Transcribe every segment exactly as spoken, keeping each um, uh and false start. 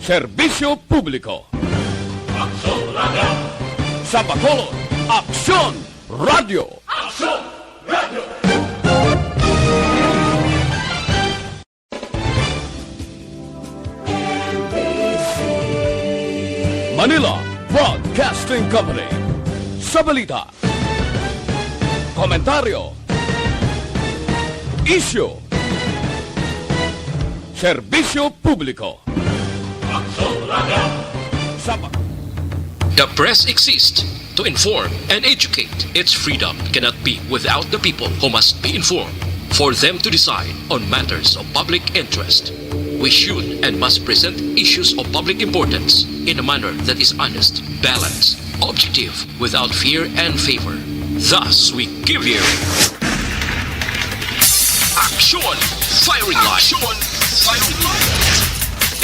Serbisyo publiko. Aksyon Radio. Sa Bacolod, Aksyon Radio. Aksyon Radio. Manila Broadcasting Company. Sa balita, komentaryo, isyu, serbisyo publiko. Aksyon Radio. Sa ba- The press exists to inform and educate. Its freedom cannot be without the people who must be informed. For them to decide on matters of public interest, we should and must present issues of public importance in a manner that is honest, balanced, objective, without fear and favor. Thus, we give you Action Firing Line. Action Firing Line.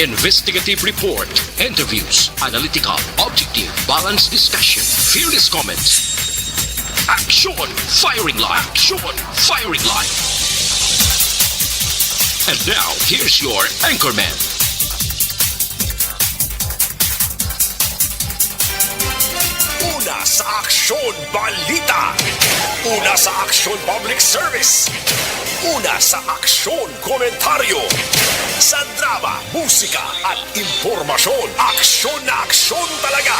Investigative report, interviews, analytical, objective, balanced discussion, fearless comments. Action Firing Line. Action Firing Line. And now, here's your anchorman. Una sa aksyon, balita. Una sa aksyon, public service. Una sa aksyon, komentaryo. Sa drama, musika, at impormasyon, aksyon na aksyon talaga.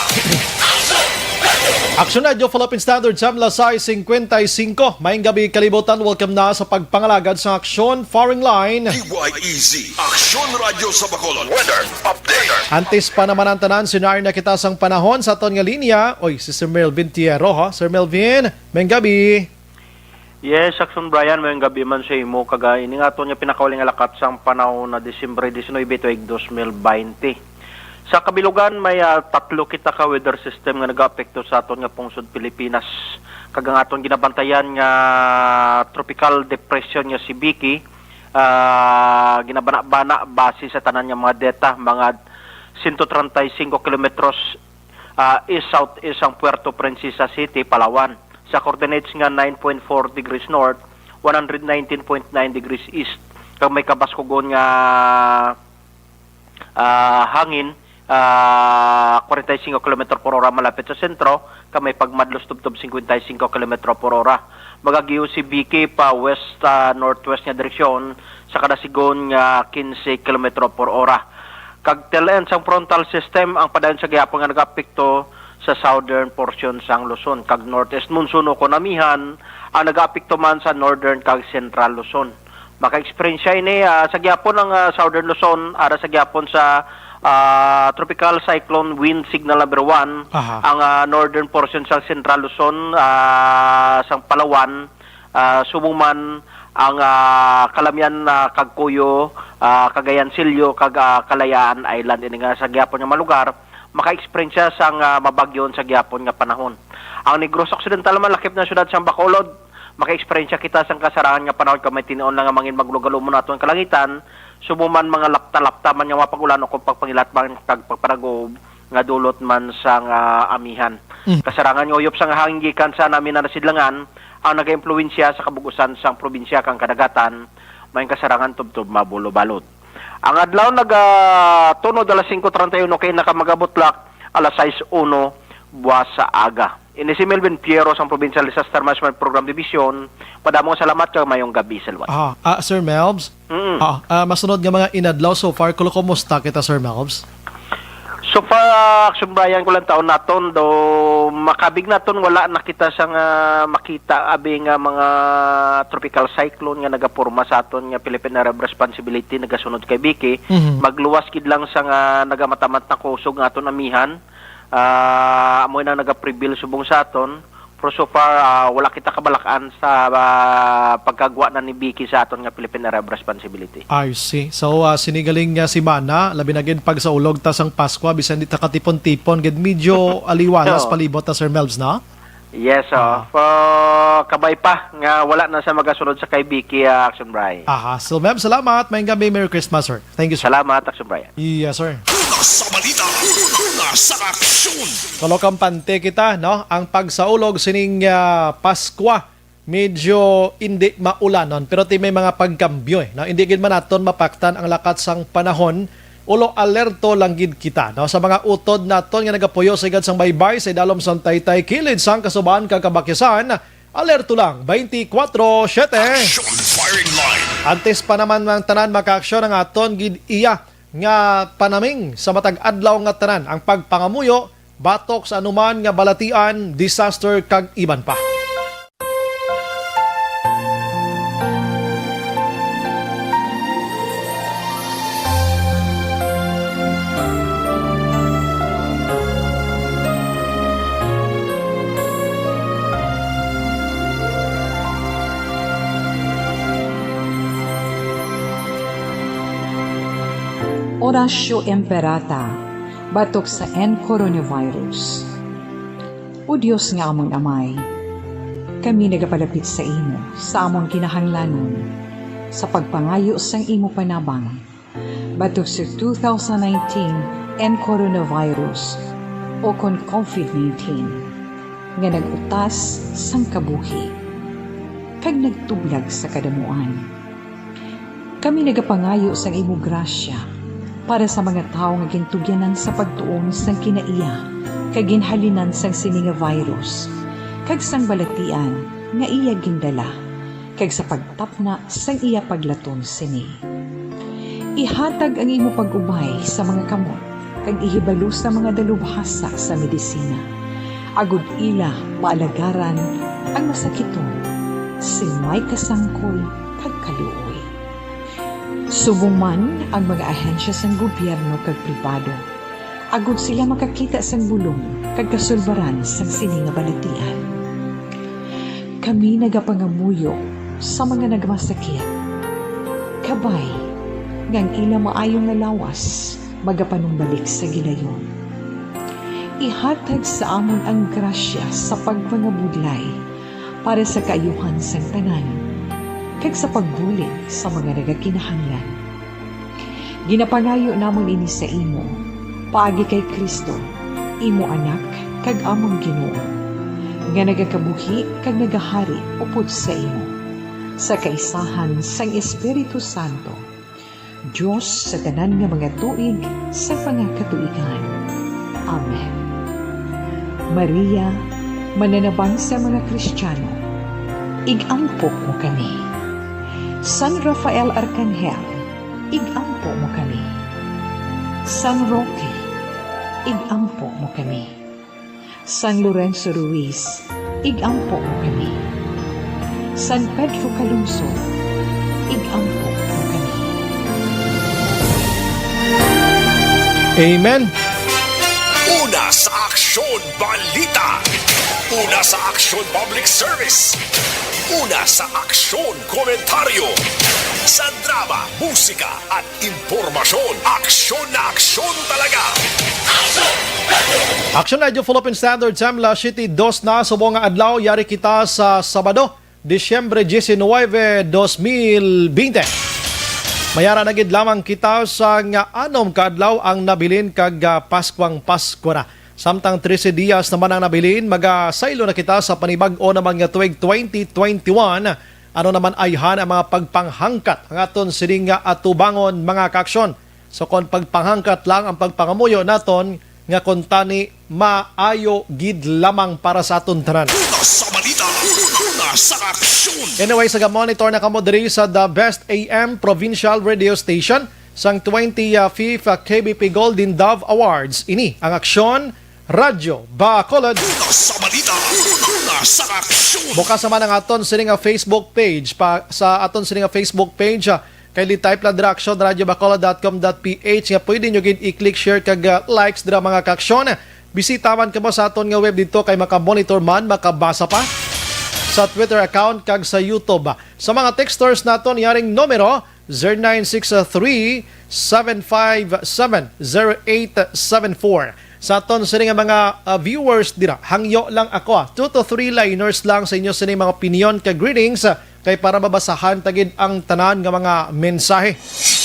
Aksyon Radio Philippine Standard Time, alas sais cincuenta y cinco. Maayong gabi, kalibutan. Welcome na sa pagpangalagad sa Aksyon Firing Line. D Y E Z, Aksyon Radio sa Bacolod. Weather update. Antes pa naman ang tanan, sinari na kita sang panahon sa aton nga linya. Oy, si Sir Melvin Tierro, ha? Sir Melvin, maayong gabi. Yes, Aksyon Brian, maayong gabi man sa imo. Kag, ah, ini nga aton nga pinakauling nga lakat sang panahon na Disyembre diecinuebe tuig dos mil baynte. Sa kabilugan, may, ah, tatlo kita ka weather system nga nagaapekto sa aton nga pungsod Pilipinas. Kag ang aton ginabantayan nga tropical depression nga si Vicky, ah, ginabana-bana base sa tanan nga mga data, mga sento treinta y cinco kilometros, ah, east-southeast ang Puerto Princesa City, Palawan. Sa coordinates nga nine point four degrees north, one hundred nineteen point nine degrees east, kag may kabaskugon nga, ah, hangin, ah, forty-five kilometro por hora malapit sa sentro, kag may pagmadlos tubtob fifty-five kilometro por hora. Magagiyo si Vicky pa west, ah, northwest nga direksyon sa kada sigon nga quince kilometro por hora. Kag tail end sang frontal system ang padayon sa gihapon nga nagaapekto sa southern portion sang Luzon, kag northeast monsoon ukon amihan ang nagaapekto man sa northern kag central Luzon. Maka-eksperyensya ini, ah, sa gihapon ang, ah, southern Luzon, ara sa gihapon sa, ah, tropical cyclone wind signal number one, Aha. ang, ah, northern portion sa central Luzon, ah, sang Palawan, ah, subong man ang, ah, Calamian, ah, Cagcoyo, ah, Cagayan Silyo, kag, ah, Kalayaan Island. Ini nga sa gihapon nga mga lugar, maka-eksperyensya sang, ah, mabagyo sa gihapon nga panahon. Ang Negros Occidental man, lakip na siyudad sang Bacolod, maka-eksperyensya kita sang kasarangan nga panahon kag may tin-on lang nga mangin maglugalumon naton kalangitan, subong man mga lapta-lapta man nga mga pag-ulan o kung pagpangilat man kag pagpanagob nga dulot man sang, ah, amihan. Mm. Kasarangan nga uyop sang hangin gikan sa namin na nasidlangan ang nagaimpluwensya sa kabug-usan sang probinsya kang kadagatan, may kasarangan tubtob mabulo-balod. Ang adlaw nagatunod alas singko treinta y uno kay nakamagabutlak alas sais uno buwas sa aga. Ini si Melvin Piero sang Provincial Disaster Management Program Division. Madamo nga salamat kag mayong gabi sa liwat. Ah, ah, Sir Melvs? Mm. Ah, ah, masunod nga mga inadlaw so far, kulo, kumusta kita, Sir Melvs? So far, Action Brian, ko lang taon naton, do makabig naton, wala na kita sa nga makita abi nga mga tropical cyclone nga nagaporma sa aton nga Philippine Area of Responsibility nagasunod kay Vicky. Mhm. Magluwas gid lang sa nga nagamatamat na kusog nga aton amihan. Ah, amo na nagaprevail subong sa aton. Pero so far, ah, wala kita kabalak-an sa, ah, pagkagwa na ni Vicky sa aton nga Philippine Area of Responsibility. I see. So, ah, sini galing nga semana, labi na gid pagsaulog ta sang Paskwa, bisan di ta katipon-tipon gid, medyo aliwalas Oo. palibot ta, Sir Melvs, no? Yes, oh. Ah. Pa, kabay pa nga wala na sa magasunod sa kay Vicky, ah, Action Brian. Aha. So, Melvs, salamat. Mayong gabi. Merry Christmas, sir. Thank you, sir. Salamat, Action Brian. Yes, sir. Una sa balita, una sa aksyon. Kalokampante kita, no? Ang pagsaulog sining, ah, Paskwa, medyo indi maulanon, pero ti may mga pagkambyo, eh, no? Indi gid man naton mapaktan ang lakat sang panahon, Ulo, alerto lang gid kita, no? Sa mga utod naton nga nagapuyo sa igad sang baybay, sa idalom sang taytay, kilid sang kasuban kag kabakisan, alerto lang, twenty-four seven. Action Firing Line. Antes pa naman ang tanan, mga kaaksyon, ang aton gid iya nga panaming sa matag adlaw nga tanan, ang pagpangamuyo batok sa anuman nga balatian, disaster, kag iban pa. Oratio Imperata, batok sa N coronavirus. O Dios nga amon Amay, kami nagapalapit sa imo sa amon kinahanglanon sa pagpangayo sang imo panabang batok sa two thousand nineteen N coronavirus, o kon COVID nineteen, nga nag-utas sang kabuhi kag nagtublag sa kadamuan. Kami nagapangayo sang imo grasya para sa mga tawo nga gintugyanan sa pagtuon sang kinaiya kag ginhalinan sang sini nga virus, kag sang balatian nga iya gindala, kag sa pagtapna sang iya paglaton sini. Ihatag ang imo pag-ubay sa mga kamot kag ihibalo sa mga dalubhasa sa medisina, agod ila maalagaran ang masakiton sing may kasangkol kag kaluoy. Subong man ang mga ahensya sang gobyerno kag pribado, agod sila makakita sang bulong kag kasulbaran sang sini nga balatian. Kami nagapangamuyo sa mga nagmasakit, kabay nga ang ila maayo nga lawas magapanumbalik sa gilayon. Ihatag sa amon ang grasya sa pagpangabudlay para sa kaayuhan sang tanan, kag sa pagbulig sa mga nagakinahanglan. Ginapangayo namon ini sa imo, paagi kay Cristo, imo Anak kag amon Ginoo, nga nagakabuhi kag nagahari upod sa imo, sa kaisahan sang Espiritu Santo, Dios sa tanan nga mga tuig sa mga katuigan. Amen. Maria, mananabang sa mga Kristiano, ig-ampo mo kami. San Rafael Arcangel, ig-ampo mo kami. San Roque, ig-ampo mo kami. San Lorenzo Ruiz, ig-ampo mo kami. San Pedro Calungsod, ig-ampo mo kami. Amen. Una sa Aksyon Balita. Una sa Aksyon Public Service. Una sa Aksyon Komentaryo. Sa drama, musika, at impormasyon. Aksyon na aksyon talaga. Action Radio Philippine Standard Time, alas siyete dos na subong nga adlaw. Yari kita sa Sabado, Disyembre diecinueve, dos mil veinte. Mayara na gid lamang kita sa nga anom ka adlaw ang nabilin kag, ah, Paskwang Paskwa na. Samtang trese dias naman ang nabilin, magasaylo na kita sa panibag-o naman nga tuig twenty twenty-one. Ano naman ayhan ang mga pagpanghangkat ang aton sining nga atubangon, mga kaaksyon? So, kon pagpanghangkat lang ang pagpangamuyo naton, nga kuntani maayo gid lamang para sa aton tanan. Una sa balita, una sa aksyon. Anyway, sa monitor na kamo diri sa The Best A M Provincial Radio Station sang twenty-fifth K B P Golden Dove Awards. Ini ang Aksyon Radyo Bacolod. Una sa balita, una sa aksyon. Bukas naman ang aton sini nga Facebook page. Pa, sa aton sini nga Facebook page, ah, kay i-type lang dira, aksyon radyo bacolod dot com dot P H, nga pwede nyo gid i-click, share, kag, ah, likes dira, mga kaaksyon. Bisita man kamo sa aton nga web didto kay makamonitor man, makabasa pa sa Twitter account kag sa YouTube. Sa mga texters naton, yaring numero, zero nine six three, seven five seven, zero eight seven four. Sa aton sini nga mga, ah, viewers dira, hangyo lang ako, ah, two to three liners lang sa inyo sini mga opinion kag greetings, ah, kay para mabasahan ta gid ang tanan nga mga mensahe.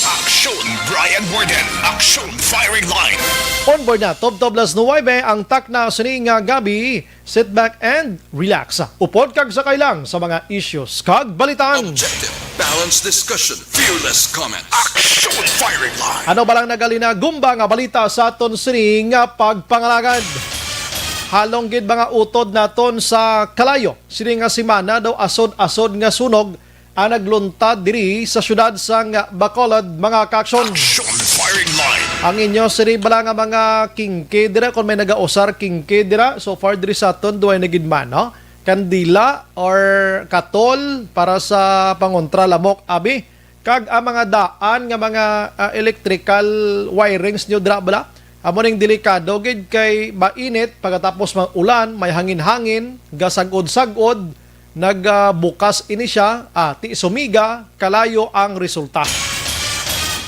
Action Brian Warden, Action Firing Line. On board na, tubtob las nuwebe ang takna sini nga gabi. Sit back and relax. Upod kag sakay lang sa mga issues kag balitan. Objective. Balanced discussion, fearless comments. Action Firing Line. Ano ba lang nagalina gumba nga balita sa aton sining nga pagpangalagad? Halong gid mga utod naton sa kalayo. Sini nga semana daw asod-asod nga sunog ang nagluntad diri sa siyudad sang Bacolod, mga kaaksyon. Action Firing Line. Ang inyo sini bala nga mga kingke dira, kung may nagausar kingke dira, so far diri sa aton, duway na gid man, no? Kandila or katol para sa pangontra lamok, abi. Kag ang mga daan nga mga, ah, electrical wirings nyo dira bala, amo ning delikado gid kay mainit, pagkatapos mag-ulan, may hangin-hangin, gasagod-sagod, nagbukas ini siya, ah, ti sumiga, kalayo ang resulta.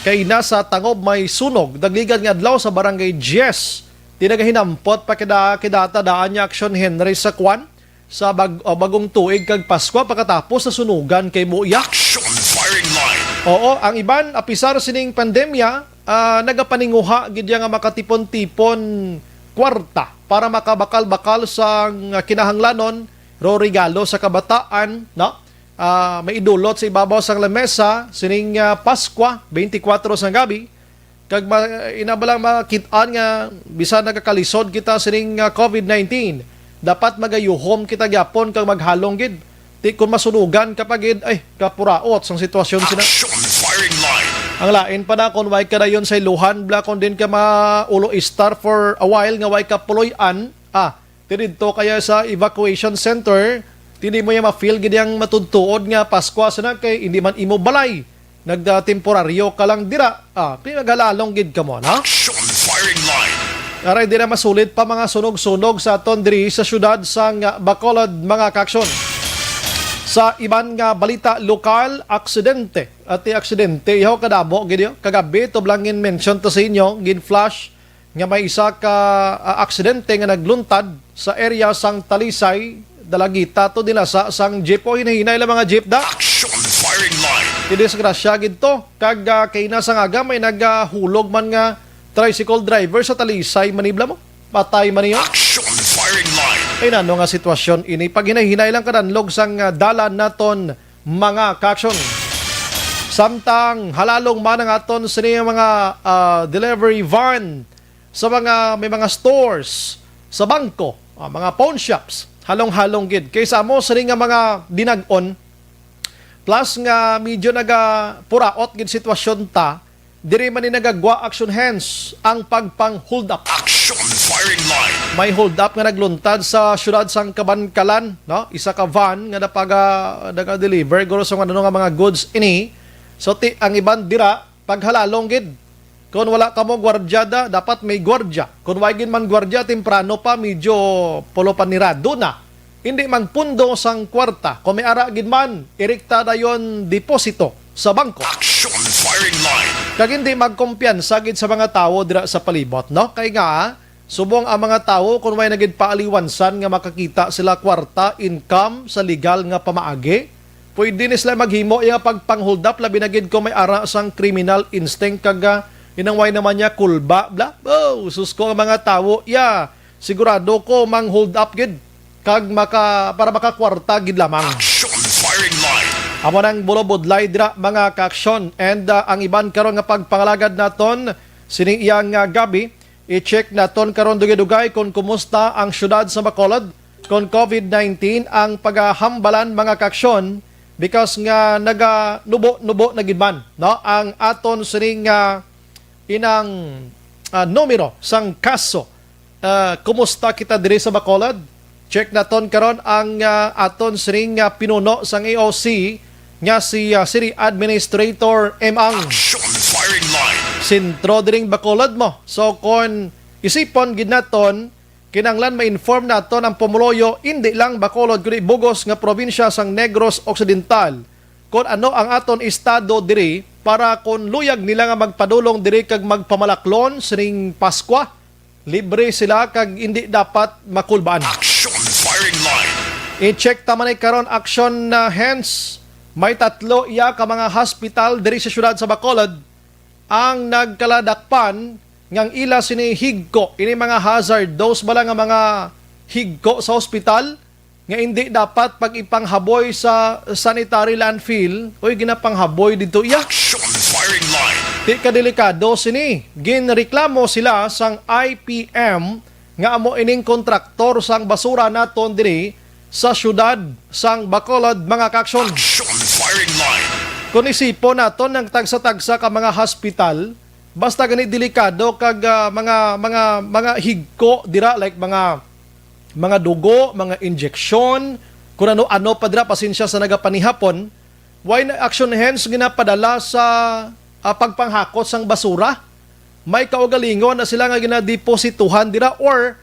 Kay nasa tangob may sunog, dagligan nga adlaw sa Barangay Diez, ti nagahinampot pa kida, kidata daan niya Action Henry sa kwan, sa bag-, ah, bagong tuig kag Paskwa, pagkatapos sa sunugan kay mo iya. Action Firing Line. Oo, ang iban, apisar sining pandemya, ah, nagapaninguha gid iya nga makatipon-tipon kwarta para makabakal-bakal sang, ah, kinahanglanon, ro regalo sa kabataan, no? Ah, maidulot sa ibabaw sang lamesa sining, ah, Paskwa, twenty-four sang gabi, kag ma-, ina ba lang makit-an nga bisan nagakalisod kita sining, ah, covid nineteen, dapat magayuhom kita gyapon kag maghalong gid. Ti kon masunugan ka pa gid, ay, kapuraot sang sitwasyon sina. Action Firing Line. Ang lain pa na kon way ka dayon sa iluhan, bla, kon din ka maulo istar for a while nga way ka puloy-an, ah, ti didto kaya sa evacuation center, ti di mo ya ma-feel gid ang matudtuod nga Paskwa sina kay hindi man imo balay. Nagda-temporaryo ka lang dira. Ah, pinaghalalong gid ka mo, no? Action Firing Line. Aray, di na masulit pa mga sunog-sunog sa aton diri sa siyudad sang Bacolod, mga kaaksyon. Sa iban nga balita lokal, aksidente. At ti aksidente, ihaw kadamo, gid yo. Kagabi, to lang gin-mention to sa inyo, gin-flash nga may isa ka, ah, aksidente nga nagluntad sa area sang Talisay, Dalagita to dinasa sang jeep. O, hinay-hinay lang mga jeep da. Action Firing Line. Ti disgrasya gid to. Kag, ah, kay na sa ngaga may nagahulog man nga tricycle driver sa Talisay, manibla mo. Patay man niyo. Action Firing Line. Ay, nano nga sitwasyon ini? Paghinay-hinay lang kadanlog sang, ah, dalan naton, mga kaaksyon. Samtang halalong man ang aton sini mga, ah, delivery van sa mga, may mga stores, sa bangko, ah, mga pawn shops, halong-halong gid. Kay sa amo sini nga mga dinag-on, plus nga medyo nagapuraot gid sitwasyon ta, diri man ni nagagwa action hands ang pagpang-hold up. Action Firing Line. May hold up nga nagluntad sa siyudad sang Kabankalan, no? Isa ka van nga napaga-, naga-deliver guro sa mga, ano, nga mga goods ini. So, ti-, ang iban dira, paghalalong gid. Kung wala kamo gwardyada, dapat may gwardya. Kung way gid man gwardya, temprano pa, medyo pulo panirado na. Hindi magpundo sang kwarta. Kung may ara gid man, irikta dayon deposito sa bangko. Action Firing Line. Kag hindi magkumpiyansa gid sa mga tawo dira sa palibot, no? Kay nga, subong ang mga tawo, kung may nagid paaliwansan nga makakita sila kwarta, income, sa legal nga pamaagi, pwede ni sila maghimo iya pagpang-hold up, labi na gid kung may ara sang criminal instinct kag, ah, inang way naman niya kulba, bla. Oh, sus ko, ang mga tawo, ya, sigurado ko mang-hold up gid kag maka-, para makakwarta gid lamang. Action Firing Line. Amo nang bulobudlay dira, mga kaaksyon. And, ah, ang iban karon nga pagpangalagad naton, sining iyang, ah, gabi, i-check naton karon dugay-dugay kung kumusta ang siyudad sa Bacolod, kung covid nineteen ang pagahambalan, mga kaaksyon, because nga naganubo-nubo na gid man, no, ang aton sining, ah, inang, ah, numero sang kaso. Ah, kumusta kita diri sa Bacolod? Check naton karon ang, ah, aton sining, ah, pinuno sang A O C nga si, ah, City Administrator M. Ang Action Firing Line. Sentro diring Bacolod mo. So, kon isipon gid naton, kinahanglan ma-inform naton ang pumuluyo, indi lang Bacolod, kundi bugos nga probinsya sang Negros Occidental, kon ano ang aton estado diri, para kon luyag nila nga magpadulong diri kag magpamalaklon sining Paskwa, libre sila kag indi dapat makulbaan. Action Firing Line. I-check ta man ni karon, action na hands. May tatlo iya ka mga hospital diri sa siyudad sa Bacolod ang nagkaladakpan ngang ila sini higko. Ini mga hazardous bala nga mga higko sa hospital, nga hindi dapat pag-ipanghaboy sa sanitary landfill, oy, ginapanghaboy dito iya. Action firing line. Di ka delikado sini. Ginreklamo sila sang I P M nga amo ining kontraktor sang basura naton diri sa siyudad sang Bacolod, mga kaaksyon. Action firing line. Kung isipon naton ang tagsa-tagsa ka mga hospital, basta gani delikado kag, ah, mga, mga, mga higko dira, like mga, mga dugo, mga injeksyon, kung ano-ano pa dira, pasensya sa nagapanihapon, why na Action Hands ginapadala sa, ah, pagpanghakot sang basura? May kaugalingon na sila nga ginadeposituhan dira, or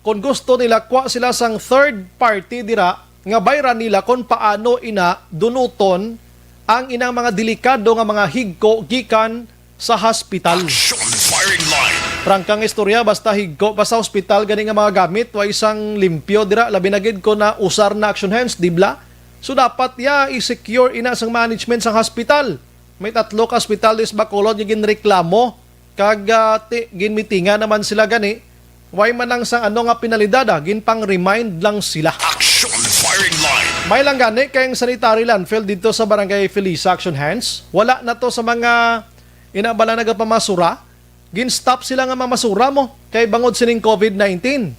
kung gusto nila, kwa sila sang third party dira nga bayran nila kung paano ina dunuton ang inang mga delikado nga mga higko gikan sa hospital. Action firing line. Prangkang istorya, basta higko pa sa hospital gani nga mga gamit, wa isang limpyo dira, labi na gid kung nausar na Action Hands, di bla? So dapat ya i-secure ina sang management sang hospital. May tatlo ka hospital dis Bacolod nga ginreklamo kag, ah, ti-, ginmitingan naman sila gani. Way man lang sang ano nga penalidad, ah, ginpang-remind lang sila. Action firing line. May lang gani kay ang sanitary landfill dito sa Barangay Felisa, Action Hands. Wala na to sa mga ina bala nagapamasura. Gin-stop sila nga mamasura mo kay bangod sining covid nineteen.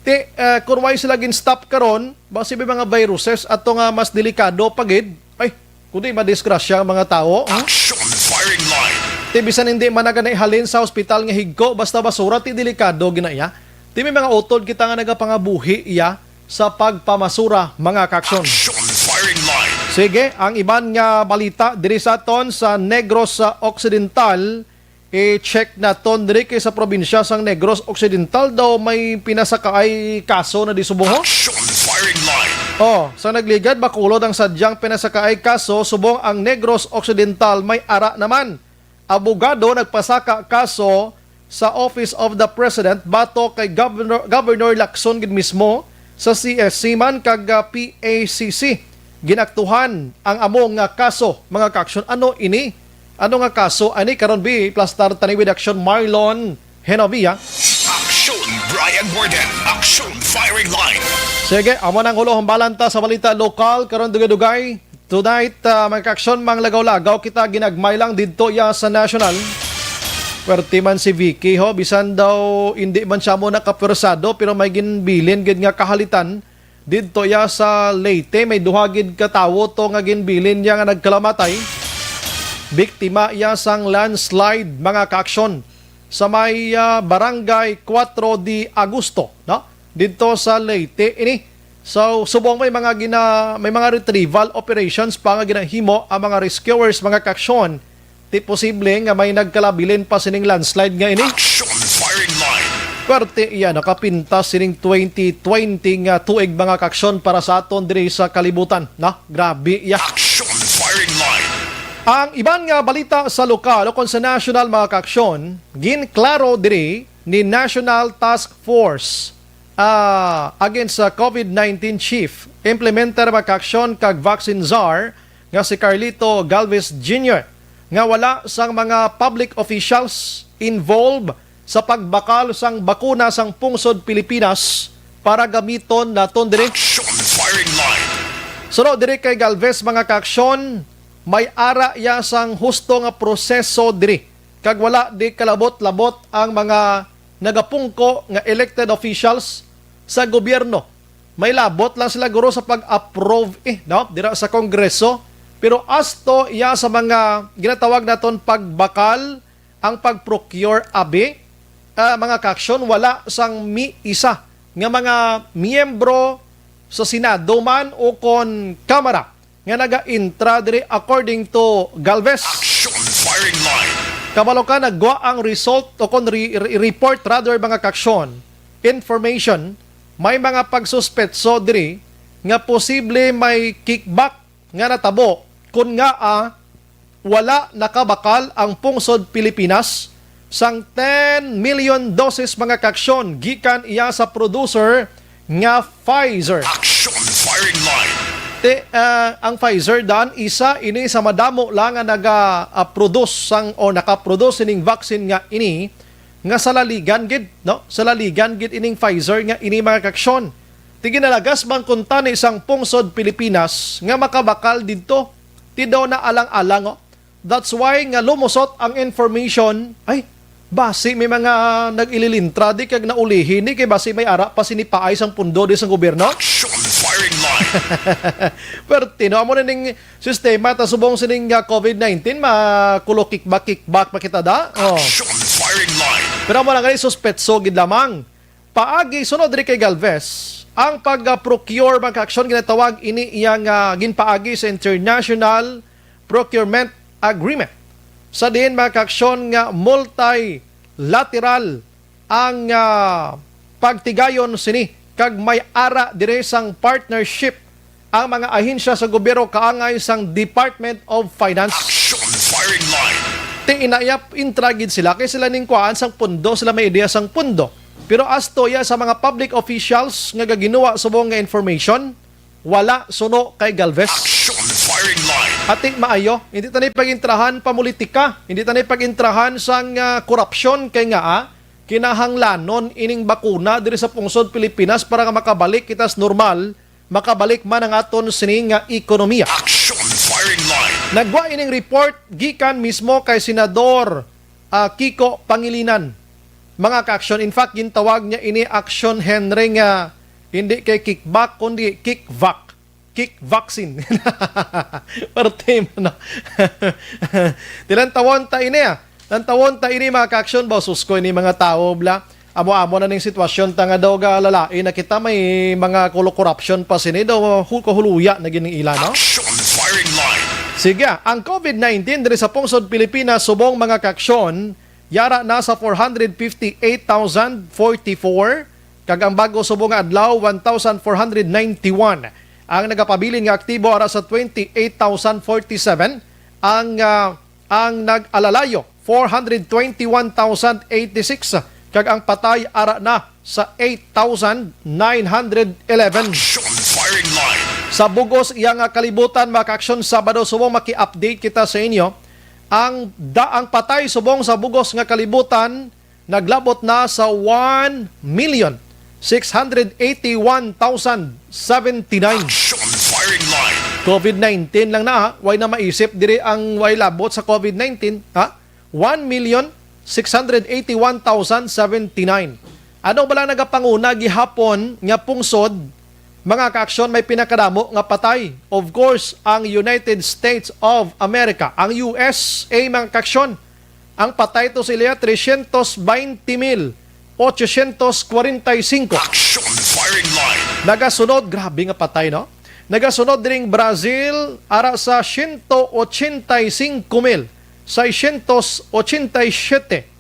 Ti, ah, kung way sila gin-stop karon, basi may mga viruses ato nga mas delikado pa gid. Ay, kundi madisgrasya ang mga tawo, ha? Action firing line. Ti bisan hindi man na gani halin sa ospital nga higko, basta basura, ti delikado ginaya. Ti may mga utod kita nga nagapangabuhi iya sa pagpamasura, mga kaaksyon. Action firing line. Sige, ang iban nga balita diri sa aton sa Negros sa Occidental, i-check naton diri kay sa probinsya sang Negros Occidental daw may pinasakaay kaso na di subong, ho? Action firing line. Oh, sa nagligad, Bacolod ang sadyang pinasakaay kaso, subong ang Negros Occidental may ara naman. Abogado nagpasaka kaso sa Office of the President batok kay Governor, Governor Lacson gid mismo, sa C S C man kag, ah, P A C C. Ginaktuhan ang amo nga kaso, mga kaaksyon. Ano ini? Ano nga kaso ani? Karon, bi, plastar tani with action, Marlon Genovia. Action, Brian Warden. Action, firing line. Sige, amo nang hulo, hambalan ta sa balita lokal karon, dugay-dugay. Tonight, ah, mga kaaksyon, manglagaw-lagaw kita, ginagmay lang didto iya sa National. Pwerte man si Vicky, ho, bisan daw hindi man siya mo nakapwersado, pero may ginbilin gid nga kahalitan didto iya sa Leyte. May duha gid ka tawo to nga ginbilin niya nga nagkalamatay. Biktima iya sang landslide, mga kaaksyon, sa may, ah, Barangay Cuatro de Agosto, no? Didto sa Leyte ini. So, subong may mga gina-, may mga retrieval operations pa nga ginahimo ang mga rescuers, mga kaaksyon. Ti posible nga may nagkalabilin pa sining landslide nga ini. Action firing line. Pwerte iya nakapintas sining twenty twenty nga tuig, mga kaaksyon, para sa aton diri sa kalibutan, na? Grabe iya. Action firing line. Ang iban nga balita sa lokal o kon sa national, mga kaaksyon, ginklaro diri ni National Task Force, ah, against sa covid nineteen chief, implementer, mga kaaksyon, kag vaccine czar nga si Carlito Galvez Junior nga wala sang mga public officials involved sa pagbakal sang bakuna sang pungsod Pilipinas para gamiton naton diri. Action firing line. Suno diri kay Galvez, mga kaaksyon, may ara iya sang husto nga proseso diri, kag wala di kalabot-labot ang mga nagapungko nga elected officials sa gobyerno. May labot lang sila, guro, sa pag-approve, eh, no? Dira sa Kongreso. Pero as to iya sa mga ginatawag naton pagbakal, ang pag-procure, abi, ah, mga kaaksyon, wala sang mi isa nga mga miyembro sa Senado man o kon Kamara nga naga-intra diri, according to Galvez. Action firing line. Kabalo ka, nagwa ang result o kon re-, re-, report rather, mga kaaksyon, information, may mga pagsuspetso diri nga posible may kickback nga natabo kun ngaa wala nakabakal ang pungsod Pilipinas sang ten million doses, mga kaaksyon, gikan iya sa producer nga Pfizer. Action firing line. Ti, ah, ang Pfizer, dan, isa ini sa madamo lang nga naga, ah, produce sang, o nakaproduce sining vaccine nga ini, nga salaligan gid, no? Salaligan gid ining Pfizer nga ini, mga kaaksyon. Ti ginalagas man kuntani sang pungsod Pilipinas nga makabakal didto. Ti daw na alang-alang, oh. That's why nga lumusot ang information, ay, basi may mga nag-ililintra di kag naulihi ni kay basi may ara pa sini paay sang pundo di sang gobyerno. Action firing line. Perti, no? Amo na ning sistema ta subong sining, ah, covid nineteen, makulo kickback, kickback pa kita da. Oh. Action firing line. Pero amo na gani, suspetso gid lamang. Paagi sunod diri kay Galvez, ang pag-procure, mga kaaksyon, ginatawag ini iya nga ginpaagi sa International Procurement Agreement. Sa diin, mga kaaksyon, nga multilateral ang, ah, pagtigayon sini kag may ara diri sang partnership ang mga ahensya sa gobyerno kaangay sang Department of Finance. Action firing line. Ti inayap intra gid sila kay sila ning kuhaan sang pundo, sila may ideya sang pundo. Pero as to iya sa mga public officials nga gaginuwa subong nga information, wala suno kay Galvez. Action firing line. Ati maayo, hindi ta ni pag-intrahan pamulitika, hindi ta ni pag-intrahan sang, ah, korupsyon kay nga, ah, kinahanglanon ining bakuna diri sa pungsod Pilipinas para nga makabalik kita sa normal, makabalik man ang aton sini nga ekonomiya. Action firing line. Nagwa ining report gikan mismo kay Senador, ah, Kiko Pangilinan. Mga kaaksyon, in fact, gintawag niya ini action, Henry, nga hindi kay kickback kundi kickvac. Kick vaccine. Parte man na. Tilantawon ta ini, ah. Lantawon ta ini, mga kaaksyon, ba, sus ko, ini mga tawo, bla. Amo-amo na ning sitwasyon ta nga daw ga lalai na kita, may mga kulo-, corruption pa sini daw, hu-, kahuluya na gining ila, no? Action firing line. Sige, ang covid nineteen diri sa pungsod Pilipinas subong, mga kaaksyon, yara na sa four hundred fifty-eight thousand forty-four, kag ang bag-o subong nga adlaw, one thousand four hundred ninety-one. Ang nagapabilin nga aktibo ara sa twenty-eight thousand forty-seven, ang, ah, ang nag-alalayo, four hundred twenty-one thousand eighty-six, kag ang patay ara na sa eight thousand nine hundred eleven. Action firing line. Sa bug-os iya nga kalibutan, mga kaaksyon, Sabado subong maki-update kita sa inyo. Ang da-, ang patay subong sa bug-os nga kalibutan naglabot na sa one million six hundred eighty-one thousand seventy-nine. Action firing line. covid nineteen lang na, ha? Way na maisip diri ang way labot sa covid nineteen, ha? One million six hundred eighty-one thousand seventy-nine. Ano bala nagapanguna gihapon nga pungsod, mga kaaksyon, may pinakadamo nga patay? Of course, ang United States of America, ang U S A, mga kaaksyon. Ang patay to sila, trescientos veinte mil ochocientos cuarenta y cinco. Action firing line. Nagasunod, grabe nga patay, no? Nagasunod diri ang Brazil, ara sa ciento ochenta y cinco mil seiscientos ochenta y siete.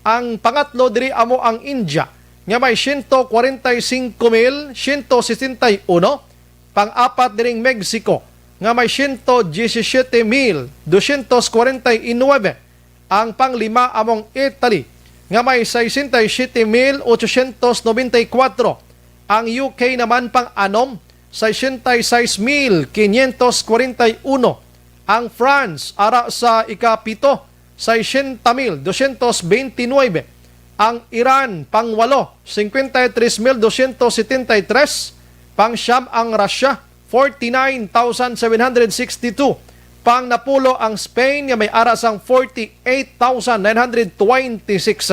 Ang pangatlo diri amo ang India, nga may ciento cuarenta y cinco mil ciento sesenta y uno. Pang-apat diri ang Mexico, nga may ciento diecisiete mil doscientos cuarenta y nueve. Ang panglima amo ang Italy, nga may sesenta y siete mil ochocientos noventa y cuatro. Ang U K naman pang-anom, sesenta y seis mil quinientos cuarenta y uno. Ang France, ara sa ikapito, sesenta mil doscientos veintinuebe. Ang Iran, pangwalo, cincuenta y tres mil doscientos setenta y tres. Pangsiyam ang Russia, forty-nine thousand seven hundred sixty-two. Pangnapulo ang Spain nga may ara sang forty-eight thousand nine hundred twenty-six.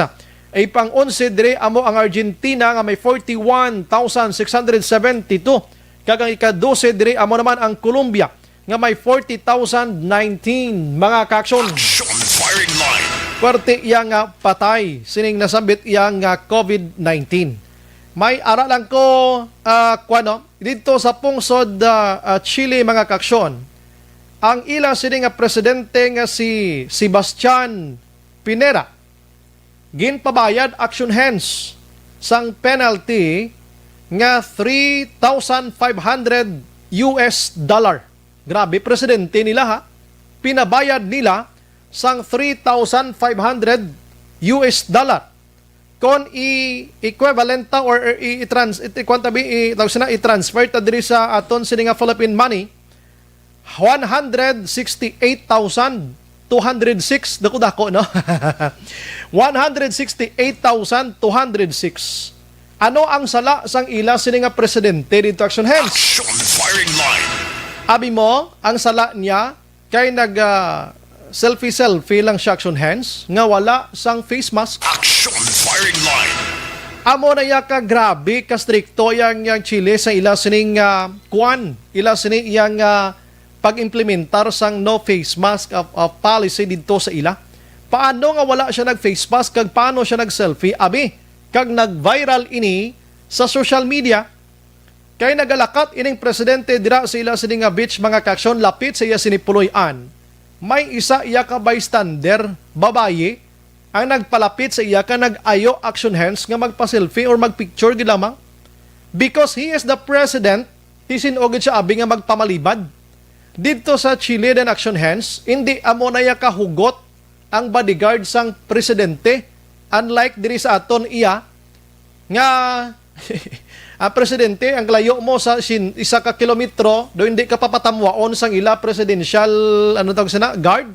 Ipang-onse diri amo ang Argentina nga may forty-one thousand six hundred seventy-two. Kag ang ika-dose diri amo naman ang Colombia nga may forty thousand nineteen, mga kaaksyon. Action firing line. Pwerte iya nga patay sining nasambit iya nga covid nineteen. May ara lang ko, ah, kuwano, didto sa pungsod, ah, ah, Chile, mga kaaksyon. Ang ila sini nga presidente nga si Sebastian Pinera, ginpabayad action hands sang penalty nga three thousand five hundred U S dollar. Grabe, presidente nila, ha. Pinabayad nila sang three thousand five hundred U S dollar. Kon i-equivalent ta or i-, i-trans-, i-, i-, kuwan ta bi, i-, tawag sina, i-transfer ta diri sa aton sini nga Philippine money, one hundred sixty-eight thousand two hundred six, dako-dako, no? One hundred sixty-eight thousand two hundred six. Ano ang sala sang ila sini nga presidente didto, Action Hands? Action firing line. Abi mo, ang sala niya kay nag, ah, selfie-selfie lang siya, Action Hands, nga wala sang face mask. Action firing line. Amo na iya ka grabe, ka strikto yang, yang Chile sa ila sining, ah, kwan, ila sini iyang, ah, pag-implementar sang no face mask, ah, ah, policy didto sa ila. Paano nga wala siya nag face mask kag paano siya nag selfie? Abi, kag nag viral ini sa social media. Kay nagalakat ining presidente dira sa ila sini nga beach, mga kaaksyon, lapit sa iya sini puloy-an. May isa iya ka bystander, babayi, ang nagpalapit sa iya ka nag-ayo, Action Hands, nga magpa-selfie or magpicture gid lamang. Because he is the president, ti sin-o gid siya abi nga magpamalibad. Didto sa Chile din, Action Hands, hindi amo na iya kahugot ang bodyguard sang presidente, unlike diri sa aton iya nga ang presidente, ang layo mo sa sin-, isa ka kilometro, do hindi ka papatamwaon sang ila presidential, ano tawag sina, guard?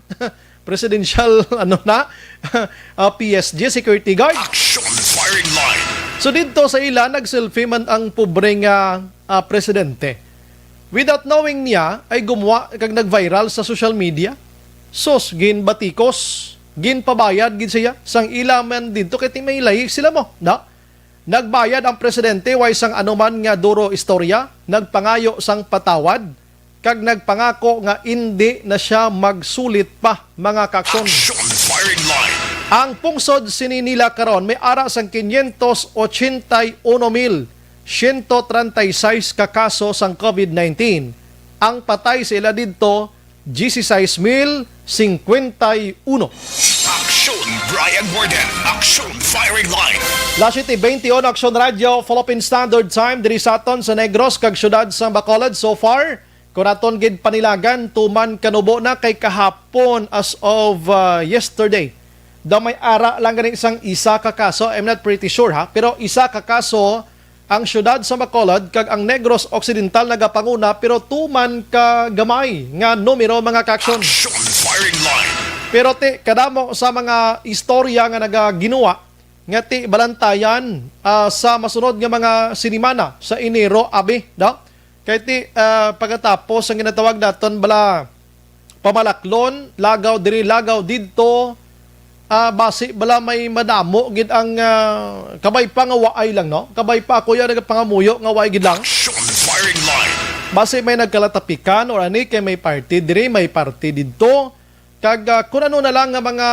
Presidential, ano na? Ah, P S G, security guard. Action firing line. So didto sa ila, nag-selfie man ang pobre nga, ah, presidente. Without knowing niya, ay gumuha kag nag-viral sa social media. Sus, ginbatikos, ginpabayad gid siya sang ila man didto kay ti may lahi sila mo, no? Nagbayad ang presidente, way sang anuman nga duro istorya, nagpangayo sang patawad, kag nagpangako nga indi na siya magsulit pa, mga kaaksyon. Action firing line. Ang pungsod sini nila karon may ara sang quinientos ochenta y uno mil ciento treinta y seis ka kaso sang COVID nineteen. Ang patay sa ila didto, dieciséis mil cincuenta y uno. Action Brian Warden. Action firing line. Las siete y veintiuno, Action Radio, Philippine Standard Time, diri sa aton sa Negros kag siyudad sang Bacolod. So far, kung aton gid panilagan, tuman kanubo na kay kahapon as of, uh, yesterday. Daw may ara lang gani sang isa ka kaso, I'm not pretty sure ha, pero isa ka kaso ang siyudad sa Bacolod kag ang Negros Occidental nagapanguna, pero tuman ka gamay nga numero, mga kaaksyon. Action firing line. Pero ti kadamo sa mga istorya nga nagaginuwa nga ti balantayan, ah, sa masunod nga mga sinimana sa Enero, abi, no? Kay ti, ah, pagkatapos ang ginatawag naton bala pamalaklon, lagaw diri, lagaw didto, ah, basi bala may madamo gid ang, ah, kabay pa nga waay lang, no? Kabay pa ako yan nagpangamuyo nga waay gid lang. Action firing line. Basi may nagkalatapikan or ani kay may party diri, may party didto. Kag, ah, kun ano na lang nga mga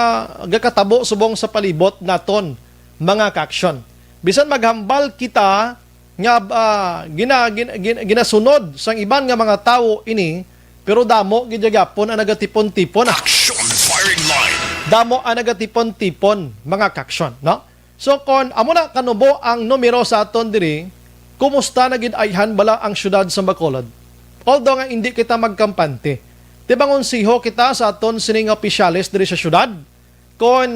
gakatabo subong sa palibot naton, mga kaaksyon. Bisan maghambal kita nga, ah, gina-, gin-, gin-, ginasunod sang iban nga mga tawo ini, pero damo gid gyapon ang nagatipon-tipon, ah. Action firing line. Damo ang nagatipon-tipon, mga kaaksyon, no? So, kon amo na kanubo ang numero sa aton diri, kumusta na gid ayhan bala ang siyudad sa Bacolod? Although nga indi kita magkampante, ti mangonseho kita sa aton sining opisyales diri sa siyudad, kon,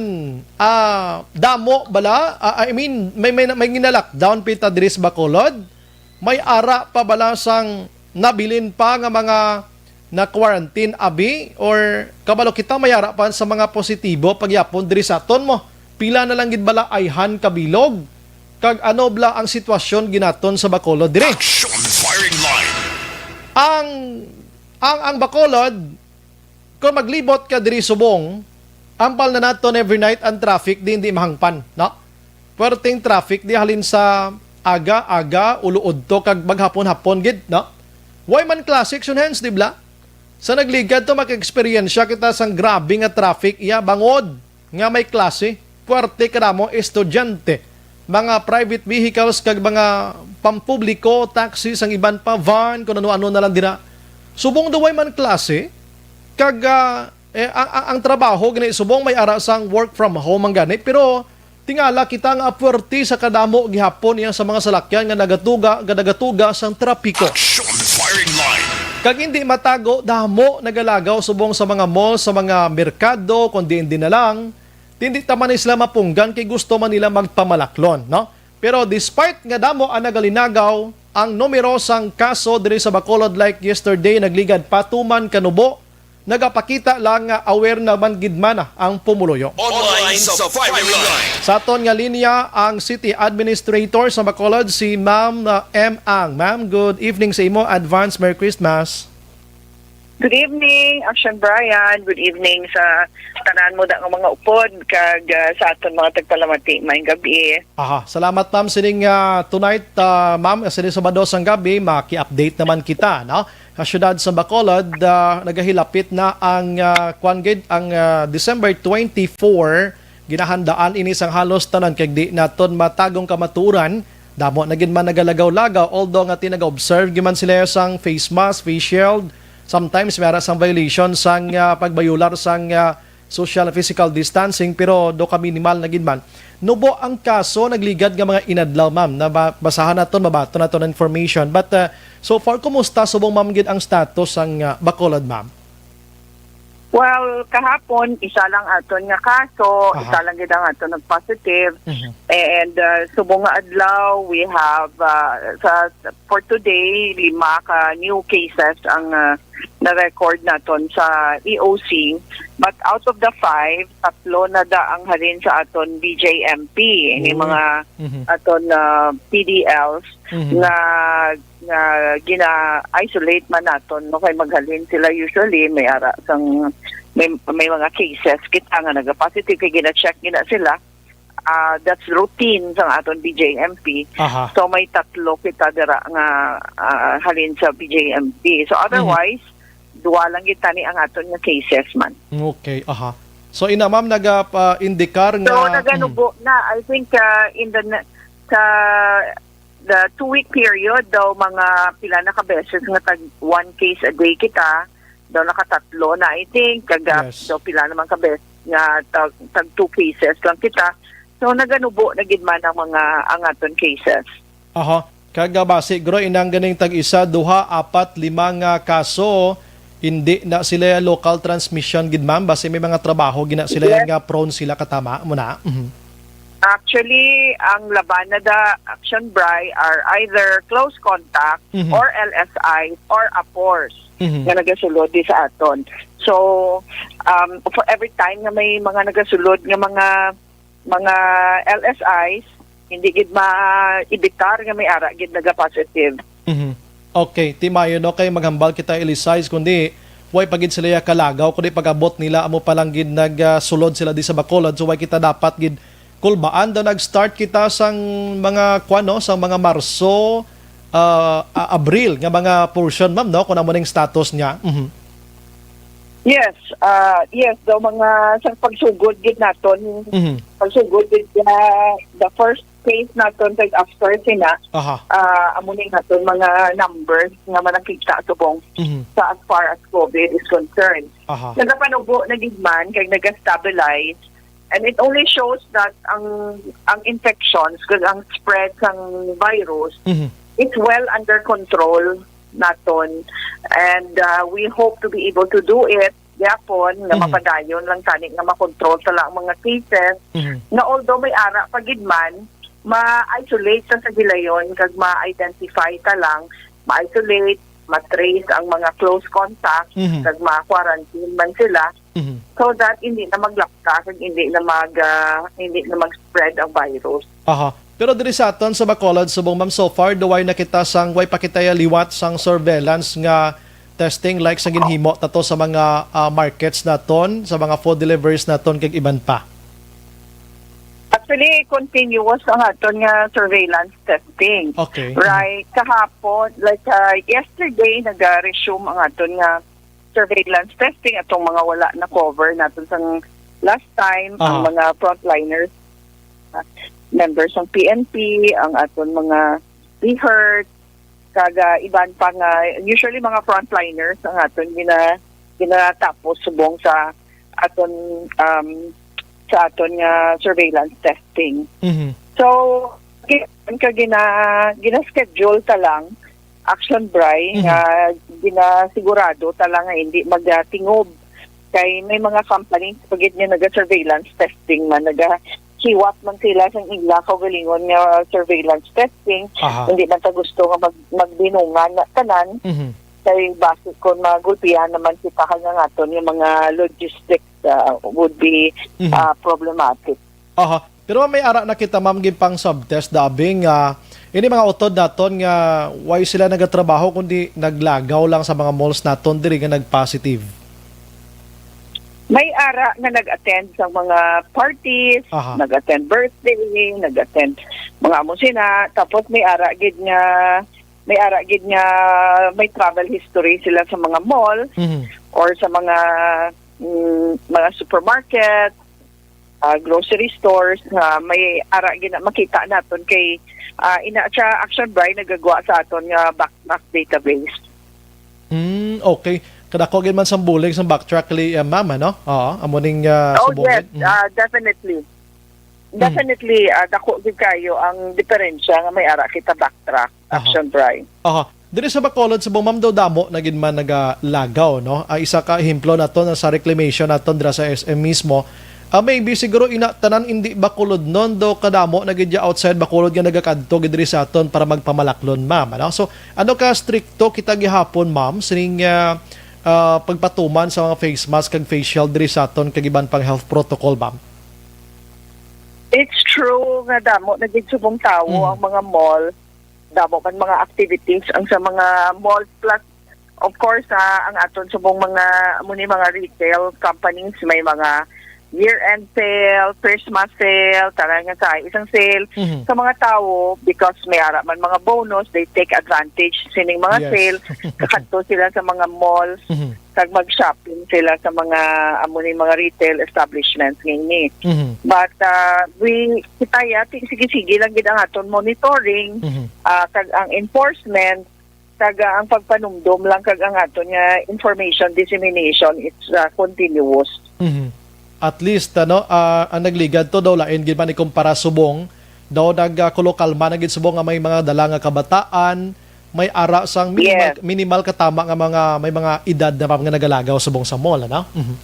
ah, damo bala, ah, I mean, may, may, may gina-lockdown pita diri sa Bacolod, may ara pa bala sang nabilin pa nga mga na-quarantine abi, or kabalo kita may ara pa sa mga positibo pagyapon diri sa aton mo? Pila na lang gid bala ayhan ka bilog? Kag ano bala ang sitwasyon ginaton sa Bacolod diri? Action firing line. Ang, ang, ang Bacolod, kung maglibot ka diri subong, ambal na naton every night ang traffic di hindi mahangpan, no? Perting traffic di halin sa aga-aga, uluod to kag maghapon-hapon gid, no? Way man klase, Action Hands, di bala? Sa nagligad to, maka-eksperyensya kita sang grabe nga traffic iya bangod nga may klase, puwerte kadamo estudyante, mga private vehicles kag mga pampubliko, taxi sang iban pa, van, kun ano-ano na lang dira. Subong daw way man klase, kag, ah, eh, ang, ang, ang trabaho gani subong may ara sang work from home man gani, pero tingala kita nga puwerte sa kadamo gihapon iya sa mga salakyan nga nagatuga, nga nagatuga sang trapiko. Action firing line. Kag hindi matago, damo nagalagaw subong sa mga mall, sa mga merkado, kundi hindi na lang. Hindi ta man sila mapunggan kay gusto man nila magpamalaklon, no? Pero despite nga damo ang nagalinagaw, ang numero sang kaso diri sa Bacolod, like yesterday, nagligad pa tuman kanubo nagapakita lang nga aware naman gid man ang pumuluyo. Online sa firing line. Sa aton nga linya, ang City Administrator sa Bacolod, si Ma'am, uh, M Ang. Ma'am, good evening sa imo. Advance Merry Christmas. Good evening, Action Brian. Good evening sa tanan mo da nga mga upod kag, ah, sa aton mga tagpalamati. Maayong gabi. Aha, salamat, ma'am. Sining, ah, tonight, ah, ma'am, sining Sabado sang gabi, maki-update naman kita, no? Sa siyudad sa Bacolod, ah, nagahilapit na ang, ah, kwan gid, ang, ah, December twenty-four. Ginahandaan ini sang halos tanan kay di naton matagong kamatuoran. Damo na gid man nagalagaw-lagaw, although nga ti nag-observe gid man sila sang face mask, face shield. Sometimes may ara sang violation sang, ah, pagbayular sang, ah, social and physical distancing, pero do ka minimal na gid man. Nubo ang kaso nagligad nga mga inadlaw, ma'am, na ba-, basahan naton, mabaton naton ang information. But, ah, so far, kumusta subong, ma'am, gid ang status sang, ah, Bacolod, ma'am? Well, kahapon, isa lang aton nga kaso, Aha. isa lang gid ang aton nag-positive. Mhm. And, uh, subong nga adlaw, we have, uh, sa, for today, lima ka new cases ang, uh, na-record naton sa E O C. But out of the five, tatlo na da ang halin sa aton B J M P. Ini Oh. mga Mhm. aton, uh, P D Ls Mhm. nga nga gina-isolate man naton, no, kay maghalin sila usually may ara sang may, may mga cases kita nga naga-positive kay gina-check gina sila. Ah, that's routine sang aton B J M P. Aha. So may tatlo kita dira nga, ah, halin sa B J M P. So Mhm. otherwise, duwa lang gid tani ang aton nga cases man. Okay, aha. So ina ma'am nagapa-indikar So nga naganubo na, I think, ah, in the ne- sa the two-week period daw, mga pila na ka beses nga tag one case a day kita, daw nakatatlo na, I think, kag, ah, Yes. daw pila naman ka beses nga tag, tag two cases lang kita. So, naganubo na gid man ang mga, ang aton cases. Aha. Kag, ah, basi, guro, inang ganing tag isa, duha, apat, lima nga kaso, hindi na sila local transmission gid, ma'am. Basi may mga trabaho gid na sila Yes. nga prone sila katama mo na. Mhm. Actually, ang laban na da Action Bri are either close contact Mhm. or L S I or apors Mhm. nga nagasulod di sa aton. So, um, for every time nga may mga nagasulod nga mga, mga L S Is, hindi gid ma-evitar nga may ara gid naga-positive. Mhm. Okay, ti maayo, no, kay maghambal kita, Elisais, kundi way pa gid sila kalagaw, kundi pag-abot nila, amo pa lang gid nag, ah, sulod sila di sa Bacolod. So, way kita dapat gid kulbaan daw nag-start kita sang mga, kuwan, no, sang mga Marso, ah, a-, Abril nga mga portion, ma'am, no, kung amo ning status niya. Mhm. Yes, ah, yes, daw mga sa pagsugod gid naton, Mhm. pagsugod gid na the first case naton kag after sina, Aha. ah, amo ni naton mga numbers nga manakita subong Mhm. sa as far as COVID is concerned. Aha. Nagapanubo na gid man kag naga-stabilize, and it only shows that ang, ang infections kag ang spread sang virus Mhm. is well under control naton, and, ah, we hope to be able to do it gyapon nga Mhm. mapadayon lang tani nga makontrol ta lang ang mga cases Mhm. nga although may ara pa gid man, ma-isolate ta sa gilayon kag ma-identify ta lang, ma-isolate, ma-trace ang mga close contact Mhm. kag ma-quarantine man sila Mhm. so that hindi na maglapta kag hindi na mag, ah, hindi na mag-spread ang virus. Aha. Pero diri sa aton sa Bacolod, subong, ma'am, so far, do way na kita sang, way pa kita liwat sang surveillance nga testing like sa ginhimo tato sa mga, ah, markets naton, sa mga food deliveries naton, kag iban pa? Actually, continuous ang aton nga surveillance testing. Okay. Right. Kahapon, like, ah, yesterday, nag-resume ang aton nga surveillance testing atong mga wala na cover naton sang last time, ang Aha. mga frontliners, ah, members ng P N P, ang aton mga rehearse, kag, ah, iban pa nga, usually mga frontliners ang aton gina-, ginatapos subong sa aton, um, sa aton nga surveillance testing. Mhm. So, gi-, ka gina-, gina-schedule ta lang, Action Bri, Mhm. nga ginasigurado ta lang nga hindi magatingob. Kay may mga companies pa gid nga naga-surveillance testing man, nagahiwat man sila sang ila kaugalingon nga surveillance testing. Aha. Hindi man ta gusto nga mag-, magbinungan na tanan. Mhm. Kay basi kung magulpihan naman kita kag ang aton nga mga logistics, ah, would be, Mhm. ah, problematic. Aha. Pero may ara na kita, ma'am, gid pang subtest, da abi nga ini mga utod naton nga way sila nagatrabaho kundi naglagaw lang sa mga malls naton diri nga nag-positive. May ara nga nag-attend sa mga parties, Aha. nag-attend birthday, nag-attend mga amo sina, tapos may ara gid nga, may ara gid nga may travel history sila sa mga mall Mhm. or sa mga, mm, mga supermarket, ah, grocery stores nga may ara gina-, makita naton kay, ah, ina siya, Action Bri nagagwa sa aton nga backpack database. Hmm, okay. Kadako gid man sang bulig sang backtrack li, ah, ma'am, ano? Oo, amo ning, ah, Oh, subong yes, gid. Mhm. ah, definitely. Mhm. Definitely, ah, dako gid kayo ang diferensya nga may ara kita backtrack, Aha. Action Bri. Aha. Diri sa Bacolod, subong, ma'am, daw damo na gid man nagalagaw, no? Ah, isa ka ehemplo nato na sa reclamation naton dira sa S M mismo. Ah, maybe siguro ina tanan indi Bacolodnon, daw kadamo na gid ya outside Bacolod nga nagakadto gid diri sa aton para magpamalaklon, ma'am, ano? So, ano ka strikto kita gihapon, ma'am, sining, ah, ah, pagpatuman sa mga face mask kag face shield diri sa aton kag iban pang health protocol, ma'am? It's true nga damo na gid subong tawo Mhm. ang mga mall, damo man mga activities ang sa mga mall, plus of course, ah, ang aton subong mga, amo ni mga retail companies, may mga year-end sale, Christmas sale, tanan nga sa isang sale. Mhm. Sa mga tawo, because may ara man mga bonus, they take advantage sining mga Yes. sale. Kakadto sila sa mga malls, Mhm. kag mag-shopping sila sa mga, amo ni mga retail establishments nga ini. Mhm. But, ah, we, kita ya, ti-, sige-sige lang gid ang aton monitoring, Mhm. ah, kag ang enforcement, kag, ah, ang pagpanumdom lang, kag ang aton nga information dissemination, it's, ah, continuous. Mhm. At least, ano, ah, ang nagligad to daw lain gid man ikumpara subong daw nag, ah, kulokalma na gid subong nga may mga dala nga kabataan, may ara sang minimal, Yes. minimal katama nga mga, may mga edad na pa nga nagalagaw subong sa mall, ano? Mhm.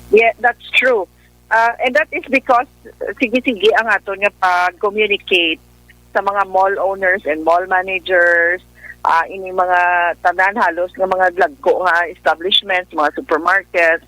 Yeah, that's true. Ah, and that is because, uh, sige-sige ang aton nga pag-communicate sa mga mall owners and mall managers, ah, ini mga tanan halos nga mga dagko nga establishments, mga supermarkets.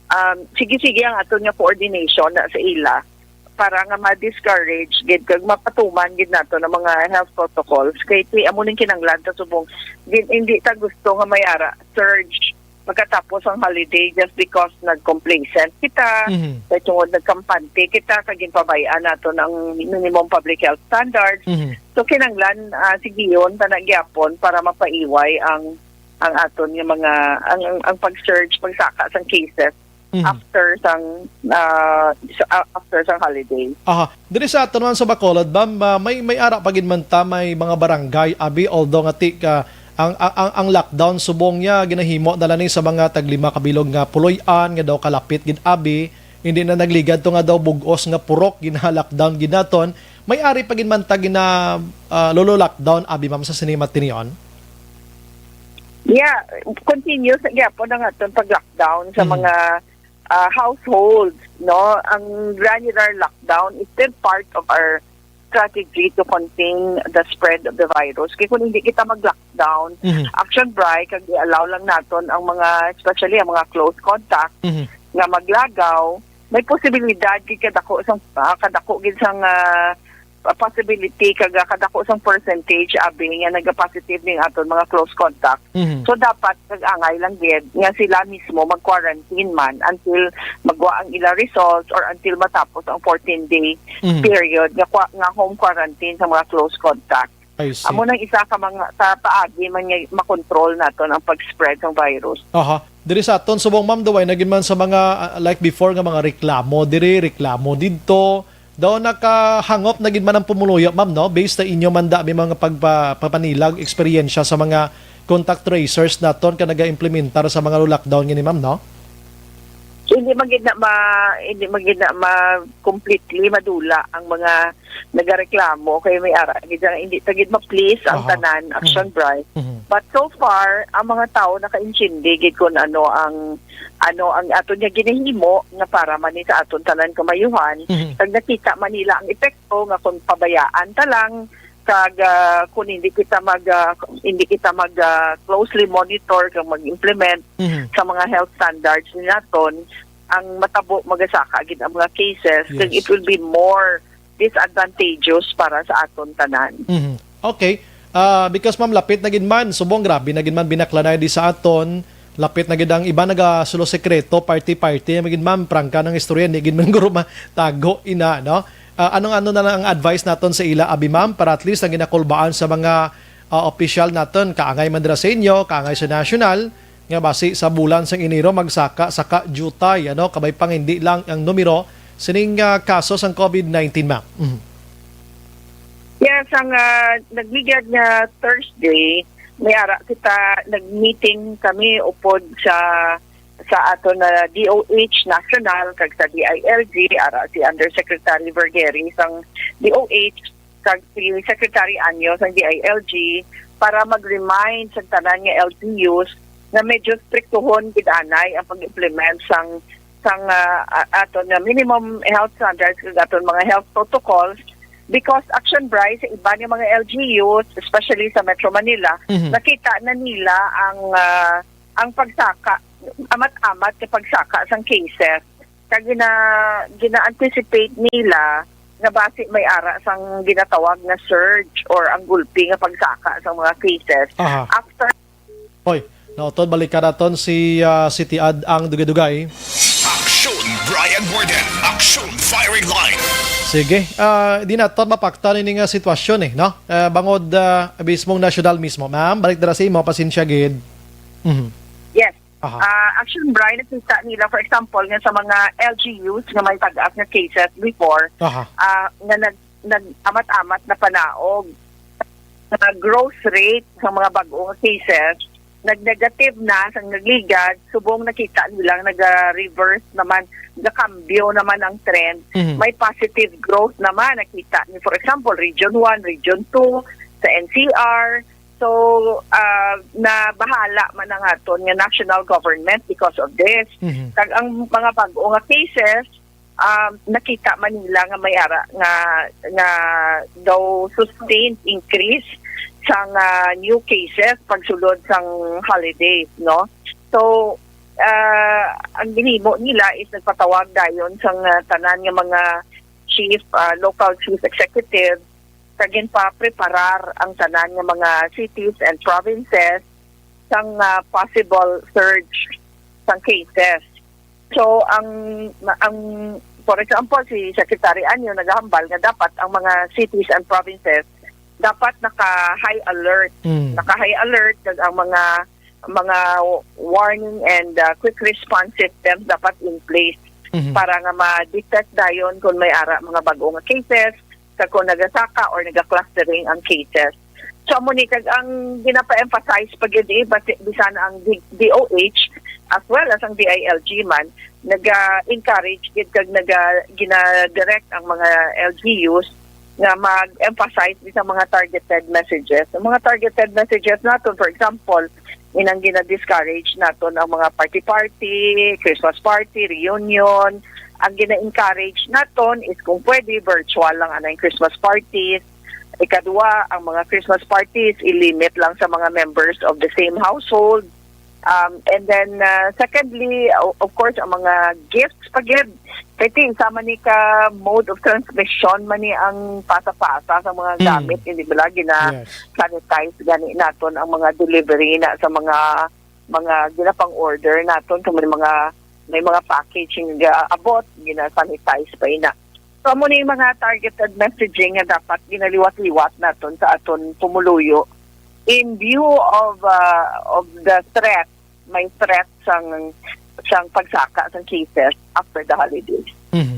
Um, sige-sige ang aton nga coordination na sa ila para nga ma-discourage gid kag mapatuman gid nato ang mga health protocols. Kay ti-, amo ning kinahanglan ta subong, di, hindi ta gusto nga may ara surge pagkatapos ang holiday just because nag-complacent kita, Mhm. kay tungod nagkampante kita, kag ginpabay-an naton ang minimum public health standards. Mhm. So, kinahanglan, ah, sigiyon ta na gyapon para mapaiway ang, ang aton nga mga, ang, ang, ang pag-surge, pagsaka sang cases Mhm. after sang, ah, sa, ah, after sang holiday. Aha. Diri sa aton man sa Bacolod, ma'am, ah, may, may ara pa gid man ta, may mga barangay, abi, although nga ti-, ka, ang, ang, ang, ang lockdown subong niya, ginahimo na lang ni sa mga taglima ka bilog nga puloy-an, nga daw kalapit gid, abi, hindi na nagligad to nga daw bug-os nga purok, gina-lockdown gid naton. May ari pa gid man ta gina, ah, lolo lockdown, abi, ma'am, sa sini matinion? Yeah, continuous na gyapon ang aton pag-lockdown sa Mhm. mga, ah, households, no? Ang granular lockdown is still part of our strategy to contain the spread of the virus. Kay kung hindi kita mag-lockdown, Mhm. Action Bri, kag i-allow lang naton ang mga, especially ang mga close contact Mhm. nga maglagaw, may posibilidad gid kadako sang, ah, kadako gid sang, ah, possibility kag, ah, kadako sang percentage, abi, nga nagapositive ning aton mga close contact. Mhm. So, dapat nag-angay lang gid nga sila mismo mag-quarantine man until magwa ang ila results or until matapos ang fourteen-day Mhm. period nga kwa-, nga home quarantine sa mga close contact. I see. Amo nang isa ka mga, sa paagi man nga makontrol naton ang pag-spread sang virus. Aha. Diri sa aton subong, ma'am, daw way na gid man sa mga, ah, like before nga mga reklamo diri, reklamo didto. Daw nakahangop na gid man ang pumuluyo, ma'am, no? Based sa inyo man da, may mga pagpa-, papanilag, eksperyensya sa mga contact tracers naton ka naga-implementar sa mga lockdown gini, ma'am, no? Hindi man gid na ma-, hindi man gid na ma-, completely madula ang mga nagareklamo kay may ara gid nga hindi ta gid ma-please ang Aha. tanan, Action Mhm. Bri. Mhm. But so far, ang mga tawo nakaintindi gid kung ano ang, ano ang aton nga ginahimo nga para man ni sa aton tanan kamayuhan. Mhm. Kag nakita man nila ang epekto nga kung pabayaan ta lang, Kag, ah, kung hindi kita mag, ah, hindi kita mag, ah, closely monitor kag mag-implement Mhm. sa mga health standards naton, ang matabo magasaka gid ang mga cases, kag Yes. it will be more disadvantageous para sa aton tanan. Mhm. Okay. Ah, because, ma'am, lapit na gid man, subong grabe na gid man binaklanay di sa aton. Lapit na gid ang iba nagasulo sekreto, party-party na gid, ma'am, prangka ng istorya, hindi gid man guro matago ina, no? Ah, anong ano na lang ang advice naton sa ila, abi, ma'am, para at least ang ginakulbaan sa mga, ah, opisyal naton, kaangay man dira sa inyo, kaangay sa national, nga basi sa bulan sang Enero magsaka-saka jutay, ano, kabay pang hindi lang ang numero sining, ah, kaso sang covid nineteen, ma'am. Mhm. Yes, ang, ah, nagligad nga Thursday, may ara kita, nag-meeting kami upod sa, sa ato na D O H National kag sa D I L G, ara si Undersecretary Vergeres ang D O H, kag si Secretary Anyo sang D I L G, para mag-remind sa tanan nga L G Us nga medyo striktuhon gid anay ang pag-implement sang, sang, ah, a-, aton nga minimum health standards kag aton mga health protocols, because, Action Bri, sa iban nga mga L G Us, especially sa Metro Manila, Mhm. nakita na nila ang, ah, ang pagsaka, amat-amat nga pagsaka sang cases, kag gina-, gina-anticipate nila nga basi may ara sang ginatawag nga surge or ang gulpi nga pagsaka sang mga cases Aha. after Hoy, nautod, balikan naton si, ah, City Ad ang dugay-dugay. Action Brian Warden, Action Firing Line. Sige, ah, di naton mapaktan ini nga sitwasyon eh, no? Ah, bangod, ah, mismong nasyonal mismo. Ma'am, balik dira sa imo, pasensya gid. Mhm. Yes. Aha. Ah, Action Bri, nakita nila, for example, nga sa mga L G Us nga may tag-as nga cases before, Aha. ah, nga nag-, nag-amat-amat na panaog sa growth rate sa mga bag-o nga cases, nag-negative na sang nagligad, subong nakita nilang naga-reverse naman, nagakambyo naman ang trend. Mhm. May positive growth naman nakita ni, for example, Region one, Region two, sa N C R. So, ah, nabahala man ang aton nga national government because of this. Mhm. Kag ang mga bag-o nga cases, um, nakita man nila nga may ara nga, nga daw sustained increase sang, ah, new cases pagsulod sang holidays, no? So, ah, ang ginhimo nila is nagpatawag dayon sang, ah, tanan nga mga chief, ah, local chief executive, kag ginpapreparar ang tanan nga mga cities and provinces sang, ah, possible surge sang cases. So, ang, ang, for example, si Secretary Anyo nagahambal nga dapat ang mga cities and provinces dapat naka-high alert. Mm. Naka-high alert, kag ang mga, mga warning and, ah, quick response systems dapat in place Mhm. para nga ma-detect dayon kung may ara mga bag-o nga cases, kag kung nagasaka or naga-clustering ang cases. So, amo ni, kag ang ginapa-emphasize pa gyud, eh, basi-, bisan ang D-, D O H as well as ang D I L G man, naga-encourage gid kag naga-, gina-direct ang mga L G Us nga mag-emphasize sa mga targeted messages. Ang mga targeted messages naton, for example, inang gina-discourage naton ang mga party-party, Christmas party, reunion. Ang gina-encourage naton is kung pwede, virtual lang anang Christmas parties. Ikadua, ang mga Christmas parties, i-limit lang sa mga members of the same household. Um, and then, uh, secondly, o-, of course, ang mga gifts pa gid. Kay ti, isa man ni ka mode of transmission man ni ang pasa-pasa sa mga Mm. gamit, hindi ba, gina-, Yes. sanitize gani naton ang mga delivery na sa mga, mga ginapang-order naton, kung may mga, may mga packaging nga abot, gina-sanitize pa ina. So, amo ni mga targeted messaging nga dapat ginaliwat-liwat naton sa aton pumuluyo in view of, uh, of the threat, may threat sang, sang pagsaka sang cases after the holidays. Mhm.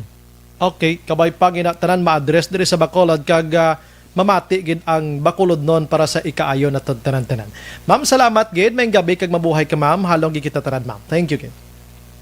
Okay, kabay pa gina tanan ma-address diri sa Bacolod kag, ah, mamati gid ang Bacolodnon para sa ikaayo naton tanan-tanan. Ma'am, salamat gid. Maayong gabi kag mabuhay ka, ma'am. Halong gid kita tanan, ma'am. Thank you gid.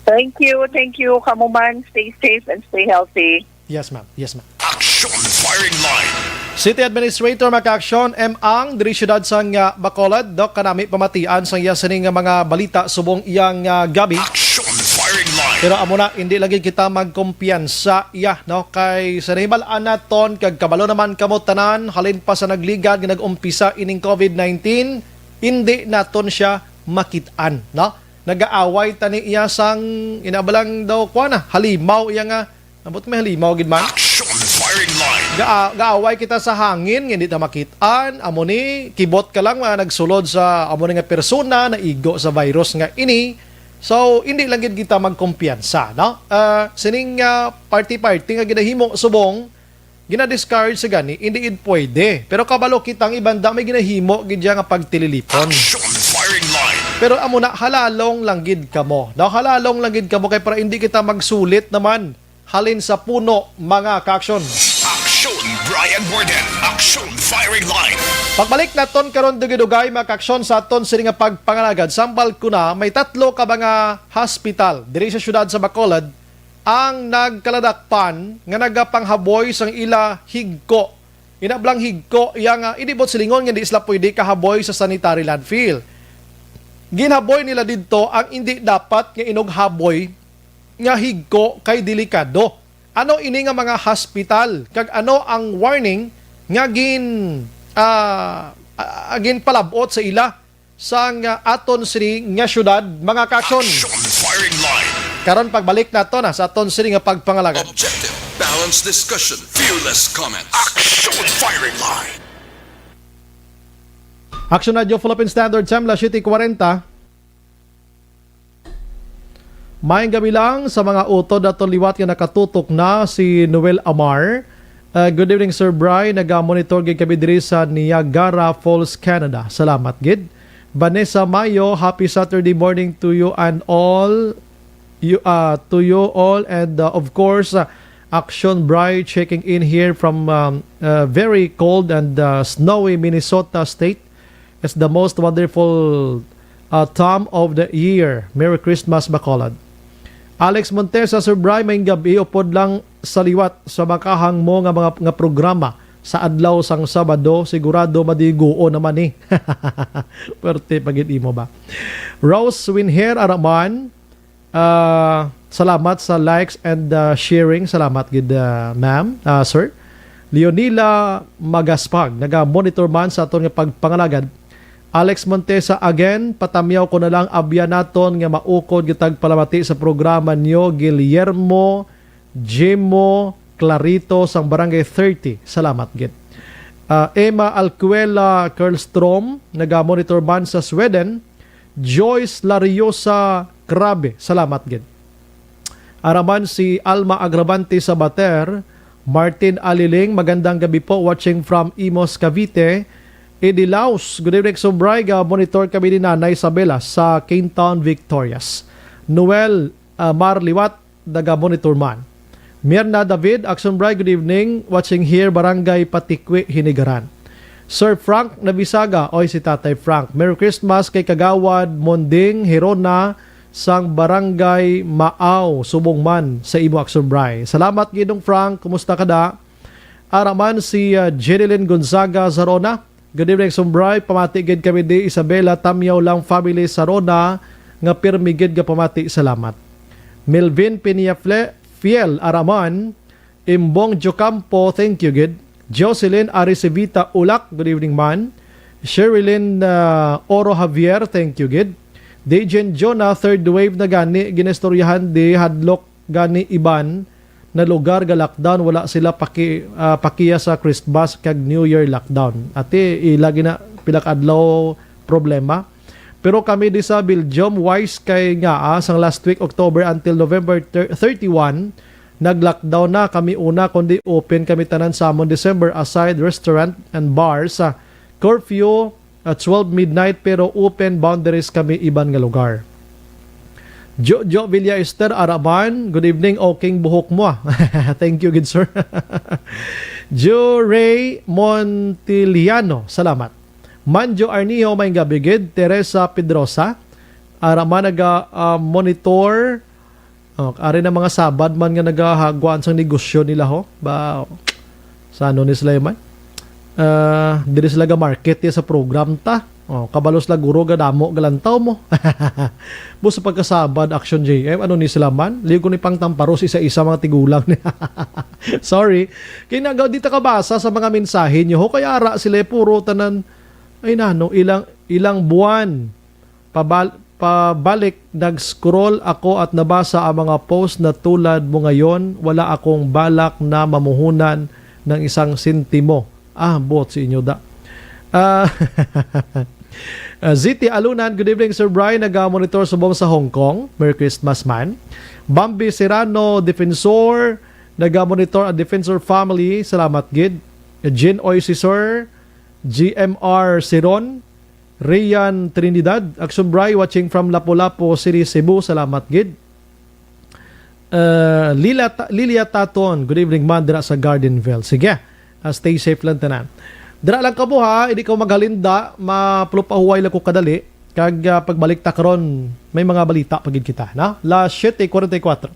Thank you, thank you. Kamo man, stay safe and stay healthy. Yes, ma'am. Yes, ma'am. Action Firing Line. City Administrator Mac Action M. Ang diri siyudad sang, ah, Bacolod, Doc, kanami pamatian sang iya sini nga mga balita subong iyang, ah, gabi. Action Firing Pero amo na, hindi lagi kita magkumpiyansa, iya, no? Kay sa nahibal-an naton, kag kabalo naman kamo tanan, halin pa sa nagligad nga nag-umpisa ining COVID nineteen, hindi naton siya makit-an, no? Nagaaway tani iya sang, inabalang daw, kuha na, halimaw iya nga, abot may halimaw gid man. Action firing line. Ga gaaway kita sa hangin nga hindi ta makit-an, amo ni, kibot ka lang mga nagsulod sa amo ni nga persona, naigo sa virus nga ini. So, hindi lang gid kita magkumpiyansa, no? Ah, sining, ah, party-party nga ginahimo subong, gina-discourage sa gani, hindi gid pwede. Pero kabalo kita ang ibanda may ginahimo gid siya nga pagtililipon. Action firing line. Pero amo na, halalong lang gid kamo. No, halalong lang gid kamo kay para hindi kita magsulit naman halin sa puno, mga ka-aksyon. Action Brian Warden. Action firing line. Pagbalik naton karon dugay-dugay, mga ka-aksyon, sa aton sini nga pagpangalagad. Sambal ko na, may tatlo ka mga hospital diri sa siyudad sa Bacolod ang nagkaladakpan nga nagapanghaboy sang ila higko. Inablang higko iya nga inibot silingon nga di sila pwede kahaboy sa sanitary landfill. Ginhaboy nila didto ang indi dapat nga inughaboy nga higko kay delikado. Ano ini nga mga hospital kag ano ang warning nga gin ah, ah, ginpalabot sa ila sang ah, aton sini nga syudad, mga ka-aksyon? Action firing line. Karon pagbalik nato na sa aton sini nga pagpangalagad. Objective, balanced discussion, fearless comments. Action firing line. Action Radio Philippine Standard Time, alas siyete kuwarenta. Maayong gabi lang sa mga utod naton liwat nga nakatutok na, si Noel Amar. Uh, good evening, Sir Bry. Naga-monitor gid kami diri sa Niagara Falls, Canada. Salamat gid. Vanessa Mayo, happy Saturday morning to you and all. You, uh, to you all, and uh, of course, uh, Action Bry checking in here from um, uh, very cold and uh, snowy Minnesota State. It's the most wonderful uh, time of the year. Merry Christmas, Bacolod. Alex Montesa, Sir Bry, may gabi upod lang sa liwat sa makahang mo nga mga nga programa sa adlaw sang Sabado, sigurado madiguo naman ni. Perte pa gid imo ba? Rose Winher Araman, ah, salamat sa likes and ah, sharing. Salamat gid, ah, ma'am, ah, sir. Leonila Magaspag, naga-monitor man sa aton nga pagpangalagad. Alex Montesa again, patamyaw ko na lang abya naton nga maukod kitag palamati sa programa niyo, Guillermo Jimo Clarito sang Barangay thirty. Salamat gid. Ah, Emma Alcuela Kerlstrom, naga-monitor man sa Sweden. Joyce Lariosa Crabe, salamat gid. Araman si Alma Agravante Sabater, Martin Aliling, magandang gabi po, watching from Imus, Cavite. Eddie Laus, good evening, Sir Bry, ga-monitor kami ni Nanay Isabela sa Kingtown, Victorias. Noel, ah, Mar Liwat, naga-monitor man. Mirna David, Action Bry, good evening. Watching here, Barangay Patikwi, Hinigaran. Sir Frank Nabisaga, oy, si Tatay Frank. Merry Christmas kay Kagawad Monding Hirona sang Barangay Maaw, subong man sa imo, Action Bry. Salamat, Gidong Frank. Kumusta ka da? Araman si uh, Jeneline Gonzaga Zarona. Good evening, Sumbray. Pamati gid kami di Isabela, Tamyaw lang family sa Rona, nga pirmi gid nga pamati. Salamat. Melvin Peñafle, Fiel Araman, Imbong Jocampo, thank you gid. Jocelyn Aricevita Ulak, good evening man. Sherilyn uh, Oro Javier, thank you gid. Dejen Jonah, third wave na gani, ginistoryahan di hadlok gani iban na lugar ga lockdown, wala sila paki, ah, pakiya sa Christmas kag New Year lockdown. Ati, ila gina pila ka adlaw problema. Pero kami di sa Belgium, wise kay nga, ah, sang last week, October until November thir- thirty-one, nag-lockdown na kami una, kundi open kami tanan sa amon December, aside restaurant and bars. Ah, curfew at twelve midnight, pero open boundaries kami iban nga lugar. Jojo Villa Ester Araban, good evening, okay buhok mo, ah. Thank you, good sir. Joe Ray Montiliano, salamat. Manjo Arniho, may gabi gid. Teresa Pedrosa, Araman naga ah, monitor. Oh, ari na mga sabad man nga nagahaguan sang negosyo nila, ho. Ba, sa ano ni sila man? Ah, diri sila ga market ya sa program ta. Oh, kabalo sila, guro, ga damo ga lantaw mo. Bus sa pagkasabad, Action J M, ano ni sila man? Liyo ko ni pangtamparos isa-isa mga tigulang. Sorry. Kay naga, di ta kabasa sa mga mensahe niyo, ho, kay ara sila, eh, puro tanan, ay, nano, ilang, ilang buwan. Pabal-, pabalik, nag-scroll ako at nabasa ang mga post na tulad mo ngayon. Wala akong balak na mamuhunan ng isang sentimo. Ah, buot sa inyo da. Ah, ah, Z T Alunan, good evening, Sir Brian. Naga-monitor subong sa Hong Kong. Merry Christmas man. Bambi Serrano, Defensor, naga-monitor ang Defensor family. Salamat gid. Jean Oy Sisor, G M R Siron, Rian Trinidad, Action Bray, watching from Lapu-Lapu City, Cebu. Salamat gid. Uh, Lila Ta-, Lilia Taton, good evening man dira sa Gardenville. Sige, ah, stay safe lang tanan. Dira lang kamo ha, hindi ko maghalinda, maplupahuway lang ko kadali. Kag, ah, pagbalik ta karon, may mga balita pa gid kita, na? Las siete cuarenta y cuatro.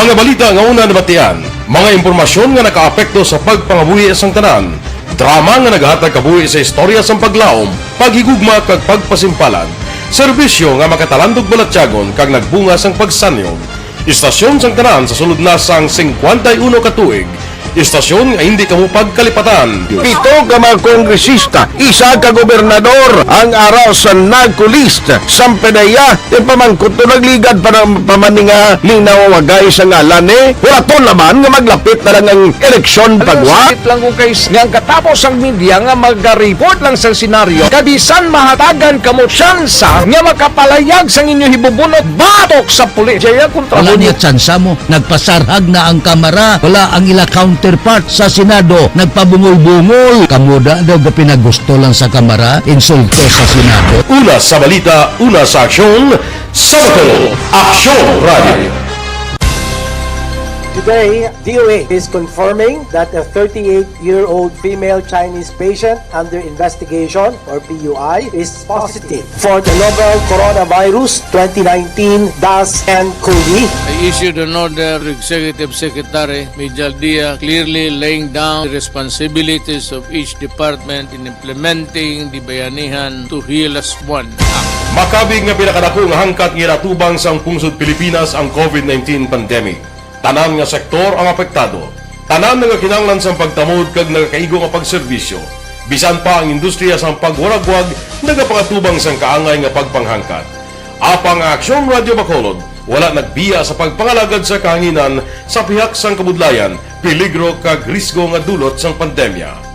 Mga balita nga una nabatian, mga impormasyon nga nakaapekto sa pagpangabuhi sang tanan, drama nga naghatag kabuhi sa istorya sang paglaom, paghigugma kag pagpasimpalan, serbisyo nga makatalandog balatyagon kag nagbunga sang pagsanyog. Istasyon sang tanan sa sulod na sang singkwenta y uno ka tuig. Istasyon nga hindi kamo pagkalipatan. Pito ka mga kongresista, isa ka gobernador, ang ara sa NAGCO list. Sampanaya, ipamangkot to nagligad pa ng pamaninga ning nawawagay sa ngalan ni Horaton Laban nga maglapit na lang ang eleksyon. Alam mo, pagwa. Sakit lang ko kay s-, nga ang katapos ang media nga magaripot lang sa senaryo, kabisan mahatagan kamo tsansa nga makapalayag sang inyo hibubunot batok sa pulis. Jaya kontra. Wala mo niya tsansa mo. Nagpasarhag na ang Kamara. Wala ang ila counterpart sa Senado. Nagpabungol-bungol. Kamo da daw ga pinagusto lang sa Kamara, insulto sa Senado. Una sa balita, una sa aksyon, sa Bacolod, Aksyon Radio. Today, D O A is confirming that a thirty-eight-year-old female Chinese patient under investigation, or P U I, is positive for the novel coronavirus twenty nineteen dash N cov. I issued an order to Executive Secretary Mijal Dia, clearly laying down the responsibilities of each department in implementing the Bayanihan to Heal Us One Act. Makabig nga pinakadako nga hangkat nga ginatubang sang pungsod Pilipinas ang covid nineteen pandemic. Tanan nga sektor ang apektado. Tanan nagakinahanglan sang pagtamod kag nagakaigo nga pagserbisyo. Bisan pa ang industriya sang pagwaragwag nagapangatubang sang kaangay nga pagpanghangkat. Apang ang Aksyon Radyo Bacolod wala nagbiya sa pagpangalagad sa kahanginan sa pihak sang kabudlayan, peligro kag risgo nga dulot sang pandemya.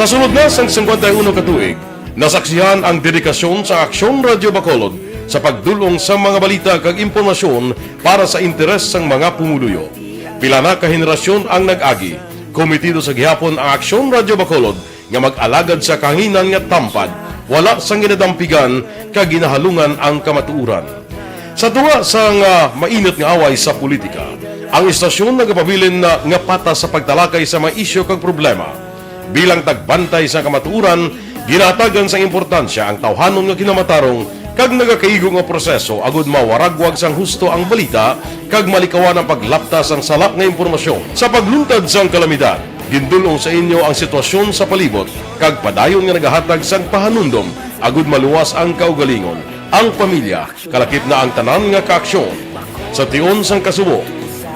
Sa sulod na sang singkwenta y uno ka tuig, nasaksihan ang dedikasyon sa Aksyon Radyo Bacolod sa pagdul-ong sa mga balita kag impormasyon para sa interes sang mga pumuluyo. Pila na ka henerasyon ang nag-agi. Kometido sa gihapon ang Aksyon Radyo Bacolod nga mag-alagad sa kahanginan nga tampad, wala sang ginadampigan kag ginahalungan ang kamatuoran. Sa tunga sang, ah, mainit nga away sa politika, ang istasyon nagapabilin na nga patas sa pagtalakay sa mga isyu kag problema. Bilang tagbantay sa kamatuoran, ginahatagan sang importansya ang tawhanon nga kinamatarong kag nagakaigo nga proseso agud mawaragwag sang husto ang balita kag malikawan ang paglapta sang sala nga impormasyon. Sa pagluntad sang kalamidad, gindul-ong sa inyo ang sitwasyon sa palibot kag padayon nga nagahatag sang pahanumdom agud maluwas ang kaugalingon, ang pamilya, kalakip na ang tanan nga kaaksyon. Sa tion sang kasubo,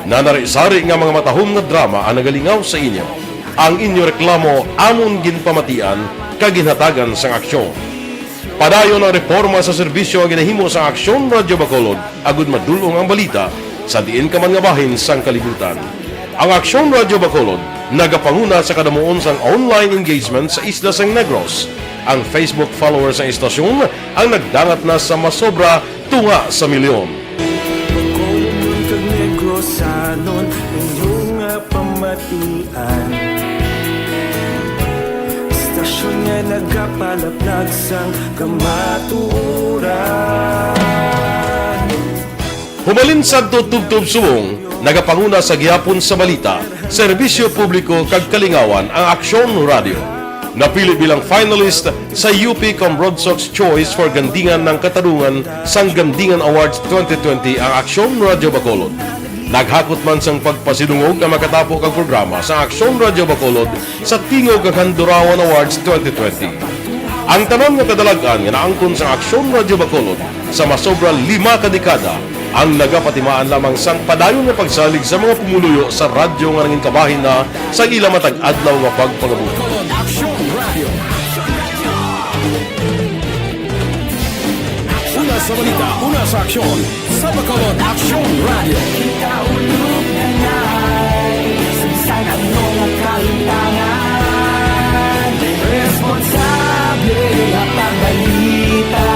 nanari-sari nga mga matahom nga drama ang nagalingaw sa inyo. Ang inyo reklamo amon ginpamatian kag ginhatagan sang aksyon. Padayon ang reporma sa serbisyo nga ginahimo sang Aksyon Radyo Bacolod agud madul-ong ang balita sa diin ka man nga bahin sang kalibutan. Ang Aksyon Radyo Bacolod nagapanguna sa kadamuon sang online engagement sa isla sang Negros. Ang Facebook followers sang istasyon ang nagdangat na sa masobra tunga sa milyon. Bacolodnon kag Negrosanon, inyo nga pamatian. Istasyon nga nagapalaplag sang kamatuoran. Humalin sadto tubtob subong, nagapanguna sa gihapon sa balita, serbisyo publiko kag kalingawan ang Aksyon Radyo. Napili bilang finalist sa U P Comrodsox Choice for Gandingan ng Katarungan sang Gandingan Awards twenty twenty ang Aksyon Radyo Bacolod. Naghakot man sang pagpasidungog nga makatapo kag programa sa Aksyon Radyo Bacolod sa Tingog kag Handurawan Awards twenty twenty. Ang tanan nga kadalag-an nga naangkon sa Aksyon Radyo Bacolod sa masobra lima ka dekada ang nagapatimaan lamang sang padayon nga pagsalig sa mga pumuluyo sa radyo nga nangin kabahin na sa ila matag adlaw nga pagpangabuhi. Aksyon Radio. Una sa balita, una sa aksyon. Sa Bacolod, Aksyon Radio. Sa ano nga kalimtangan, responsable nga pagbalita,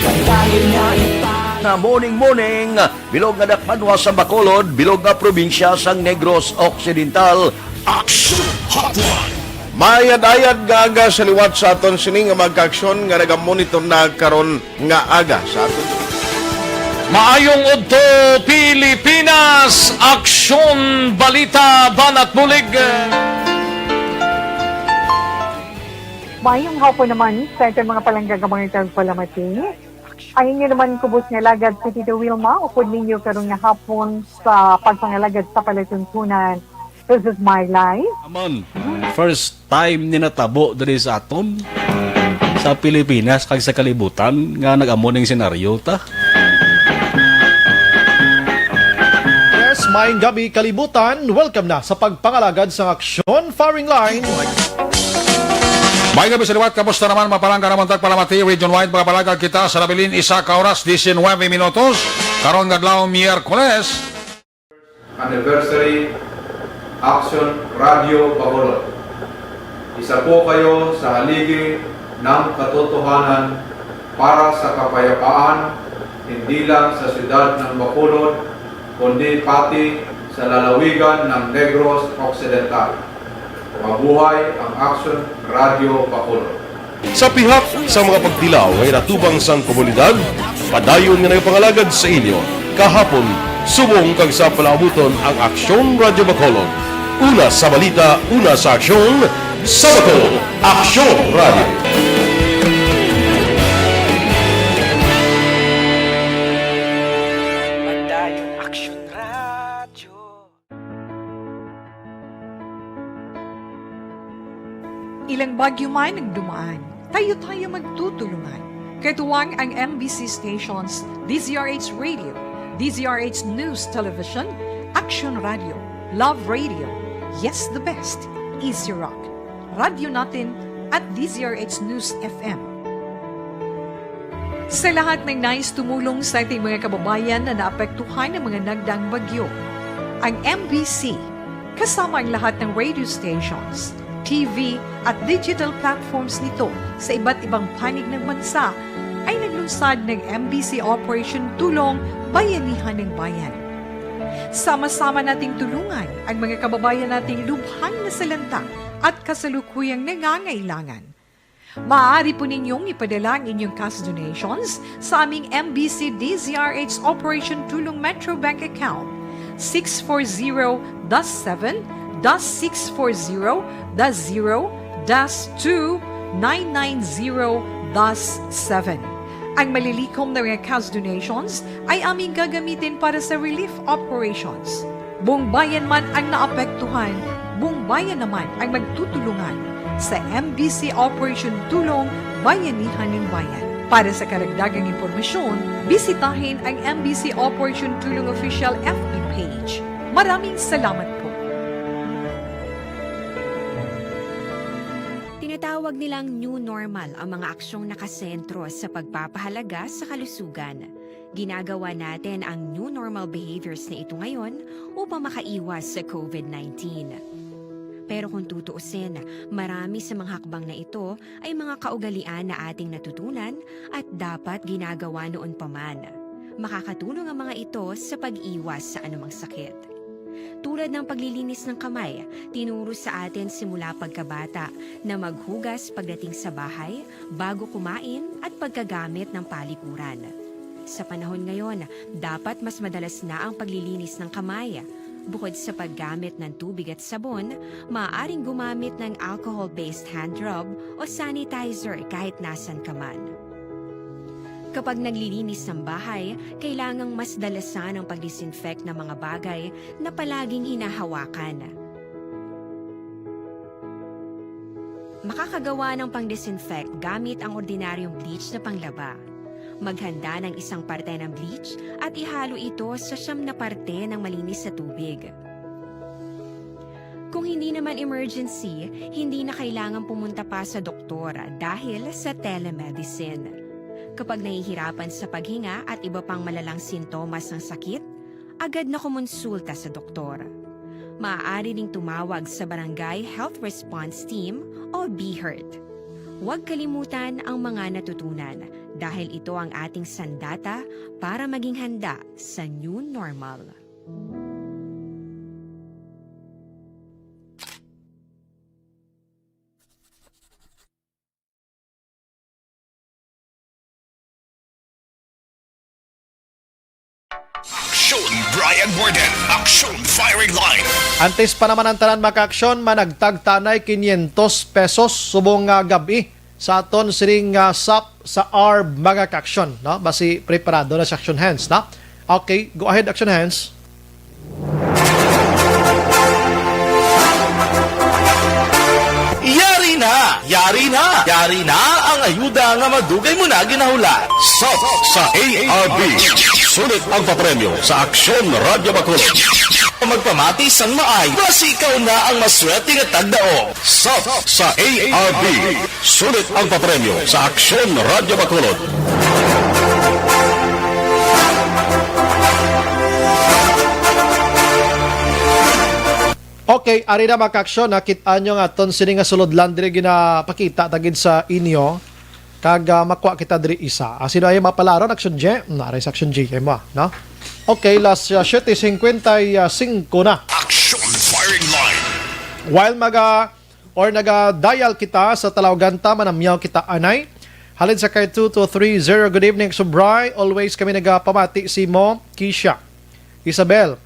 pagdayon nga ipang- Nga morning, morning, bilog nga dakbanwa sa Bacolod, bilog nga probinsya sang Negros Occidental. Action Hotline. Maayad-ayad nga aga sa liwat sa aton sini nga mga kaaksyon nga nagamonitor na karon nga aga sa aton. Maayong udto, Pilipinas! Aksyon, balita, banat bulig. Maayong hapon naman sa aton mga palangga nga mga tagpalamati. Ang inyo naman kubos nga alagad si Tito Wilma, upod ninyo karon nga hapon sa pagpangalagad sa palatuntunan. This is my life. Amon, first time ni natabo diri sa aton, sa Pilipinas, kag sa kalibutan, nga nag-amo ning senaryo ta. Yes, maayong gabi, kalibutan. Welcome na sa pagpangalagad sang aksyon, firing line. May gabi sa liwat, kamusta naman, mga palangga namon tagpalamati, region-wide, mga palangga kita sa nabilin, isa ka oras, diecinueve minutos, karon nga adlaw, Miyerkules. Anniversary, Action Radio Bacolod. Isa po kayo sa haligi ng katotohanan para sa kapayapaan, hindi lang sa siyudad ng Bacolod, kundi pati sa lalawigan ng Negros Occidental. Mabuhay ang Action Radio Bacolod. Sa pihak sa mga pagtilaw nga inatubang sang komunidad, padayon nga nagapangalagad sa inyo kahapon, subong kag sa palaabuton ang Aksyon Radyo Bacolod. Una sa balita, una sa aksyon, sa Bacolod, Aksyon Radyo. Padayon Aksyon Radyo. Ilang bagyo man ang dumaan, tayo-tayo magtutulungan. Katuwang ang M B C stations, D Z R H Radio, D Z R H News Television, Action Radio, Love Radio, Yes the Best, Easy Rock, Radyo Natin, at D Z R H News F M. Sa lahat ng nais tumulong sa ating mga kababayan na naapektuhan ng mga nagdaang bagyo, ang M B C, kasama ang lahat ng radio stations, T V, at digital platforms nito sa iba't ibang panig ng bansa, ay naglunsad ng M B C Operation Tulong Bayanihan ng Bayan. Sama-sama nating tulungan ang mga kababayan nating lubhang nasalanta at kasalukuyang nangangailangan. Maaari po ninyong ipadala ang inyong cash donations sa aming M B C D Z R H Operation Tulong Metro Bank account, six four zero dash seven dash six four zero dash zero dash two nine nine zero dash seven. Ang malilikom na mga cash donations ay aming gagamitin para sa relief operations. Buong bayan man ang naapektuhan, buong bayan naman ang magtutulungan sa M B C Operation Tulong Bayanihan ng Bayan. Para sa karagdagang impormasyon, bisitahin ang M B C Operation Tulong Official F B page. Maraming salamat po. Tinatawag nilang new normal ang mga aksyong nakasentro sa pagpapahalaga sa kalusugan. Ginagawa natin ang new normal behaviors na ito ngayon upang makaiwas sa COVID nineteen. Pero kung tutuusin, marami sa mga hakbang na ito ay mga kaugalian na ating natutunan at dapat ginagawa noon pa man. Makakatulong ang mga ito sa pag-iwas sa anumang sakit. Tulad ng paglilinis ng kamay, tinuro sa atin simula pagkabata na maghugas pagdating sa bahay, bago kumain, at pagkagamit ng palikuran. Sa panahon ngayon, dapat mas madalas na ang paglilinis ng kamay. Bukod sa paggamit ng tubig at sabon, maaaring gumamit ng alcohol-based hand rub o sanitizer kahit nasan ka man. Kapag naglilinis ng bahay, kailangang mas dalasan ang pag-disinfect ng mga bagay na palaging hinahawakan. Makakagawa ng pang-disinfect gamit ang ordinaryong bleach na panglaba. Maghanda ng isang parte ng bleach at ihalo ito sa siyam na parte ng malinis na tubig. Kung hindi naman emergency, hindi na kailangan pumunta pa sa doktor dahil sa telemedicine. Kapag nahihirapan sa paghinga at iba pang malalang sintomas ng sakit, agad na kumonsulta sa doktor. Maaari ding tumawag sa Barangay Health Response Team o BHERT. Huwag kalimutan ang mga natutunan dahil ito ang ating sandata para maging handa sa new normal. Aksyon Brian Borden, Aksyon Firing Line. Antes pa naman ang tanan, mga kaaksyon, managtag ta anay quinientos pesos subong nga gab-i sa aton sining uh, sap sa arb, mga kaaksyon, no? Basi preparado na si Action Hands, no? Okay, go ahead, Action Hands. Yari na! Yari na! Yari na ang ayuda nga madugay mo na ginahulat. Sap sa A R B. Sulit ang papremyo sa Aksyon Radyo Bacolod. Magpamati sang maay, basi ikaw na ang maswerte nga tagdaog. Sap sa A R B. Sulit ang papremyo sa Aksyon Radyo Bacolod. Okay, ari na, mga kaaksyon, nakit-an nyo nga aton sini nga sulod lang diri ginapakita ta gid sa inyo, kag ah, makuha kita diri isa. Ah, sino ay mapalaron, Action J? Hmm, ari sa Action J, kay mo, ah, no? Okay, las ah, siyete cincuenta y cinco na. Action Firing Line. While maga or naga-dial kita sa tawagan ta, manamyaw kita anay. Halin sa kay two two three zero, good evening, Subray. Always kami nagapamati si mo, Kisha. Isabel,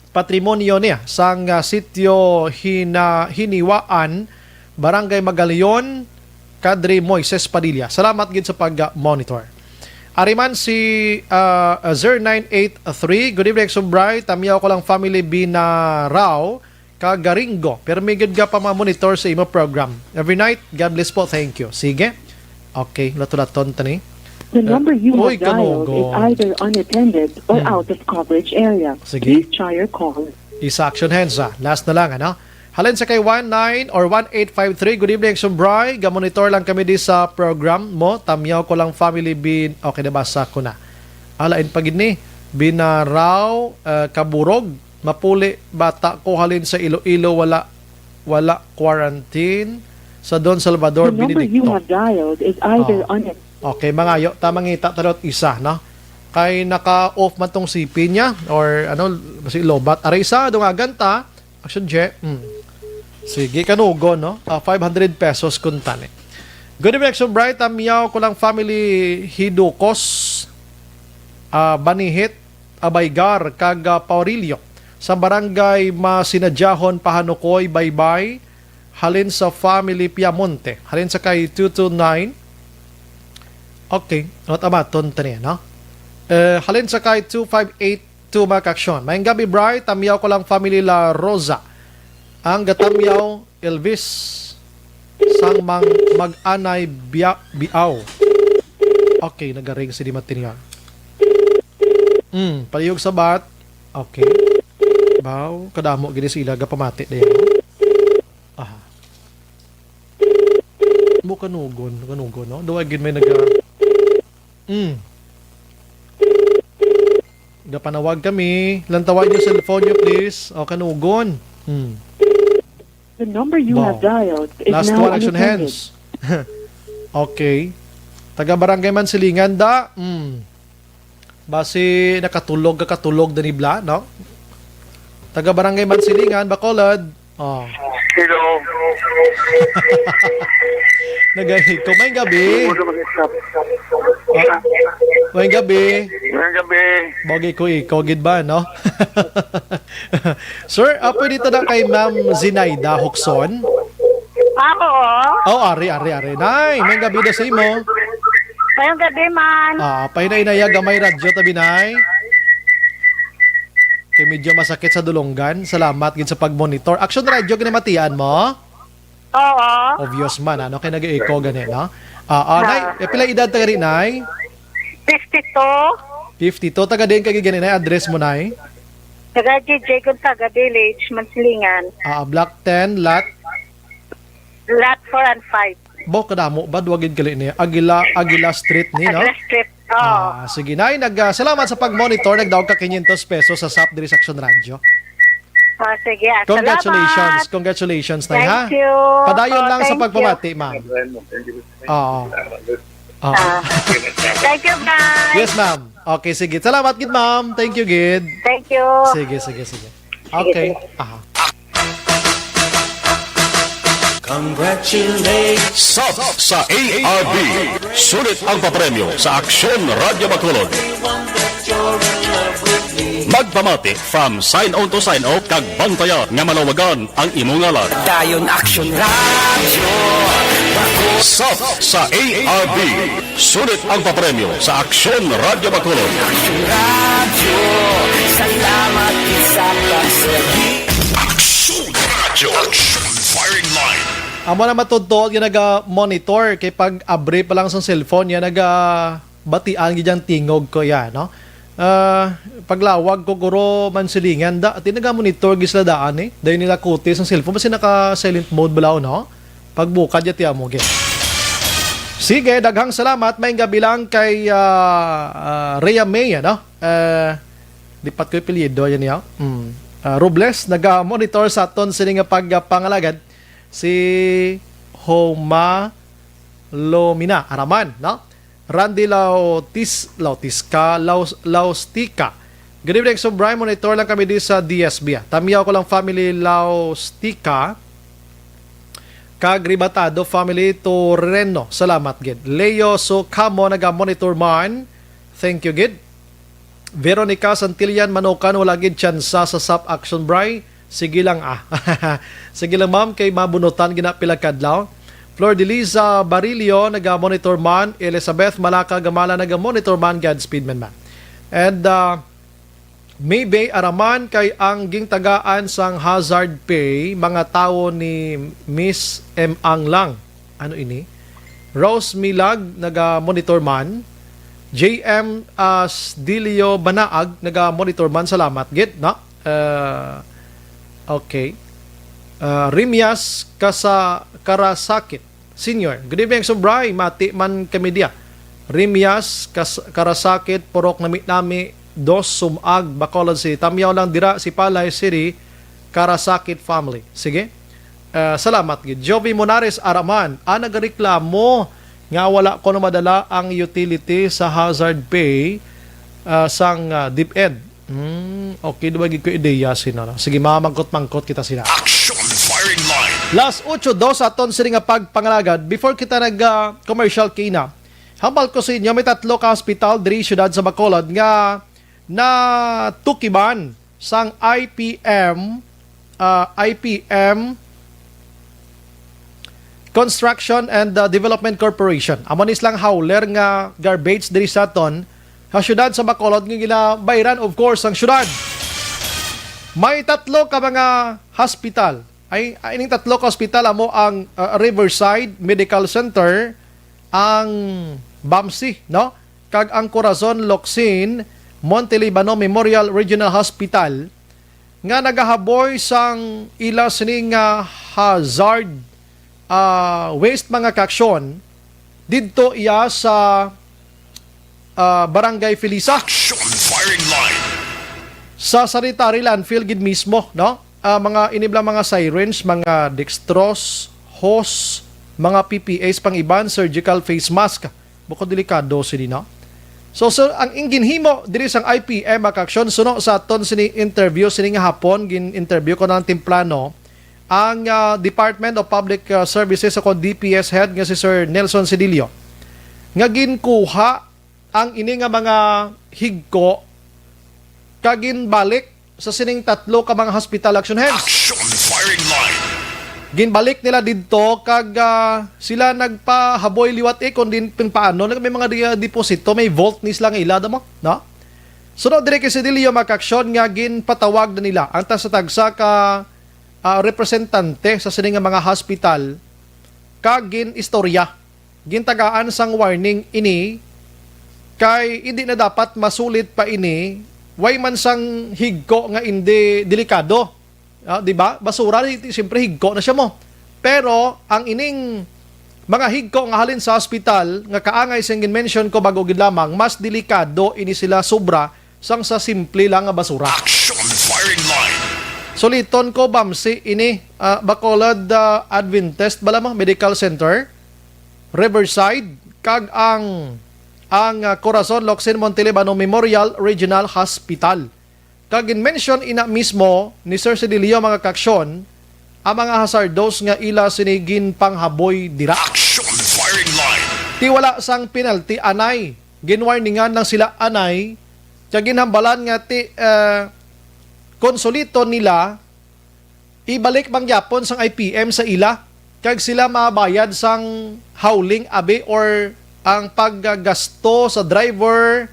patrimonyo niya sang ah, sitio Hina, Hiniwaan, Barangay Magalion, Kadri Moises Padilla. Salamat gid sa pag-monitor. Ari man si ah, ah, zero nine eight three, good evening, Subray. Tamyaw ko lang family Binarao, kag Garingo. Pirmi gid ka pa mamonitor sa imo program. Every night, God bless po. Thank you. Sige. Okay, latulaton tani. The number you Uy, have dialed is kanugo. Either unattended or Hmm. out of coverage area. Sige. Please try your call. Isa, Action Hands, ah. Last na lang, ano? Halin sa kay one nine or one eight five three, good evening, Subray. Gamonitor lang kami di sa program mo. Tamyaw ko lang family bin. Okay, nabasa ko na. Alain pa gid ni. Binarao, ah, Kaburog. Mapuli, bata ko halin sa Iloilo, wala, wala quarantine. Sa Don Salvador, The number you Benedicto. have dialed is either Oh. unattended. Okay, mangayo ta mangita ta dot isa, no? Kay naka-off man tong C P niya or ano, si lobat. Aray sa dungagan ta. Action, J. Hmm. Sige, kanugon, no? Ah, five hundred pesos kuntani. Good evening, Action Bright. Tamyaw ko lang family Hidukos, ah, Banihit, Abaygar, kag ah, Paurilio. Sa barangay Masinadyahon, Pahanukoy, Baybay. Halin sa family Piamonte. Halin sa kay two two nine. Okay, not amaton tani, no? Eh, halin sa kay two five eight two, mga kaaksyon. Mayang gabi, Bri. Tamyaw ko lang family La Rosa. Ang gatamyaw, Elvis. Sang mang mag-anay biya, biaw. Okay, nagaring si Di Martinian. Hmm, palihog sabat. Okay. Baw, kadamo gini sila gapamati dayon. Aha. Mo kanugon, kanugon, no? Duwa gid may naga... Mm. Gapanawag kami. Lantawag niyo cellphone niyo, please. O, kanugon. Mm. The number you Wow. have dialed is Last now one, action unattended. Hands. Okay. Taga Barangay Mansilingan, da. Mm. Basi nakatulog ka, katulog na nibla, no? Taga Barangay Mansilingan, Bacolod. Oh. Hello. Nagahiko. May gabi. Ah, may gabi. May gabi. Bogi ko iko gid ba, no? Sir, ah, pwede ta na kay Ma'am Zinaida Hokson? Ah, oo. Oh, ari, ari, ari. Nay, may gabi na sa imo. Mayong gabi man. Ah, pahinay-hinaya gamay radyo tabi, Nay. Kay medyo masakit sa dulonggan. Salamat gid sa pag-monitor. Action Radio, ginamatian mo? Oo. Obvious man, ano? Kay nag-echo gani, no? Ah, ah, Nay, Ah. eh, pila edad ta gani, Nay? Fifty-two. Fifty-two. Taga din ka gani, Nay? Address mo, Nay? Taga J J Gonzaga Village, Mansilingan. Ah, Block ten, lot? Lot four and five. Bo, kadamo ba? Duwa gid gali niya. Aguila, Aguila Street ni, no? Aguila Street. Oo. Ah, sige, Nay, nag, ah, salamat sa pag-monitor. Nagdaog ka quinientos pesos sa sap diri sa Action Radio. Ah, sige, ah, Congratulations. Salamat. Congratulations, Nay, ha? Thank you. Padayon Oh, lang sa thank you. pagpamati, ma'am. Oo. Oo. Ah, thank you, guys. Yes, ma'am. Okay, sige. Salamat gid, ma'am. Thank you gid. Thank you. Sige, sige, sige. Okay. Aha. Congratulations. Sap sa A R B. Sulit ang papremyo sa Aksyon Radyo Bacolod. Magpamati from sign on to sign off kag bantaya nga malawagan ang imo ngalan. Dayon Aksyon Radyo. Sap sa A R B. Sulit ang papremyo sa Aksyon Radyo Bacolod. Aksyon Radyo. Salamat sa pagserbi. Aksyon Radyo. Aksyon Firing Line. Amo na matudtod nga naga-monitor kay pag-abri pa lang sa cellphone niya, naga-batian gid ang tingog ko ya, no? Ah, paglawag ko guro Mansilingan da, ati naga-monitor gid sila daan eh. Dayon nila kutis ang cellphone, basi naka-silent mode bala, no? Pagbukad ya ti amo gid. Sige, daghang salamat. May gabi lang kay, ah, ah, Rhea May, ano? Ah, di pat ko apelyido yan niya. Mm. Ah, Robles, naga-monitor sa aton sini nga pagpangalagad si Homa Lomina Araman, no? Randy Lautis, Lautisca, Laus-, Laustica. Good evening, Subray. Monitor lang kami di sa D S B, ah. Tamyaw ko lang family Laustica. Kag Ribatado family Torreno. Salamat gid. Leo Socamo naga-monitor man. Thank you gid. Veronica Santillan Manokan, wala gid tsansa sa sap action, Bray. Sige lang, ah. Sige lang, ma'am, kay mabunutan gina pila kadlaw. Flor Deliza Barilio, naga-monitor man. Elizabeth Malaka Gamala, naga-monitor man. Godspeed man, ma'am. And, uh, May Bay Araman, kay ang gingtagaan sang hazard pay, mga tawo ni Miss M Ang lang. Ano ini? Rose Milag, naga-monitor man. J M Asdilio Banaag, naga-monitor man. Salamat gid, no? Uh, okay. Uh, Rimias Kasa-, Karasakit Senior. Good evening, Subray. Mati man kami diya. Rimias, Kas-, Karasakit, Purok Nami-Nami, Dos, Sumag, Bacolod City. Tamyaw lang dira si Palay City, Karasakit family. Sige. Ah, salamat gid. Jovi Monares Araman, ah, nagareklamo nga wala ko na madala ang utility sa hazard pay, ah, sang, ah, DepEd. Hmm, okay, duwa gid ko ideya sina, no? Sige, mamangkot-mangkot kita sina. Action Firing Line. Las ocho dos aton sini nga pagpangalagad. Before kita nag, ah, commercial kina, hambal ko sa inyo, may tatlo ka hospital diri siyudad sa Bacolod nga natukiban sang I P M, ah, I P M Construction and, uh, Development Corporation. Amo ni silang hauler nga garbage diri sa aton, sa siyudad sa Bacolod nga ginabayran, of course, ang siyudad. May tatlo ka mga hospital. Ay, ay, ining tatlo ka hospital amo ang, uh, Riverside Medical Center, ang BAMC, no? Kag ang Corazon Locsin Montelibano Memorial Regional Hospital nga nagahaboy sang ila sini nga hazard, ah, waste, mga kaaksyon, didto iya sa, ah, Barangay Felisa. Action Firing Line. Sa sanitary landfill gid mismo, no? Ah, mga iniblang mga syringe, mga dextrose, hose, mga P P As pang iban, surgical face mask. Bukod delikado sini, no? So, so, ang ing ginhimo diri sang I P M, mga kaaksyon, suno sa aton sini interview sini nga hapon, gin-interview ko na lang temprano ang, ah, Department of Public, ah, Services o kon D P S head nga si Sir Nelson Cedillo nga ginkuha ang ini nga mga higko kag ginbalik sa sining tatlo ka mga hospital, Action Heads. Action firing line. Ginbalik nila didto kag, ah, sila nagpahaboy liwat, eh, kung din, kung paano na may mga di-, ah, deposito, may vault ni sila nga ila, damo, no? Sunod diri kay Sedilio, mga kaaksyon, nga ginpatawag na nila ang tagsa-tagsa ka, ah, representante sa sini nga mga hospital kag gin-istorya. Gintagaan sang warning ini kay hindi na dapat masulit pa ini, way man sang higko nga hindi delikado. Ah, di ba? Basura, di, di, siyempre, higko na siya mo. Pero ang ining mga higko nga halin sa ospital nga kaangay sing gin-mention ko bago gid lamang, mas delikado ini sila sobra sang sa simple lang nga basura. Action firing line. Suliton ko, Bamsi, ini, ah, Bacolod, ah, Adventist bala mo, Medical Center, Riverside, kag ang, ang, ah, Corazon Locsin Montelibano Memorial Regional Hospital. Kag gin-mention ina mismo ni Sir Sedilio, mga kaaksyon, ang mga hazardos nga ila sini ginpanghaboy dira. Action firing line. Ti wala sang penalty anay. Ginwarningan lang sila anay. Kag ginhambalan nga ti, eh, konsuliton nila, ibalik man gyapon sang I P M sa ila, kag sila mabayad sang hauling abi or ang paggagasto sa driver,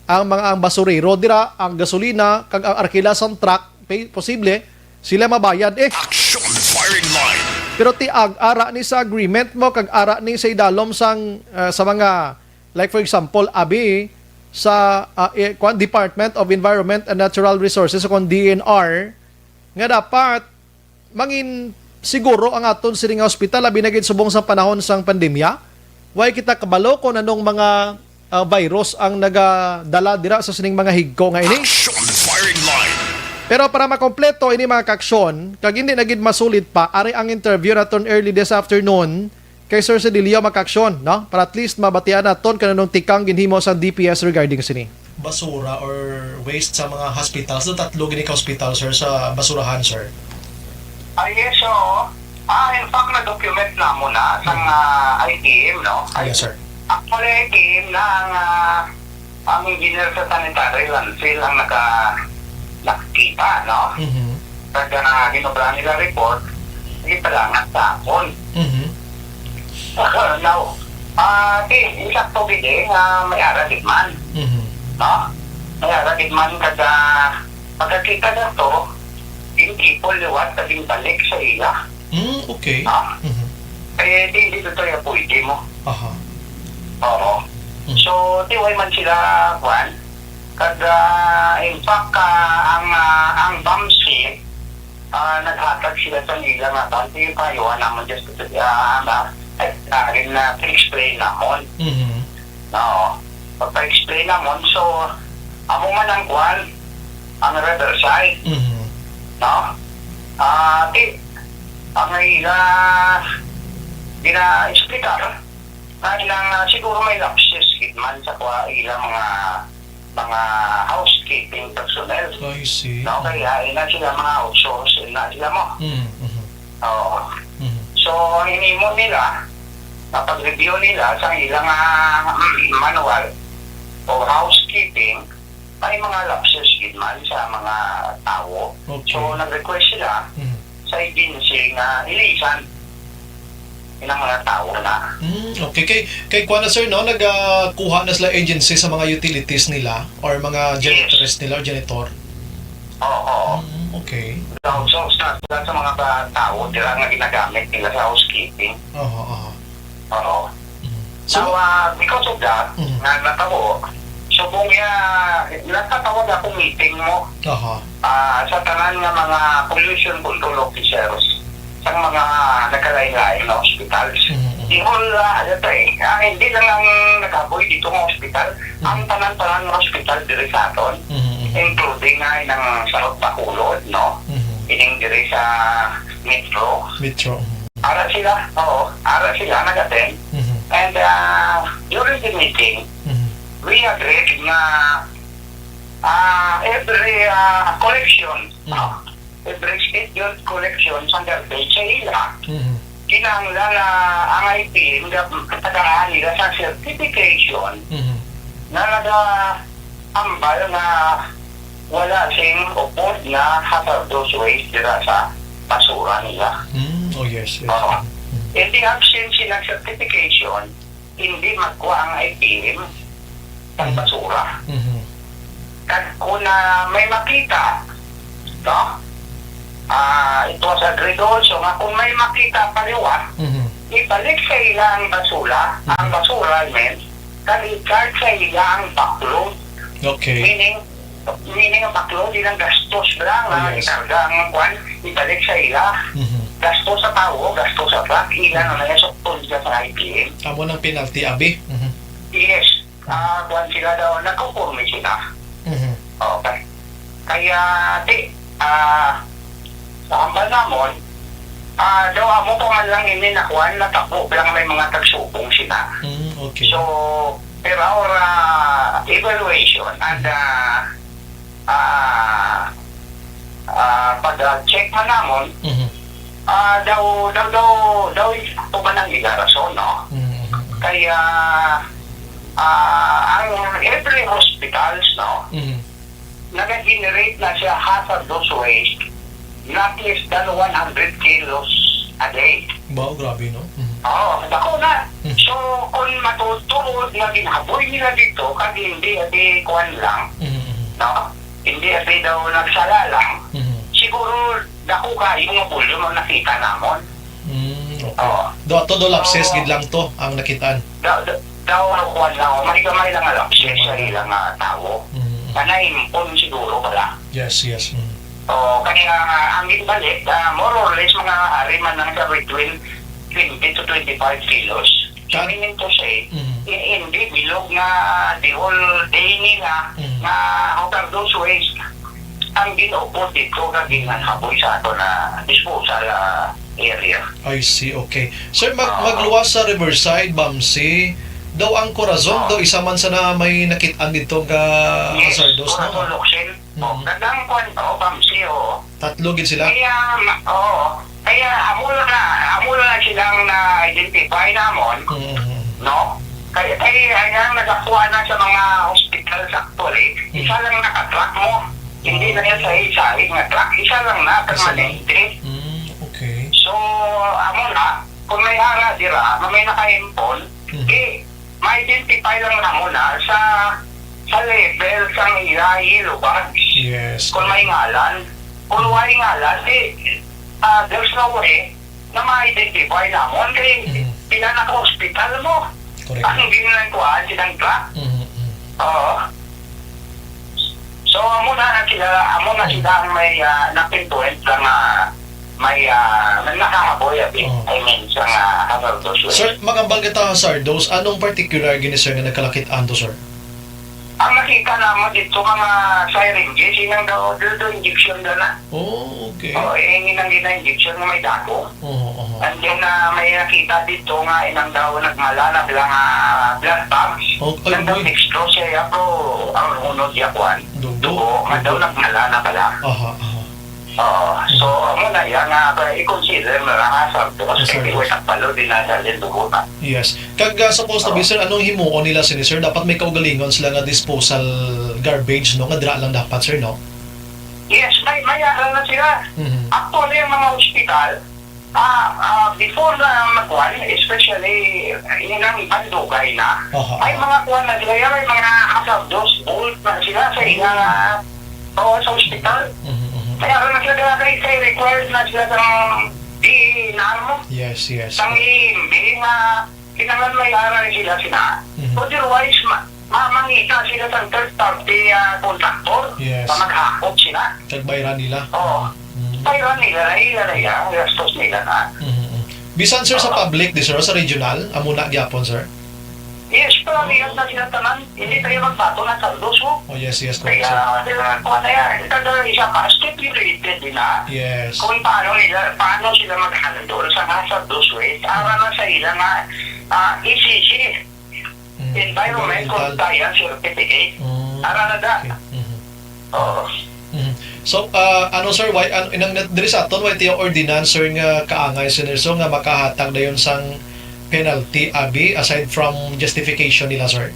ang mga, ang basurero dira, ang gasolina, kag ang arkila sang truck, pay-, posible sila mabayad, eh. Action firing line. Pero ti ag-, ara ni sa agreement mo, kag ara ni sa idalom sang, ah, sa mga, like, for example, abi sa, ah, eh, kwan, Department of Environment and Natural Resources o kon D E N R, nga dapat mangin siguro ang aton sini nga ospital, labi na gid subong sa panahon sang pandemya. Way kita kabalo kung anong mga, ah, virus ang nagadala dira sa sining mga higko nga ini. Action firing line. Pero para makompleto ini, mga kaaksyon, kag hindi na gid masulit pa, ari ang interview naton early this afternoon kay Sir Sedilio, mga kaaksyon, no? Para at least mabatian naton kung anong tikang ginhimo sa D P S regarding sini. Basura or waste sa mga hospital. So, tatlo gini ka hospital, sir, sa basurahan, sir. Ah, yes, oo. Ah, in fact, na-document na mo na sang, ah, I T M, no? Ah, yes, sir. Actually, I T M na ang, ah, ang engineer sa sanitary landfill ang naka-, nakakita, no? Mhm. Kag, ah, ginobra nila report, gipalangat sa akon. Mhm. Now, ah, di, insakto gid eh, nga may ara gid man. Mhm. No? May ara gid man kag, ah, pagkakita na to, yung people liwat na ginbalik sa ila. Mm, okay. Ah. Mhm. Eh, di, di to ya pwede mo. Aha. Oo. Mm. So, di way man sila, kwan, kag, ah, in fact, ah, ang, ah, ang bamsi, ah, naghatag sila sa nila nga, kwan, di yung payuhan naman just, ah, na, eh, ah, rin na explain namon. Mhm. Oo. Pagpa-explain namon, so, amo man ang kwan, ang riverside. Mhm. No? Ah, di, ang ila, gina-explicar, na ilang, ah, siguro may lapses gid man sa kwa ila mga, mga housekeeping personnel. I see. No, kaya ina sila mga outsource, ina sila mo. Mm, mhm. Oo. Mhm. So, ang inimo nila, na pag-review nila sa ilang, ah, manual o housekeeping, may mga lapses gid man sa mga tawo. Okay. So, nag-request sila Mhm. sa agency nga ilisan ilang mga tawo na. Mm, okay. Kay, kay kuha na, sir, no? Nagakuha na sila agency sa mga utilities nila or mga Yes. janitress nila or janitor? Oo. Mm, okay. So, so, sa, sa, sa mga ba, tawo, dira nga ginagamit nila sa housekeeping. Oho, oho. Oo. Mm. So, Now, ah, because of that, Mm. nga natabo, so kung ya, nakatawag ako meeting mo, Oho. ah, sa tanan nga mga pollution control officers, sa mga nagkalain-lain nga hospitals. Mm, mm. Di mo la, ano to eh, ah, hindi lang ang naghaboy dito nga hospital. Mm. Ang tanan-tanan nga hospital diri sa aton, Mm, mm. including nga inang South Bacolod, no? Mm. Ining diri sa Metro. Metro, mm. Ara sila, oo, ara sila nag-attend. Mhm. And, ah, during the meeting, Mhm. we agreed nga, ah, every, ah, collection, Mhm. ah, every scheduled collection sa garbage sa ila, Mhm. kinahanglan na ang I P M gab-, tagaan nila sa certification Mhm. na nagahambal nga wala sing upod nga hazardous waste dira sa basura nila. Mm, oh, yes, yes. Oo. Mm. In the absence ng certification, hindi magkuha ang I P M ng Mhm. basura. Mhm. Kag kung, ah, may makita, no? Ah, it was agreed also nga kung may makita paliwat, Mhm. ibalik sa ila ang basura, ang Mhm. basura, I mean, kag i-charge sa ila ang backload. Okay. Meaning, meaning ang backload, ilang gastos lang Oh, nga yes. ikarga ang kwan, ibalik sa ila. Mhm. Gastos sa tawo, gastos sa truck, ila Mhm. na lang sa I P M. Amo nang penalty, abi? Mhm. Yes. Ah, kuwan sila daw, nagkukurmi sila. Mhm. Okay. Kaya, di, ah, sa hambal namon, ah, daw amo pa man lang ini na kuwan, natabo lang may mga tagsubong sila. Mm, okay. So, per our, ah, evaluation and, Mhm. ah, ah, ah, pag, ah, check man namon, Mhm. ah, daw, daw, daw, daw, ito man ang ila rason, no? Mhm, mhm, mhm. Kaya, ah, ang every hospitals, no, Mhm. nag-generate na siya hazardous waste, not less than one hundred kilos a day. Wow, grabe, no? Mhm. Oo, dako na. Mhm. So, kung matutuod nga ginhaboy nila dito, kag hindi, ati kuwan lang, Mhm, mhm. no? Hindi, ati daw nagsala lang. Mhm. Siguro, dako kayo nga volume ang nakita namon. Mm, okay. Oo. Do, ato do lapses So, gid lang to ang nakitaan. Daw, daw, daw, ano, kuwan lang, oh, may gamay lang nga lapses Gamay sa lang. ilang, ah, tawo. Mm. Nga naimpon siguro pala. Yes, yes. Mm. Oo, kaya, ah, ang ginbalik, ah, more or less, mga ari man lang sa between twenty to twenty-five kilos. Ka- Meaning to say, Mm. i-, hindi bilog nga the whole day nila Mm. nga hazardous waste ang gin-upod dito nga ginhaboy sa ato na disposal, ah, area. I see, okay. Sir, mag-, Oo. magluwas sa Riverside, Bamsi, daw ang Corazon, Oo. daw isa man sana may nakit-an dito nga Yes, hazardous, no? Corazon, Locsin. Mm. Oh, gandang kwan, oh, Bamsi, oo. Tatlo gid sila? Kaya, ma-, oo. Kaya amo lang na, amo lang silang na-identify namon, Mm, mm, mm. no? Kaya, kaya, kaya nagakuha na sa mga hospitals actually, Mm. isa lang naka-track mo. Hindi Ah. na yan sahi-sahi nga track, isa lang na, Isa lang? permanente. Mm, okay. So, amo na, kung may ara dira, nga may naka-impon, Mm. di, ma-identify lang namo na sa, sa level sang ila yellow bags. Yes, Kung may correct. ngalan, kung way ngalan, di, ah, there's no way na ma-identify namon kay Mhm. pila na ka hospital mo. Correct. Ang ginlan kuhaan silang truck. Mhm, mhm. Oo. So, amo na sila, amo na Mhm. sila ang may, ah, napinpoint lang, ah, may, ah, may nakahaboy, abi. Oh. I mean, sa nga hazardous waste. Sir, magambal kita hazardous. Anong particular gini, sir, nga nagkalakit-an to, sir? Ang nakita namon dito, mga syringes, inang daw, daw, daw injection daw na. Oh, okay. Oh, eh, inang gina-injection nga may dako. Oo, oo. And then, ah, may nakita dito nga inang daw nagmala na sila nga blood bags. Oh, ay, Nang daw uy. dextrose siya, pero ang hunod niya, kuwan. Dugo. Dugo, nga daw Dugo. nagmala na pala. Aha, aha. Oo. So, Mm. amo na yan nga, ba, i-consider na lang, ah, sa, Yes, sir. Kasi wala palo, di na dalhin dugo na. Yes. Kag, ah, supposed to be, Oo. sir, anong himuon nila sini, sir? Dapat may kaugalingon sila nga disposal garbage, no? Nga dira lang dapat, sir, no? Yes, may, may ara na sila. Mhm. Actually, ang mga ospital, ah, ah, before na magkuhan, especially, yun ang bandugay na, Aha, may aha. mga kuhan na sila, may mga hazardous bulk na sila sa Ah. ilang, ah, oo, sa ospital. Mhm, mhm. May ara na sila, kaya kay, kay required na sila sa D E N R mo. Yes, yes. Sa E M B nga, kinahanglan may ara na sila sina. Mhm. Otherwise, ma-, ma-, mangita sila sa third party, ah, contractor Yes. na maghakot sila. Kag bayran nila. Oo. Mm. Bayran nila na, ila na yan, gastos nila na. Mhm, mhm. Bisan, sir, sa Oo. public, di, sir, sa regional, amo na gyapon, sir? Yes, pero lihat na sila tanan. Hindi tayo magbato na sa dos, oh. Oh, yes, yes, correct, Kaya, sir. sila, kuha na yan. Kada isa pa, stipulated din na Yes. kung paano nila, paano sila mag-handle sa hazardous waste. Ara na sa ila nga, ah, E C C, Mm, Environment environmental. Compliance Certificate. Mm, Ara na da. okay. Mhm. Oo. Mhm. So, ah, ano, sir, why, ano, inang diri sa aton, why tiyo ordinance, sir, nga kaangay, sir, so, nga makahatag dayon sang penalty, abi, aside from justification nila, sir?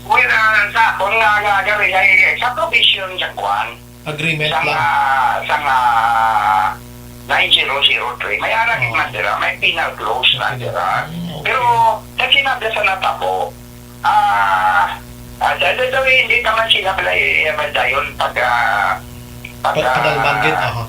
Well, ah, sa akon nga, nga, nga, nga, sa provision sa kwan, Agreement sang, lang. Ah, sang, ah, nine zero zero three, may ara gid Oh. man dira, may penal clause na Okay. dira. Mm, okay. Pero, sa sinabi sa natabo, ah, ah, da-, da-, da-, hindi naman sila pala i-, i-, dayon pag, ah, pag, Pag-, padalman gid, ah, aha.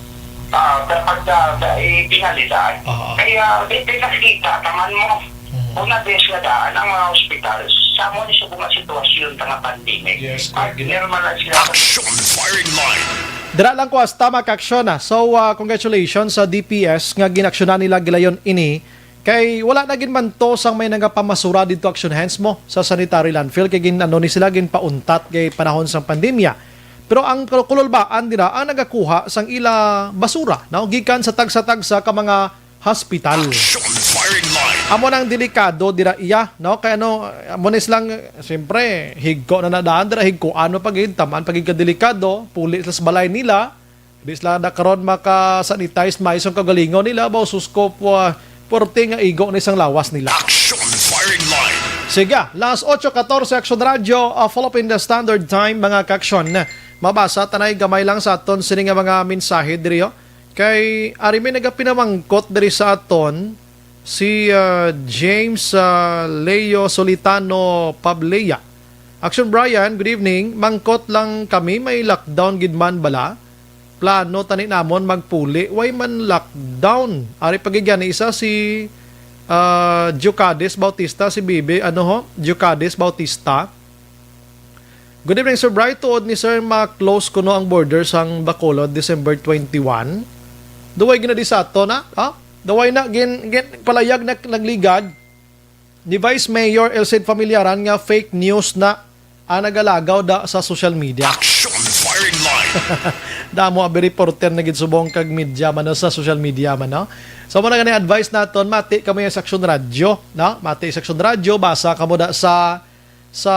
ah, pag, pag, ah, pag, ipinalidad. Aha. Kaya, di, di nakikita, taman mo, Mm. una beses nga daan ang mga hospital, sa mo ni subong nga sitwasyon ta nga pandemic. Yes, Pag correct. normal lang sila. Action firing line. Dira lang ko hasta, mga kaaksyon, ah. So, ah, congratulations sa D P S nga ginaksyonan nila gilayon ini. Kay wala na gid man to sang may nagapamasura didto, action hands mo sa sanitary landfill kay gin-, ano ni sila, ginpauntat kay panahon sang pandemya. Pero ang kul-, kululbaan dira ang nagakuha sang ila basura, no, gikan sa tagsa-tagsa ka mga hospital. Action firing line. Amo nang delikado dira iya, no? Kay ano, amo ni silang, siyempre, higko na nadaan dira, higko ano pa gid, taman pa gid ka delikado, puli sila sa balay nila, di sila na karon maka-sanitize, maayos ang kagalingon nila, ba, sus ko po, ah, puwerte nga igo na isang lawas nila. Action firing line. Sige, las ocho katorse, Action Radio, ah, Philippine Standard Time, mga kaaksyon. Mabasa tanay gamay lang sa aton sini nga mga mensahe diri, oh. Kay ari may nagapinamangkot diri sa aton, si, ah, James, ah, Leo Solitano Pablea. Action Brian, good evening. Mangkot lang kami, may lockdown gid man bala? Plano tani namon magpuli, way man lockdown. Ari pa gid gani isa si, ah, Diocades Bautista, si Bibi, ano ho? Diocades Bautista. Good evening, Sir Bright. Tuod ni Sir, ma-close kuno ang border sang Bacolod December twenty-one. Duway ginadi sa ato na, ha? Duway na gin, gin palayag na nagligad ni Vice Mayor Elcid Familiaran nga fake news na ang nagalagaw da sa social media. Action firing line. Damo abi reporter na gid subong kag media man, no, sa social media man, no? So, mo na gani advice naton, mati kamo sa Action Radio, no? Mati sa Action Radio, basa kamo da sa, sa,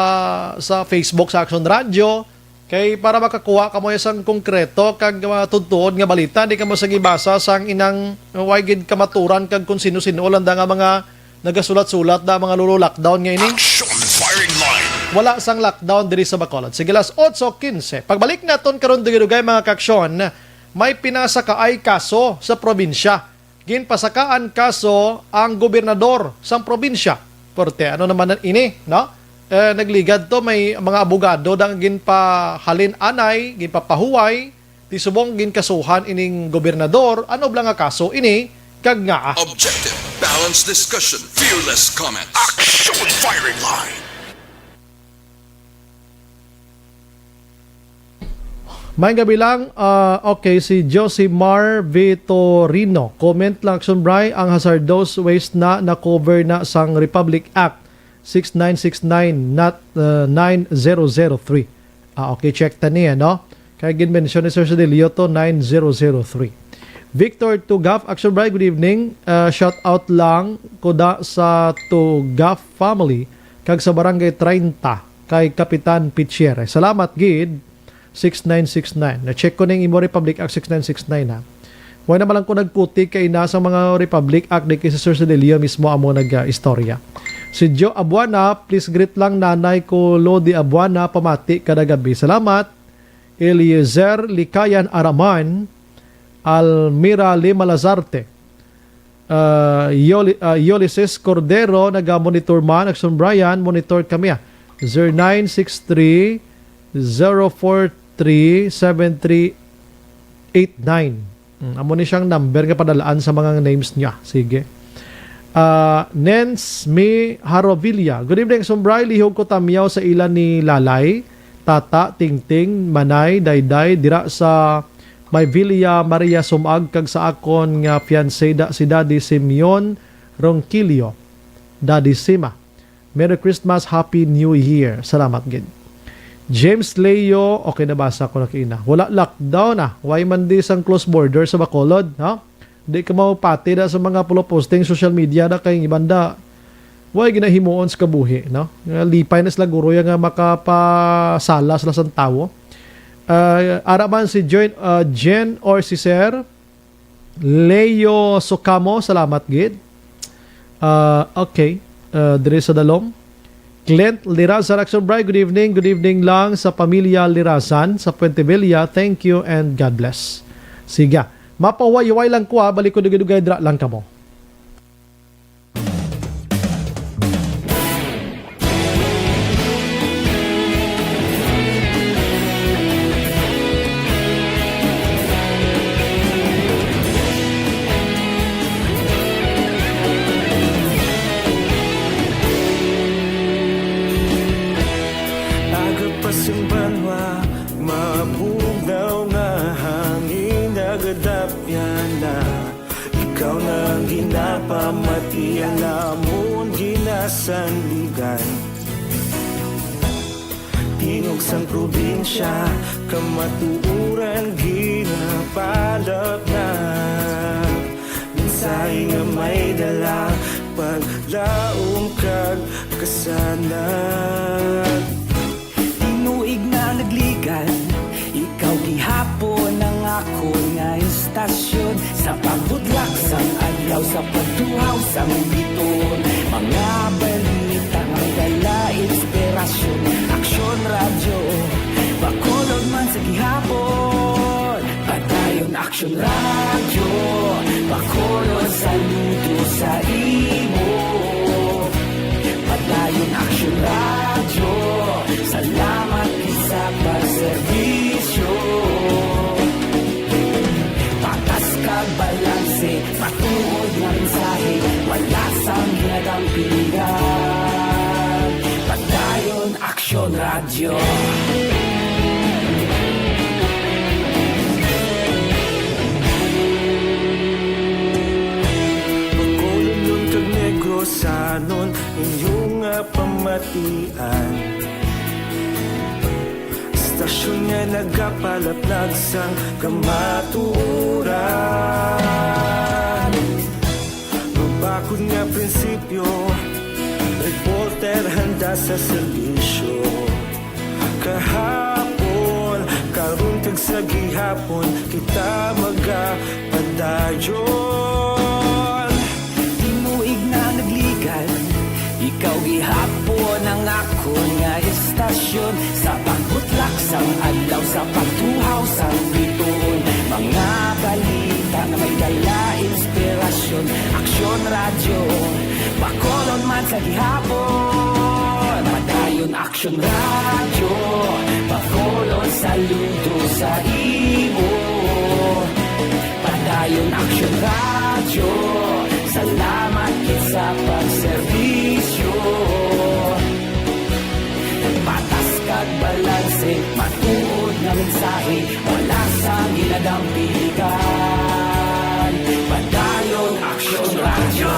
sa Facebook sa Action Radio. Kay para makakuha kamo sang konkreto kag, ah, tudtuod nga balita, di kamo sa gibasa sang inang way gid kamaturan kag kung sino-sino lang da nga mga nagasulat-sulat da mga lolo lockdown nga ini. Action firing line. Wala sang lockdown diri sa Bacolod. Sige, las otso quince. Pagbalik naton karon, dugay-dugay, mga kaaksyon, may pinasakaay kaso sa probinsya. Ginpasakaan kaso ang gobernador sang probinsya. Porte, ano naman ini, no? Eh, nagligad to, may mga abogado dang ginpahalin anay, ginpapahuway, ti subong ginkasuhan ining gobernador. Ano bala nga kaso ini, kag ngaa? Objective, balanced discussion, fearless comments. Action firing line. May gabi lang, ah, okay, si Josimar Vitorino. Comment lang, Action Bri, ang hazardous waste na na-cover na sang Republic Act six nine six nine, not, uh, nine zero zero three. Ah, okay, check ta niya, no? Kay gin-mention ni Sir Cedilio to, nine zero zero three. Victor Tugaf, Action Bri, good evening. Uh, shout out lang ko da sa Tugaf family kag sa Barangay treinta kay Kapitan Pitcher. Salamat gid, six nine six nine. Na-check ko ning imo Republic Act six nine six nine, ha. Wala naman lang ko nagkuti kay na sa mga Republic Act, di kay si Sir Cedilio mismo amo nag-istorya. Si Joe Abuana, please greet lang nanay ko, Lodi Abuana, pamati kada gabi. Salamat. Eliezer Likayan Araman, Almira Lima Lazarte, ah, Yoli-, ah, Ulysses Cordero, naga-monitor man, Action Brian, monitor kami, ah. Zero nine six three, zero four three, seven three eight nine. Mm, amo ni siyang number nga padalaan sa mga names niya. Sige. Ah, Nens Mi Harovilla. Good evening, Sumbray. Lihog ko tamyaw sa ila ni Lalay, Tata, Tingting, Manay, Dayday, dira sa may Villa Maria Sumag, kag sa akon nga fiancé da, si Daddy Simeon Ronquillo. Daddy Sima. Merry Christmas, Happy New Year. Salamat gid. James Leo, okay, nabasa ko na kaina. Wala lockdown, ah. Why man di sang close border sa Bacolod, no? Di ka mapati da sa mga pulo posting social media da kay iban da. Why ginahimuon sa kabuhi, no? Nga lipay na sila guro ya nga makapasala sila sa tawo. Ah, ara man si Joy, ah, Jen or si Sir Leo Socamo, salamat gid. Ah, okay. Ah, diri sa dalom. Clint Lirasan, Action Bright, good evening. Good evening lang sa pamilya Lirasan sa Puente Villa. Thank you and God bless. Siga. Mapahuway-huway lang ko, ah. Balik ko dugay-dugay, dra lang kamo. Aga pa sing banwa, mabugnaw nga hangin, nagadapyan na. Ikaw na ang ginapamati, ang amon ginasandigan. Tingog sang probinsya, kamatuoran ginapalapnap. Mensahe nga may dala, paglaom kag kasanag. Tinuig na nagligan, ikaw gihapon ang akon nga istasyon. Sa pagbutlak sang adlaw, sa pagtuhaw sang bituon, mga balita nga may dala inspirasyon. Aksyon Radyo, Bacolod man sa gihapon. Padayon Aksyon Radyo, Bacolod, saludo sa imo. Padayon Aksyon Radyo, salamat gid sa pagserbisyo. Patas kag balanse, matuod nga mensahe, wala sang ginadampigan. Padayon Aksyon Radyo. Bacolodnon kag Negrosanon, inyo nga pamatian. Istasyon nga nagapalaplag sang kamatuoran. Mabakod nga prinsipyo, reporter handa sa serbisyo. Kahapon, karon, kag sa gihapon, kita magapadayon. Tinuig na nagligan, ikaw gihapon ang akon nga istasyon. Sa pagbutlak sang adlaw, sa pagtuhaw sang bituon, mga balita nga may dala inspirasyon. Aksyon Radyo, Bacolod man sa gihapon. Padayon Aksyon Radyo, Bacolod, saludo sa imo. Padayon Aksyon Radyo, salamat gid sa pagserbisyo. Patas kag balanse, matuod nga mensahe, wala sang ginadampigan. Padayon Aksyon Radyo.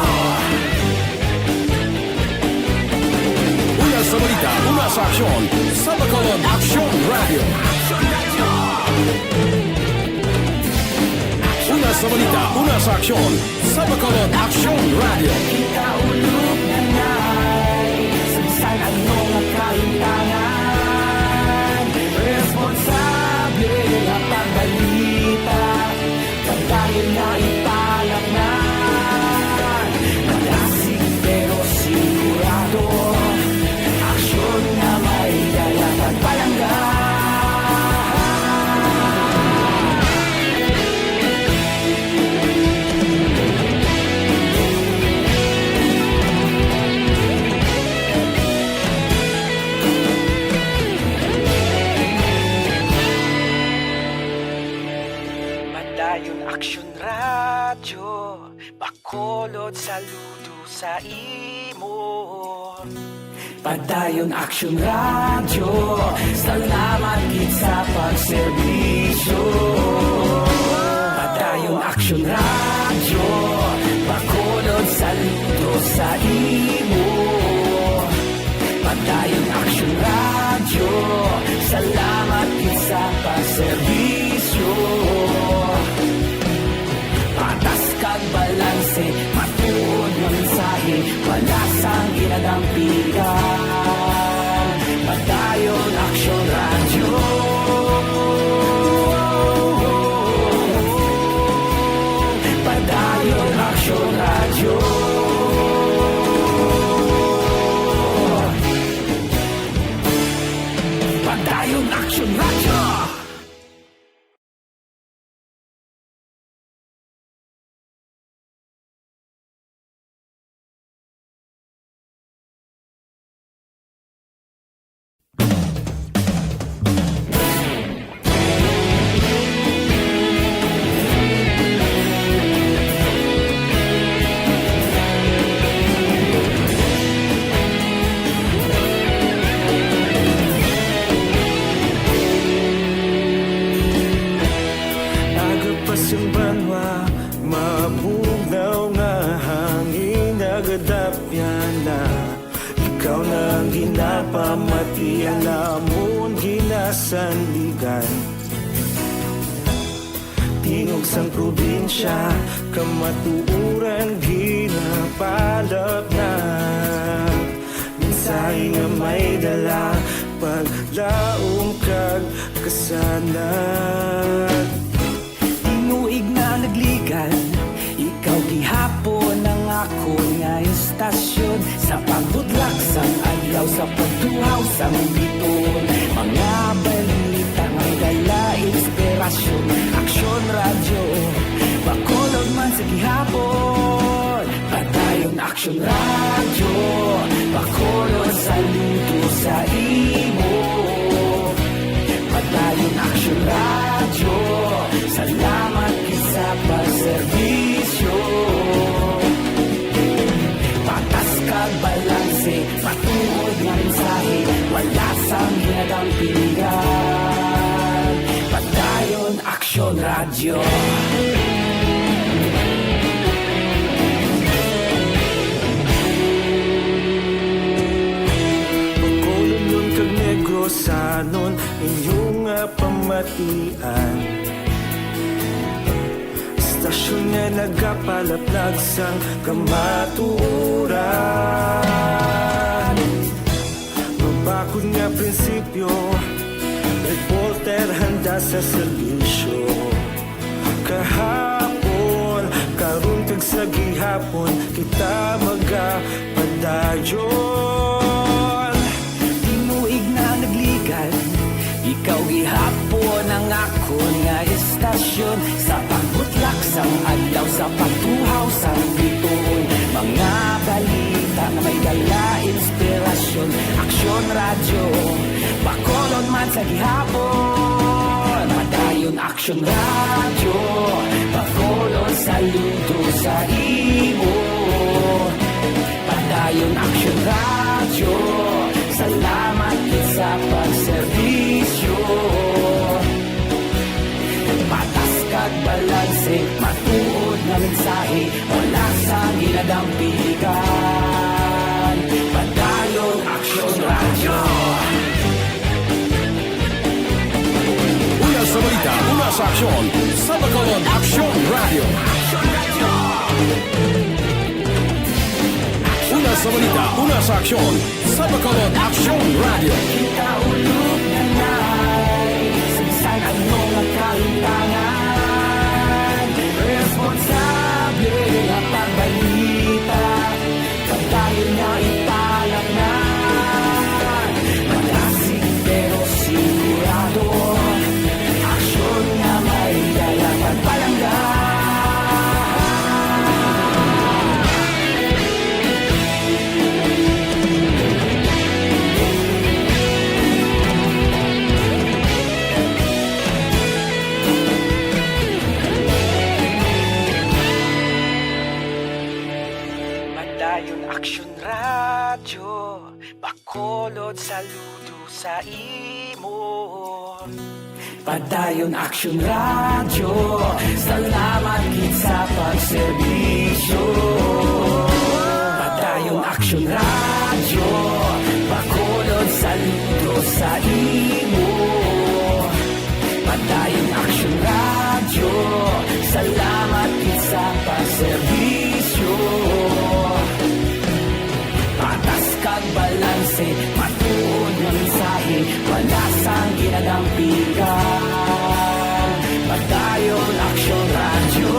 Una sa balita, una sa aksyon, sa Bacolod Aksyon Radyo. Una sa balita, una sa aksyon, sa Bacolod Aksyon Radyo. Kita ulog na na'y sa bisan ano nga kahimtangan. Responsable nga pagbalita, padayon na ipalapnan. Madasig pero sigurado, aksyon nga may dala kag palangga. Padayon Aksyon Radyo, Bacolod, saludo sa imo. Padayon Aksyon Radyo, salamat gid sa pagserbisyo. Padayon Aksyon Radyo, Bacolod, saludo sa imo. Padayon Aksyon Radyo, salamat gid sa pagserbisyo. Patas kag balanse, matuod nga mensahe, wala sang ginadampigan. Padayon Aksyon Radyo. Radyo. Padayon Aksyon Radyo. Aga pa sing banwa, mabugnaw nga hangin, nagadapyan na. Ikaw na ang ginapamati, ang amon ginasandigan. Tingog sang probinsya, kamatuoran ginapalapnat. Mensahe nga may dala, paglaom kag kasanag. Tinuig na nagligan, ikaw gihapon ang akon nga istasyon. Sa pagbutlak sang adlaw, sa pagtuhaw sang bituon, mga balita may dala inspirasyon. Aksyon Radyo, Bacolod man sa gihapon. Padayon Aksyon Radyo, Bacolod, saludo sa imo. Padayon Aksyon Radyo, salamat gid sa pagserbisyo. Patas kag balanse, matuod nga mensahe, wala sang ginadampigan. Padayon Aksyon Radyo. Bacolodnon kag Negrosanon, inyo nga pamatian. Istasyon nga nagapalaplag sang kamatuoran. Mabakod nga prinsipyo, reporter handa sa serbisyo. Kahapon, karon, kag sa gihapon, kita magapadayon. Tinuig na nagligan, ikaw gihapon ang akon nga istasyon. Sa pagbutlak sang adlaw, sa pagtuhaw sang bituon, mga balita nga may dala inspirasyon. Aksyon Radyo, Bacolod man sa gihapon. Padayon Aksyon Radyo, Bacolod, saludo sa imo. Padayon Aksyon Radyo, salamat gid sa pagserbisyo. Patas kag balanse, matuod nga mensahe, wala sang ginadampigan. Padayon Aksyon Radyo. Una sa balita, una sa aksyon, sa Bacolod Aksyon Radyo. Una sa balita, una sa aksyon, sa Bacolod Aksyon Radyo. Kita ulog na nay, sa bisan ano nga kahimtangan, responsable nga pagbalita. Padayon nga ipalapngan, malasig pero sigurado. Aksyon nga may dala pagpalangga. Padayon Aksyon Radyo, Bacolod, saludo sa imo. Padayon Aksyon Radyo, salamat gid sa pagserbisyo. Padayon Aksyon Radyo, Bacolod, saludo sa imo. Padayon Aksyon Radyo, salamat gid sa pagserbisyo. Patas kag balanse, matuod nga mensahe, wala sang ginadampigan. Padayon Aksyon Radyo.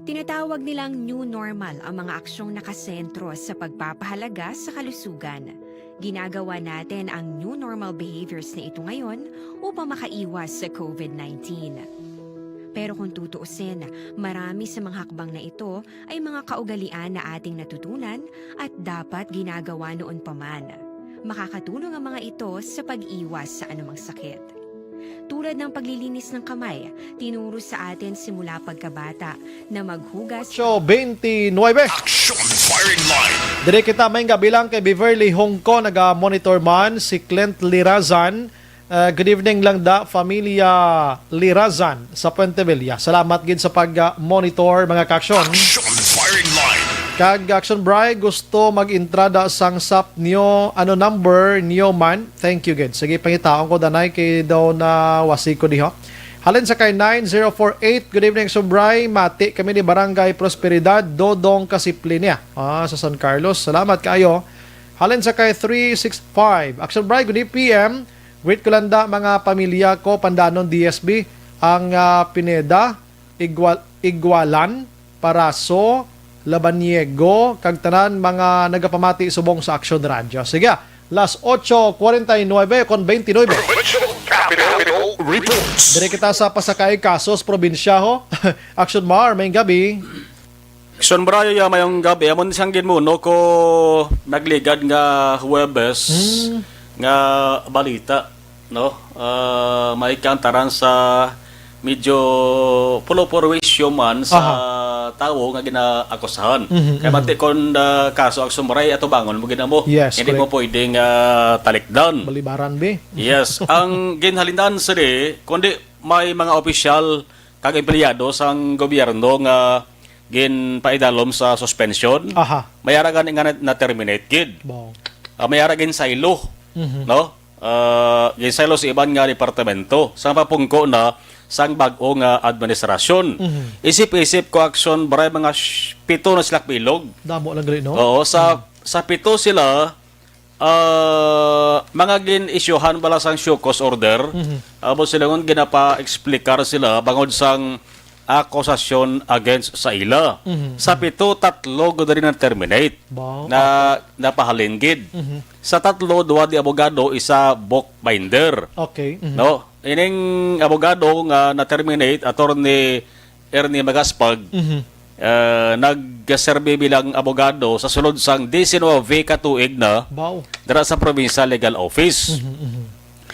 Tinatawag nilang new normal ang mga aksyong nakasentro sa pagpapahalaga sa kalusugan. Ginagawa natin ang new normal behaviors na ito ngayon upang makaiwas sa covid nineteen. Pero kung tutuusin, marami sa mga hakbang na ito ay mga kaugalian na ating natutunan at dapat ginagawa noon pa man. Makakatulong ang mga ito sa pag-iwas sa anumang sakit. Tulad ng paglilinis ng kamay, tinuro sa atin simula pagkabata na maghugas. Ocho twenty-nueve. Action Firing Line. Dire kita, may gabi lang kay Beverly Hongko, naga-monitor man si Clint Lirazan. Uh, good evening lang da, familia Lirazan sa Puente Villa. Salamat gid sa pag-monitor, mga ka-aksyon. Action Firing Line. Kag Action Bry, gusto mag-entrada sang sap niyo, ano number niyo man? Thank you gid. Sige, pangitaon ko danay kay daw na wasi ko diha. Halin sa kay nine zero four eight, good evening, Action Bry. Mati kami ni Barangay Prosperidad, Dodong Kasiplenia. Ah, sa San Carlos. Salamat kaayo. Halin sa kay three six five, Action Bry, good P M. Greet ko lang da mga pamilya ko, Pandanon D S B, ang, ah, Pineda, Igwal-, Igwalan, Paraso, Labaniego, kag tanan mga nagapamati subong sa Action Radyo. Sige, las ocho cuarenta y nueve con veintinueve. Provincial Capital Reports. Dire kita sa pasakay kaso sa probinsya, ho. Action Mar, may gabi. Action Bry, ah, mayong gabi. Amo ni sang ginmuno ko nagligad nga Huwebes Mm. nga balita, no? Ah, may kantaran sa medyo pulo-purwisyo man sa Aha. tawo nga ginaakusahan. Mhm, Kay mhm. mati kon, ah, kaso Action Bry, atubangon mo gid amo. Yes, Hindi mo correct. pwedeng, ah, talikdan. Balibaran, be. Yes, ang ginhalinan sini, kundi may mga opisyal kag empleyado sang gobyerno nga ginpaidalom sa suspension, Aha. may ara gani nga na-, na-terminate gid. Wow. Ah, may ara ginsaylo, Mhm. no? Ah, ginsaylo sa iban nga departamento, sang papungko na sang bag-o nga administrasyon. Mhm. Isip-isip ko, Action Bry, mga sh-, pito na sila bilog. Damo lang gali, no? Oo, sa, Mhm. sa pito sila, ah, mga gin-isyuhan bala sang show cause order, Mhm. amo sila ngon ginapa-explicar sila bangod sang akusasyon against sa ila. Mhm, Sa mhm. pito, tatlo gud diri na-terminate. Wow. Na napahalin gid. Mhm. Sa tatlo, duha di abogado, isa bookbinder. Okay. Mhm. No? Ining abogado nga na-terminate, Attorney Ernie Magaspag, Mhm. ah, nagserbi bilang abogado sa sulod sang diecinueve ka tuig na Wow. dira sa Provincial Legal Office. Mhm, mhm.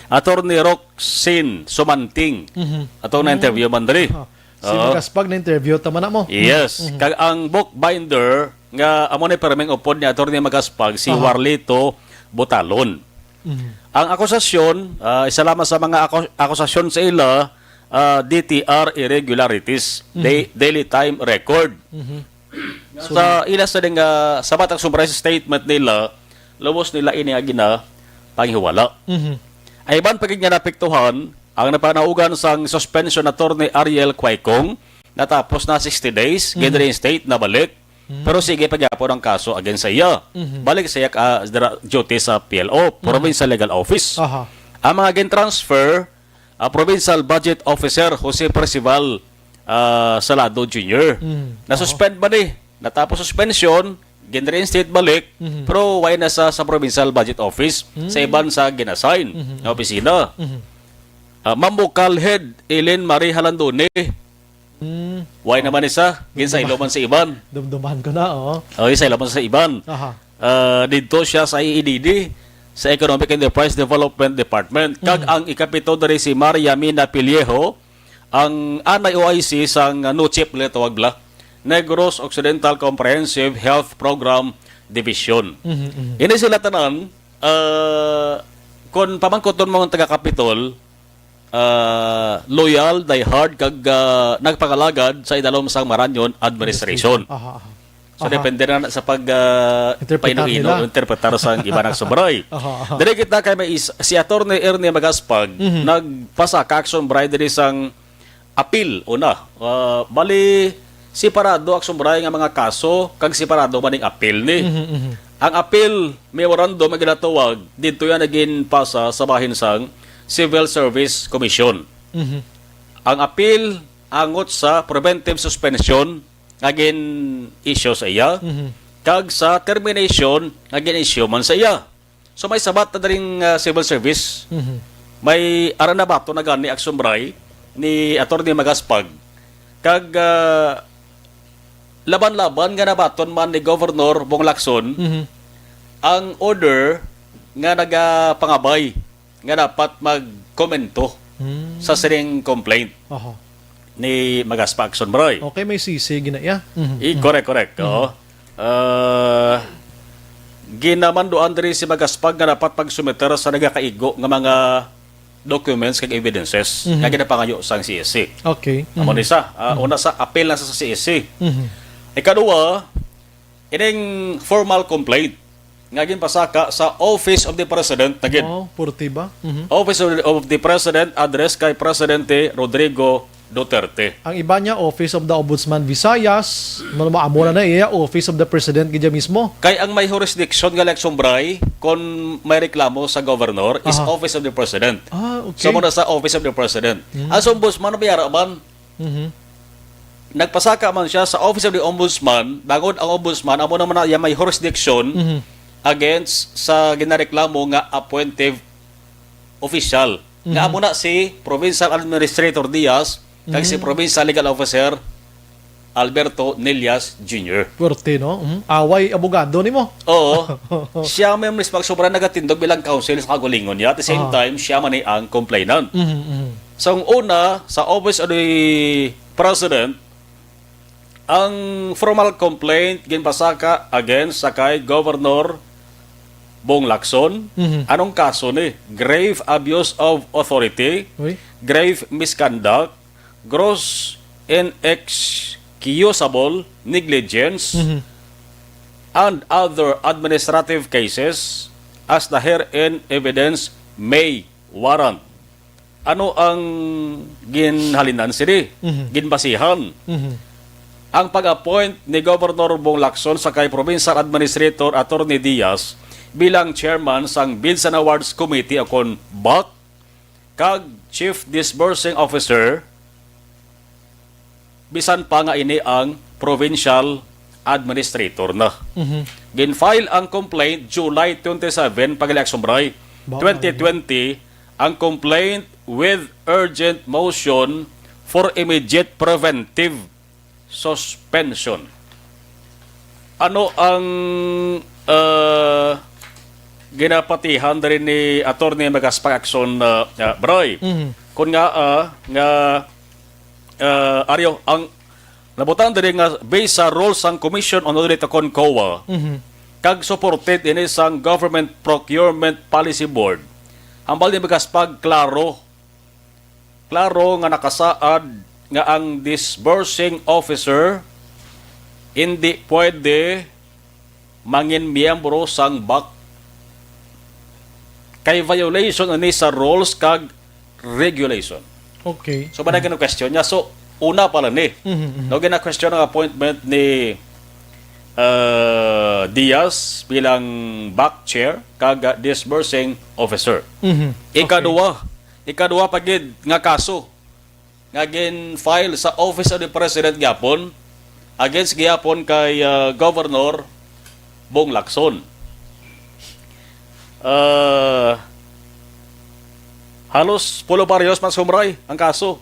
Attorney Roxin Sumanting, Mhm. atong Mm. na-interview man diri. Aha. Si Oo. Magaspag na-interview, tama na mo? Yes. Mhm. Kag ang bookbinder nga amo ni perming upod ni Attorney Magaspag, si Aha. Warlito Butalon. Mhm. Ang akusasyon, ah, isa lamang sa mga aku-, akusasyon sa ila, ah, D T R irregularities, Mhm. day-, daily time record. Mhm. Sa ila sa ding, ah, sa matag summarize statement nila, lubos nila ini nga ginapanghiwala. Mhm. Ay iban pa gid nga napiktuhan ang napanaugan sang suspension, Attorney Ariel Quaicong, natapos na sixty days, Mhm. ginreinstate na balik. Mhm. Pero sige pa gyapon ang kaso against sa iya. Mhm. Balik sa iya ka, dira, duty sa P L O, Mhm. Provincial Legal Office. Aha. Ang mga gin-transfer, ah, Provincial Budget Officer Jose Percival, ah, Salado Junior. Mhm. Na-suspend Aha. man eh. Natapos suspension, gin-reinstate balik, Mhm. pero wala na sa, sa Provincial Budget Office, sa Mhm. iban sa gin-assign Mhm. nga opisina. Mhm. Ah, Ma'am Bukal Head Ellen Marie Halandone, Mm. Why Oh. naman isa? Ginsaylo Dumduman. man sa iban. Dumduman ko na, oh. Oh, ginsaylo man sa iban. Aha. Ah, didto siya sa E E D D, sa Economic Enterprise Development Department. Kag Mhm. ang ikapito diri si Maria Mina Pillejo, ang anay O I C sang, ah, NOCHEP, nila tawag bala, Negros Occidental Comprehensive Health Program Division. Mhm, mhm. Ini sila tanan, ah, kung pamangkuton mo ang taga-Kapitol, ah, loyal, diehard, kag, ah, nagpangalagad sa idalom sang Marañon administration. Aha, aha. So, Aha. depende na sa pag, ah, Interpretar painuino, nila. interpretar sa iba nga sumray. Aha, aha. Diri kita kay may is-, si Attorney Ernie Magaspag, Mhm. nagpasa ka action bry diri sang apil, una. Ah, bali, separado action bry nga mga kaso, kag separado man ning apil ni. Mhm, mhm. Ang apil, memorandum nga ginatawag, didto yan naging pasa sa bahin sang Civil Service Commission. Mhm. Ang apil angot sa preventive suspension nga gin-issue sa iya, Mhm. kag sa termination nga gin-issue man sa iya. So, may sabat na diri nga, ah, civil service. Mhm. May ara na baton na gani, Action Bray, ni Attorney Magaspag. Kag, ah, laban-laban nga nabaton man ni Governor Bong Lacson Mhm. ang order nga nagapangabay nga dapat magkomento Hmm. sa sining complaint Aha. ni Magaspag, Action Bray. Okay, may sisi gina iya. Mhm. I, Mhm. correct, correct. Mhm. Oo. Ah, ginamanduan diri si Magaspag nga dapat magsumiter sa nagakaigo nga mga documents kag evidences Mhm. nga ginapangayo sang C S C. Okay. Amo Mhm. ni sa, ah, Mhm. una sa apil na sa C S C. Mhm. Ikaduha, ining formal complaint nga ginpasaka sa Office of the President na gid. Oh, purti ba? Mhm. Office of, of the President, address kay Presidente Rodrigo Duterte. Ang iba niya, Office of the Ombudsman Visayas, ano mo, amo na na iya, Office of the President gid mismo. Kay ang may jurisdiction nga, Action Bray, kon may reklamo sa governor, is Aha. Office of the President. Ah, okay. So, muna sa Office of the President. Hmm. Ang sa Ombudsman, may ara man, Mhm. nagpasaka man siya sa Office of the Ombudsman, bangod ang Ombudsman, amo naman na iya may jurisdiction Mhm. against sa ginareklamo nga appointive official. Nga Mhm. amo na si Provincial Administrator Diaz, kag si Mhm. Provincial Legal Officer Alberto Nillas Junior. Pwerte, no? Mhm. Away abogado nimo. Oo. Siya may mismo sobra nagatindog bilang counsel sa kaugalingon niya. At the same Ah. time, siya man ni ang complainant. Mhm, mhm. Sa una, sa Office of the President, ang formal complaint ginpasaka against sa kay Governor Bong Lacson. Mhm. Anong kaso ni? Grave abuse of authority, Uy. grave misconduct, gross inexcusable negligence, Mhm. and other administrative cases as the herein evidence may warrant. Ano ang ginhalinan sini? Mhm. Ginbasihan? Mhm. Ang pag-appoint ni Governor Bong Lacson sa kay Provincial Administrator Attorney Diaz bilang chairman sang Bids and Awards Committee, o kon BAC, kag Chief Disbursing Officer, bisan pa nga ini ang provincial administrator na. Mhm. Gin-file ang complaint July twenty-seven, pag-election, Bray, Ba, twenty twenty, ang complaint with urgent motion for immediate preventive suspension. Ano ang, uh, ginapatihan diri ni Attorney Magaspag Lacson, uh, uh, Bray? Mhm. Kun nga, uh, nga, uh, Aryo, ang nabutang diri nga based sa rules sang Commission on Audit o kon COA, Mhm. kag supported ini sang Government Procurement Policy Board, hambal ni Magaspag, klaro Klaro nga nakasaad nga ang disbursing officer indi pwede mangin miyembro sang BAC kay violation ini sa rules kag regulation. Okay. So, ba na gina-question niya? So, una pala ni. Mhm, mhm. No, gina-question ang appointment ni, uh, Diaz bilang BAC chair kag, uh, disbursing officer. Mhm. Okay. Ikaduha, Ikaduha pa gid nga kaso nga gin-file sa Office of the President gyapon against gyapon kay, ah, Governor Bong Lacson. Ah, halos pulo bariyos man sumray ang kaso.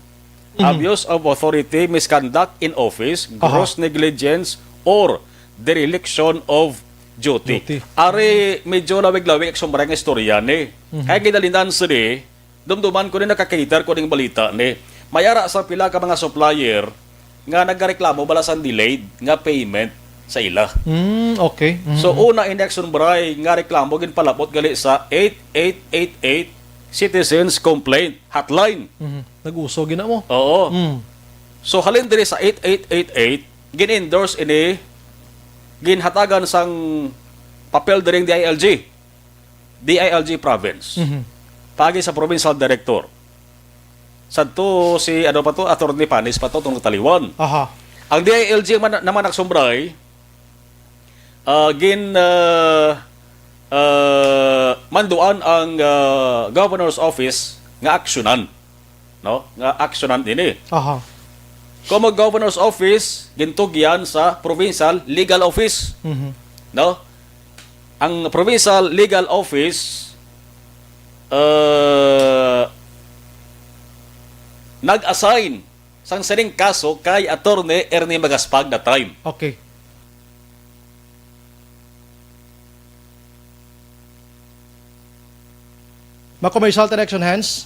Mhm. Abuse of authority, misconduct in office, Aha. gross negligence, or dereliction of duty. Duty. Ari, medyo lawig-lawig ang sumray nga istorya ni. Mhm. Kaya ginalinan sini, dumduman ko ni naka-cater ko ning balita ni. May ara sa pila ka mga supplier nga nagareklamo bala sang delayed nga payment sa ila. Mm, okay. Mm, So, mm. una ini, Action Bray, nga reklamo ginpalabot gali sa eight eight eight eight Citizens Complaint Hotline. Mhm. Nag-uso gina mo. Oo. Mm. So, halin diri sa eight eight eight eight, gin-endorse ini, ginhatagan sang papel diri ang D I L G. D I L G province. Mhm. Paagi sa provincial director. Sadto si, ano pa to, Attorney Panis pa to, tong nataliwan. Aha. Ang D I L G man, naman, Action Bray, ah, gin, ah, ah, manduan ang, ah, governor's office nga aksyonan, no? Nga aksyonan ini. Aha. COMO Governor's Office, gintugyan sa Provincial Legal Office. Mhm. No? Ang Provincial Legal Office uh, nag-assign sang sining kaso kay Attorney Ernie Magaspag that time. Okay. Mako may salt and action hands.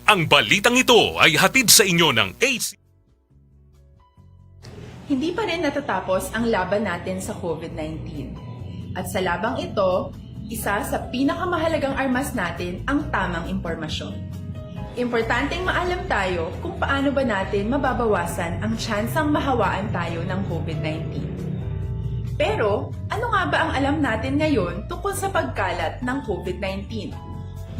Ang balitang ito ay hatid sa inyo ng A C. Hindi pa rin natatapos ang laban natin sa COVID nineteen. At sa labang ito, isa sa pinakamahalagang armas natin ang tamang impormasyon. Importanteng maalam tayo kung paano ba natin mababawasan ang tsansang mahawaan tayo ng COVID nineteen. Pero, ano nga ba ang alam natin ngayon tungkol sa pagkalat ng COVID nineteen?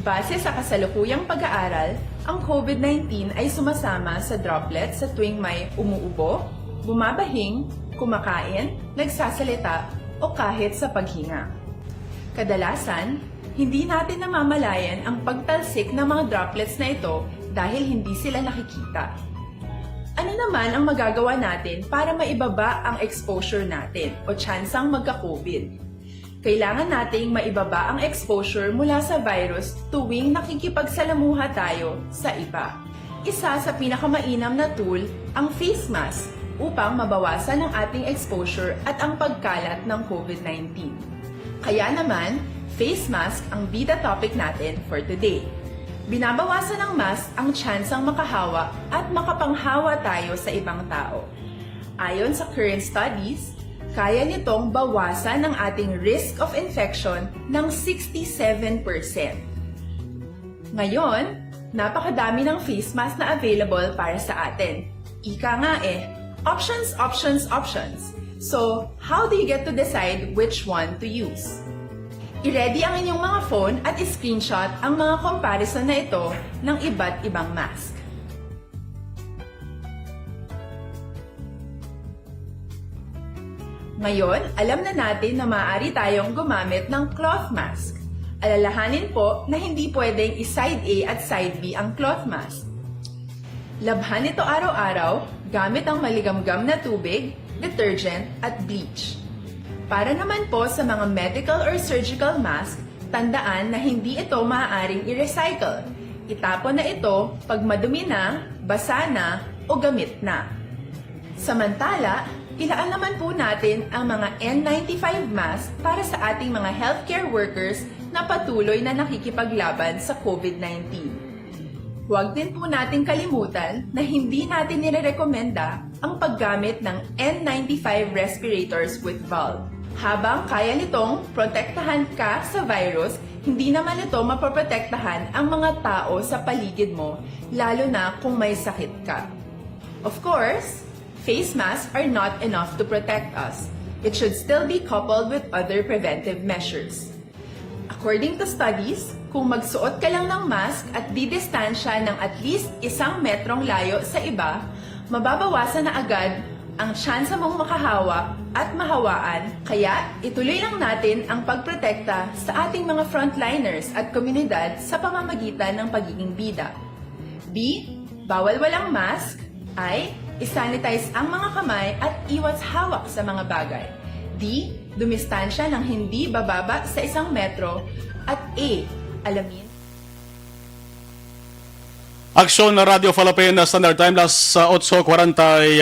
Base sa kasalukuyang pag-aaral, ang COVID nineteen ay sumasama sa droplet sa tuwing may umuubo, bumabahing, kumakain, nagsasalita, o kahit sa paghinga. Kadalasan, hindi natin namamalayan ang pagtalsik ng mga droplets na ito dahil hindi sila nakikita. Ano naman ang magagawa natin para maibaba ang exposure natin o tsansang magka-COVID? Kailangan nating maibaba ang exposure mula sa virus tuwing nakikipagsalamuha tayo sa iba. Isa sa pinakamainam na tool ang face mask upang mabawasan ang ating exposure at ang pagkalat ng COVID nineteen. Kaya naman, face mask ang bida topic natin for today. Binabawasan ng mask ang tsansang makahawa at makapanghawa tayo sa ibang tao. Ayon sa current studies, kaya nitong bawasan ang ating risk of infection ng sixty-seven percent. Ngayon, napakadami ng face mask na available para sa atin. Ika nga eh, options, options, options. So, how do you get to decide which one to use? I-ready ang inyong mga phone at i-screenshot ang mga comparison na ito ng iba't ibang mask. Ngayon, alam na natin na maaari tayong gumamit ng cloth mask. Alalahanin po na hindi pwedeng i-side A at side B ang cloth mask. Labhan ito araw-araw gamit ang maligamgam na tubig, detergent, at bleach. Para naman po sa mga medical or surgical mask, tandaan na hindi ito maaaring i-recycle. Itapon na ito pag madumi na, basa na, o gamit na. Samantala, ilaan naman po natin ang mga N ninety-five mask para sa ating mga healthcare workers na patuloy na nakikipaglaban sa COVID nineteen. Huwag din po nating kalimutan na hindi natin nirerekomenda ang paggamit ng N ninety-five respirators with valve. Habang kaya nitong protektahan ka sa virus, hindi naman ito mapoprotektahan ang mga tao sa paligid mo, lalo na kung may sakit ka. Of course, face masks are not enough to protect us. It should still be coupled with other preventive measures. According to studies, kung magsuot ka lang ng mask at didistansya ng at least isang metrong layo sa iba, mababawasan na agad ang tsansa mong makahawa at mahawaan, kaya ituloy lang natin ang pagprotekta sa ating mga frontliners at komunidad sa pamamagitan ng pagiging bida. B. Bawal walang mask. I. I-sanitize ang mga kamay at iwas hawak sa mga bagay. D. Dumistansya ng hindi bababa sa isang metro. At E. Alamin Aksyon na Radyo Falapin na Standard Time, las otso cuarenta y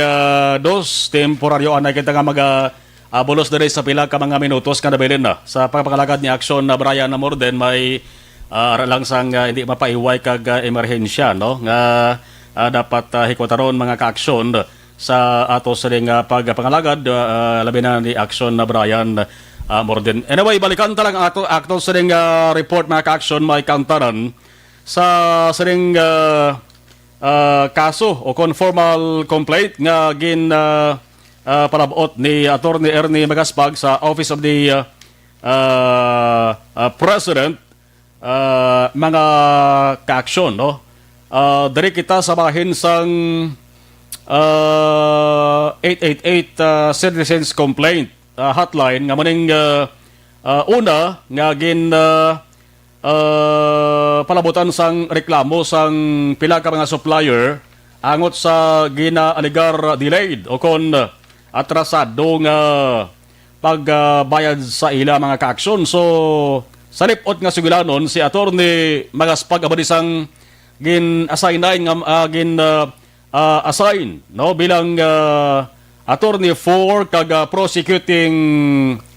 dos. Temporaryo anay kita nga mag ah, ah, bulos diri sa pila ka mga minutos nga nabilin na. Sa pagpangalagad ni Aksyon na Brian Morden, may ah, ara lang sang ah, hindi mapaiway kag ah, emerhensya, no, nga ah, dapat ah, hikwataron, mga kaaksyon, sa ato sining ah, pagpangalagad, ah, labi na ni Aksyon na Brian ah, Morden. Anyway, balikan ta lang ang ato, ato sining ah, report, mga kaaksyon, may kaantaran sa sining ah, ah, kaso o kon formal complaint nga gin ah, ah, palabot ni Attorney Ernie Magaspag sa Office of the ah, ah, ah, President, ah, mga kaaksyon, no? Ah, diri kita sa bahin sang ah, eight eight eight ah, Citizens Complaint ah, Hotline, nga muning ah, ah, una nga gin ah, ah, palabutan sang reklamo sang pila ka mga supplier angot sa ginaalegar delayed o kon atrasado nga pagbayad sa ila mga kaaksyon. So, sa lipot nga sugilanon, si Attorney Magaspag amo ni sang gin-assign nga, ah, gin, ah, ah, assign, no, bilang, ah, attorney for kag, ah, prosecuting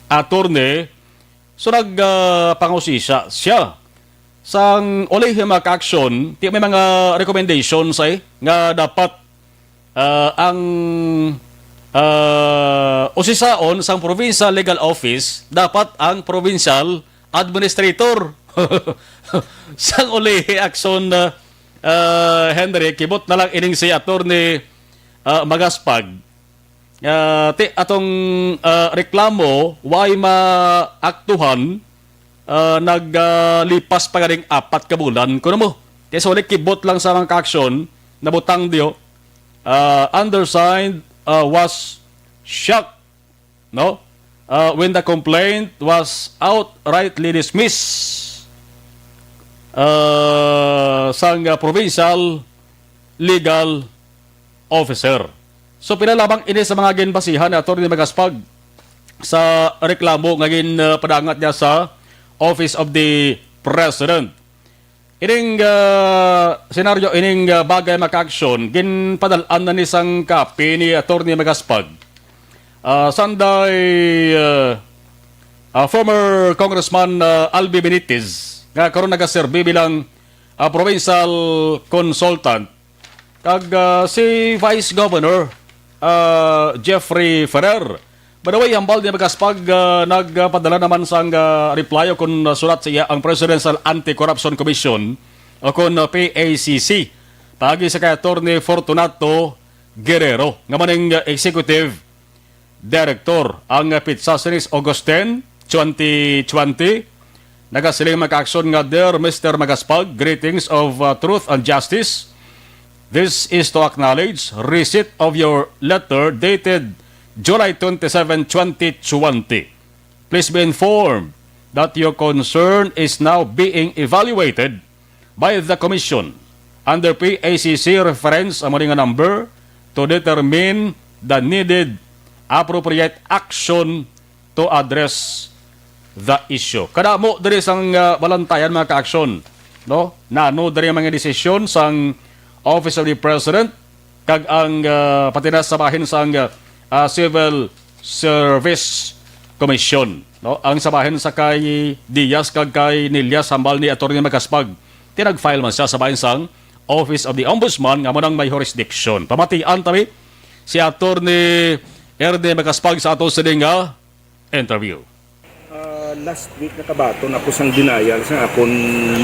attorney. So, nag, ah, pangusisa siya sang ulihi mga kaaksyon, ti may mga recommendations ay nga dapat, ah, ang, ah, usisaon sang provincial legal office, dapat ang provincial administrator. Sang ulihi aksyon, ah, ah, Henry, kibot na lang ining si Attorney, ah, Magaspag. Ah, ti atong, ah, reklamo, way maaktuhan, ah, nag, ah, lipas pa ganing apat ka bulan, kuno mo. Ti sa uli, kibot lang sa mga kaaksyon, nabutang diyo, ah, undersigned, ah, was shocked, no? Ah, when the complaint was outrightly dismissed, ah, sang, ah, provincial legal officer. So, pila lamang ini sa mga ginbasihan ni Attorney Magaspag sa reklamo nga gin, ah, padangat niya sa Office of the President. Ining, ah, senaryo, ining, ah, bagay makaaksyon, ginpadal-an na ni sang kapi ni Attorney Magaspag. Ah, sanday, ah, ah, former Congressman, ah, Albi Benitez, nga karon nagaserbi bilang, ah, provincial consultant, kag, ah, si Vice Governor, ah, Jeffrey Ferrer. By the way, hambal ni Magaspag, ah, nagpadala naman sang, ah, reply o kon, ah, sulat sa iya ang Presidential Anti-Corruption Commission o kon, ah, P A C C, paagi sa kay Attorney Fortunato Guerrero, nga maning, ah, Executive Director. Ang, ah, pitsa sinis August ten, twenty twenty, nagasiling magkaaksyon nga, "Dear Mister Magaspag, greetings of, uh, truth and justice. This is to acknowledge receipt of your letter dated July twenty-seven, twenty twenty. Please be informed that your concern is now being evaluated by the Commission under P A C C reference, amo ni nga number, to determine the needed appropriate action to address the issue." Kadamo diri sang, ah, balantayan, mga kaaksyon, no? Nano diri ang mga desisyon sang Office of the President kag ang, ah, pati na sa bahin sang, ah, Civil Service Commission, no? Ang sa bahin sa kay Diaz kag kay Nillas, hambal ni Attorney Magaspag, ti nag-file man siya sa bahin sang Office of the Ombudsman nga amo nang may jurisdiction. Pamatian ta mi si Attorney Ernie Magaspag sa ato sini nga interview. Ah, last week nakabaton ako sang denial sa akon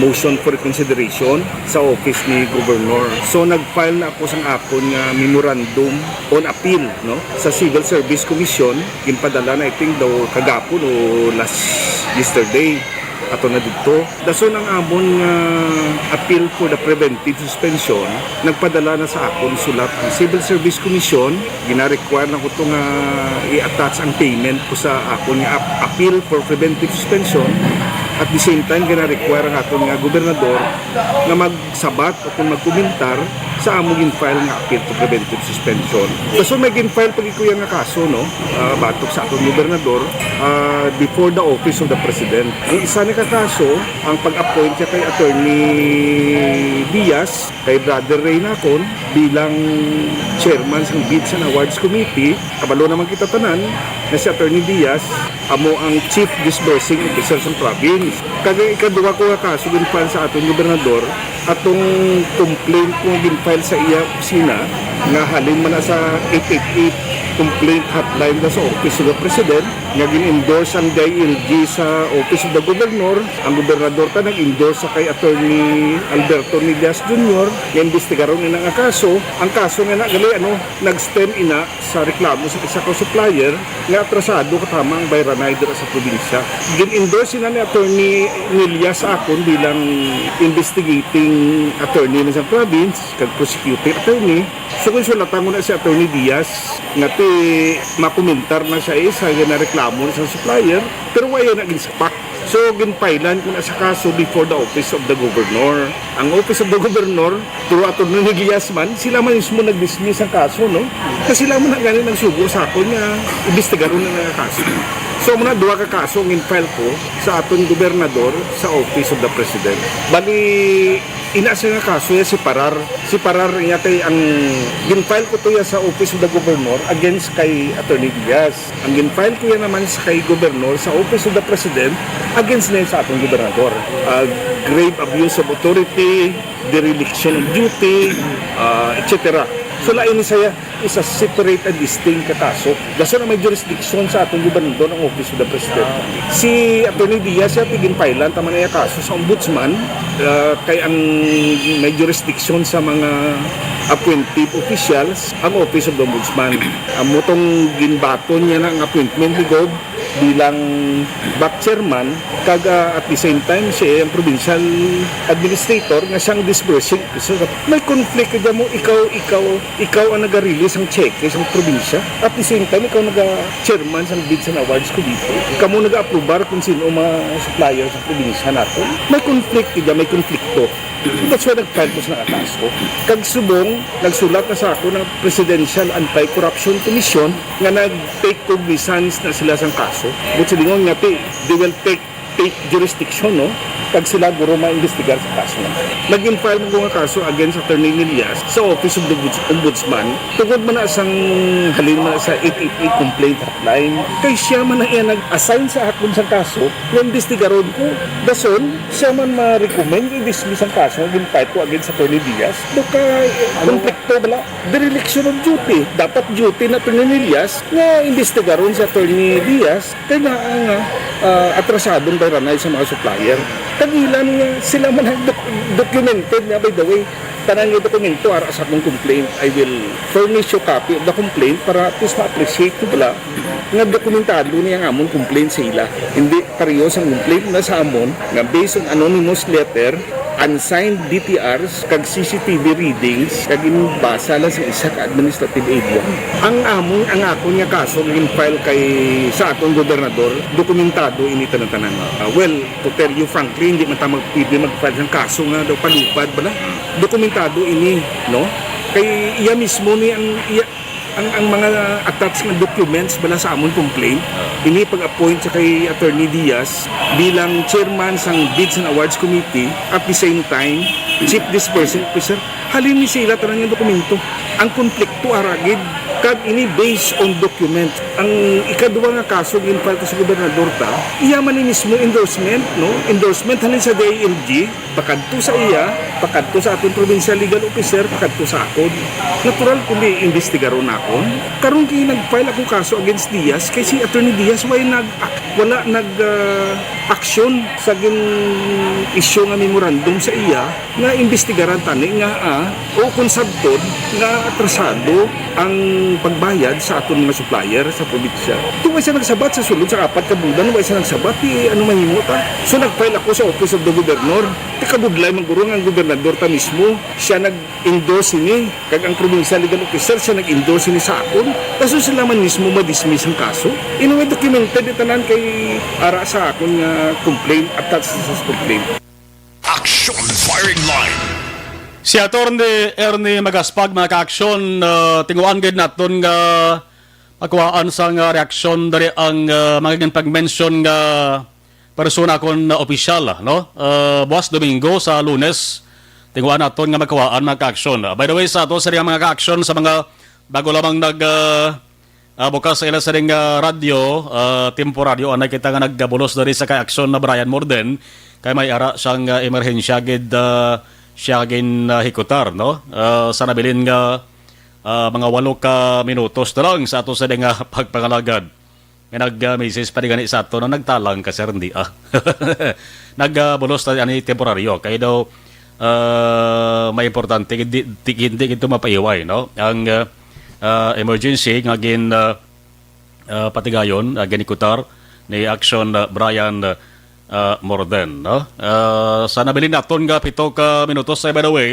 motion for reconsideration sa office ni Governor. So nag-file na ako sang akon nga memorandum on appeal, no, sa Civil Service Commission. Ginpadala na, I think, daw kagapon o last yesterday. Ato na didto. Dason ang amon nga appeal for the preventive suspension, nagpadala na sa akon sulat ang Civil Service Commission. Gina-require na ko to nga i-attach ang payment ko sa akon nga ap-, appeal for preventive suspension. At the same time, gina-require ang aton nga gobernador nga magsabat o kung magkomentar sa amo gin-file nga appeal to preventive suspension. Dason may gin-file pa gid kuya nga kaso, no? Ah, batok sa aton gobernador, ah, before the office of the president. Ang isa ni ka kaso, ang pag-appoint siya kay Attorney Diaz, kay Brother Ray nakon, bilang chairman sang Bids and Awards Committee. Kabalo naman kita tanan nga si Attorney Diaz amo ang chief disbursing officer sang province. Kag ang ikaduha ko nga kaso gin-file sa aton gobernador, atong complaint ko nga gin-file sa iya opisina nga halin man na sa eight eight eight complaint hotline na sa Office of the President, nga gin-endorse ang D I L G sa Office of the Governor. Ang gobernador ta nag-endorse sa kay Attorney Alberto Nillas Junior nga imbestigaron ina nga kaso. Ang kaso nga na gali, ano, nag-stem ina sa reklamo sa isa ka supplier nga atrasado katama ang bayranay dira sa probinsya. Gin-endorse ina ni Attorney Nillas sa akon bilang investigating attorney na sa province kag prosecuting attorney. So, kung sulatan ko na si Attorney Diaz, nga ti makomentar na siya, eh, sa ginareklamo na sa supplier, pero wala na ginsapak. So, ginpailan ko na sa kaso before the office of the governor. Ang office of the governor, through Attorney Elias man, sila man mismo nag-dismiss ang kaso, no? Kasi sila man ang ganin nagsugo sa akon nga imbestigaron na nga kaso. So, muna duha ka kaso ang in-file ko sa aton gobernador sa office of the president. Bali, ina siya nga kaso ya si Parar. Si Parar niya kay ang gin-file ko to ya sa office of the governor against kay Attorney Diaz. Ang gin-file ko yan naman sa kay Gobernador sa Office of the President against na sa atong gobernador. Ah, grave abuse of authority, dereliction of duty, ah, et cetera. So, lain ni saya is a separate and distinct ka kaso. Dason na may jurisdiction sa atong gobernador ang Office of the President. Si Attorney Diaz siya tigin-filean tama na yung kaso sa ombudsman, ah, kay ang may jurisdiction sa mga appointive officials ang Office of the Ombudsman. Amo tong ginbaton niya na ang appointment ni Gob bilang back chairman, kag, ah, at the same time, siya ang provincial administrator nga siyang disbursing officer. May conflict ka mo, ikaw, ikaw, ikaw ang nag-release ang cheque sa probinsya. At the same time, ikaw nag-chairman sa bids and awards ko dito. Ikaw mo nag-aprobar kung sino mga supplier sa probinsya natin. May conflict ka, may konflikto. That's why nag-file ko sa kaso. Kag subong, nagsulat na sa ako ng Presidential Anti-Corruption Commission nga nag-take cognizance na sila sang kaso. But sa lingon nga, ti, they will take, take jurisdiction, no? Kag sila guro maimbestigar sa kaso. Nag-file mo nga kaso against Attorney Nelias sa Office of the Ombuds-, Ombudsman tungod man na sang halin man na sa eight eight eight complaint hotline. Kay siya man na iya nag-assign sa akon sa kaso nga imbestigaron ko. Dason, siya man ma-recommend i-dismiss ang kaso nga gin-file ko against Attorney Diaz. Baka konflikto bala, dereliction of duty. Dapat duty na Attorney Diaz nga imbestigaron si Attorney Diaz kay na ang, ah, atrasadong bayranay sa mga supplier. Kagilan nga sila man ang doc-, documented nga, by the way, tanan nga dokumento ara sa akong complaint. I will furnish you copy of the complaint para at least ma-appreciate ko bala nga dokumentado ni ang amon complaint sa ila. Hindi pareho sa complaint na sa amon nga based on anonymous letter, unsigned D T Rs, kag C C T V readings, kag ginbasa lang sa isa ka administrative area. Ang amon, ang akon nga kaso nga gin-file kay sa atong gobernador, dokumentado ini tanan-tanan. Ah, well, to tell you frankly, hindi man ta magpwede mag-file sang kaso nga daw palupad bala. Dokumentado ini, no? Kay iya mismo ni ang iya, ang, ang mga attached nga documents bala sa amon complaint, ini pag-appoint sa kay Attorney Diaz bilang chairman sang Bids and Awards Committee, at the same time, Chief Disbursing Officer. Halin ni sa ila tanan nga dokumento. Ang konflikto ara gid, kag ini based on document. Ang ikaduha nga kaso gin-file ko sa gobernador ta, iya man ni mismo endorsement, no? Endorsement halin sa D I L G, pakadto sa iya, pakadto sa aton provincial legal officer, pakadto sa akon. Natural kundi imbestigaron nakon. Karon kay nag-file ako kaso against Diaz kay si Attorney Diaz way nag wala nag ah, aksyon sa gin-issue nga memorandum sa iya nga imbestigaran tani nga, ah, o kung sabtod nga atrasado ang pagbayad sa aton mga supplier sa probinsya. Kung way siya nagsabat sa sulod sa apat ka bulan, way siya nagsabat, di ano mahimo ta? So nag-file ako sa Office of the Governor. Ti kabudlay man guro nga ang gobernador ta mismo, siya nag-endorse ini. Kag ang provincial legal officer siya nag-endorse ini sa akon. Kaso sila man mismo ma-dismiss ang kaso. Anyway, documented ni tanan kay ara sa akon nga complaint, attached sa complaint. Action Firing Line. Si Attorney Ernie Magaspag, mga ka-aksyon, ah, tinguhaan gid naton nga makuhaan sa nga reaksyon dali ang, ah, mga ginpag-mention nga persona kon, ah, opisyal, no? Ah, buwas Domingo sa Lunes, tinguhaan naton nga makuhaan, mga ka-aksyon. Ah, by the way, sa ato sa mga ka-aksyon, sa mga bago lamang nag, ah, Ah, bukas sa ila sa ring, ah, radyo, ah, temporaryo, anay kita nga nagkabulos diri sa kay Aksyon na Brian Morden, kay may ara siyang, ah, emerhensya gid, ah, siya gin, ah, hikutar, no? Ah, sa nabilin nga, ah, mga walo ka minutos na lang sa ato sa ring, ah, pagpangalagad. Nga nag, ah, message pa rin gani sa ato, no? Nagtalang ka, sir, hindi, ah. Nagbulos ta ani temporaryo, kay daw, ah, may importante, hindi, hindi ito mapaiway, no? Ang, ah, ah, emergency nga gin, ah, ah, patigayon, ah, ginikutar ni Action, ah, Brian, ah, Morden, no? Ah, sa nabilin naton nga pito ka minutos, eh, by the way,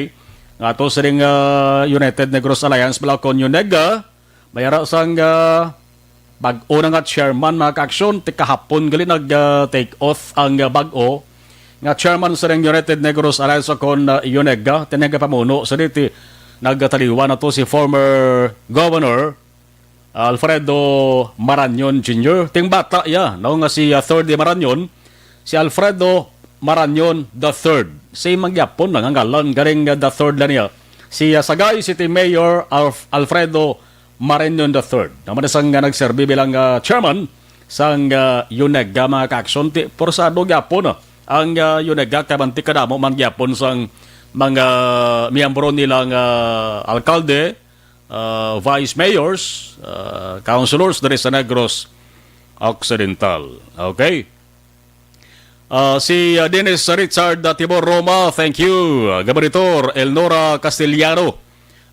nga ato sining, ah, United Negros Alliance, Malacon, Unega, may ara sang, ah, Bag-o na nga chairman, mga ka-aksyon, ti kahapon gali nag, ah, take oath ang, ah, bag-o nga chairman sa United Negros Alliance o kon, ah, UNEGA, ti nagapamuno sa diti. Nagkataliwan na to si former Governor Alfredo Marañon Junior. Ting bata iya, no, nga si, ah, Third de Marañon, si Alfredo Marañon the third. Same ang gyapon lang ang ngalan, garing, ah, the third lang niya. Si, ah, Sagay City Mayor Alf-, Alfredo Marañon the third. Naman sang, ah, nagserbi bilang, ah, chairman sang, ah, UNEGA, mga ka-aksyon. Ti, porsado gyapon, ah, ang, ah, UNEGA, kay manti kadamo man gyapon sang mga miyembro nila nga alkalde, ah, vice mayors, ah, councilors diri sa Negros Occidental. Okay? Ah, si, ah, Dennis Richard, ah, Tibor Roma, thank you. Ah, Gabaritor Elnora Castellano.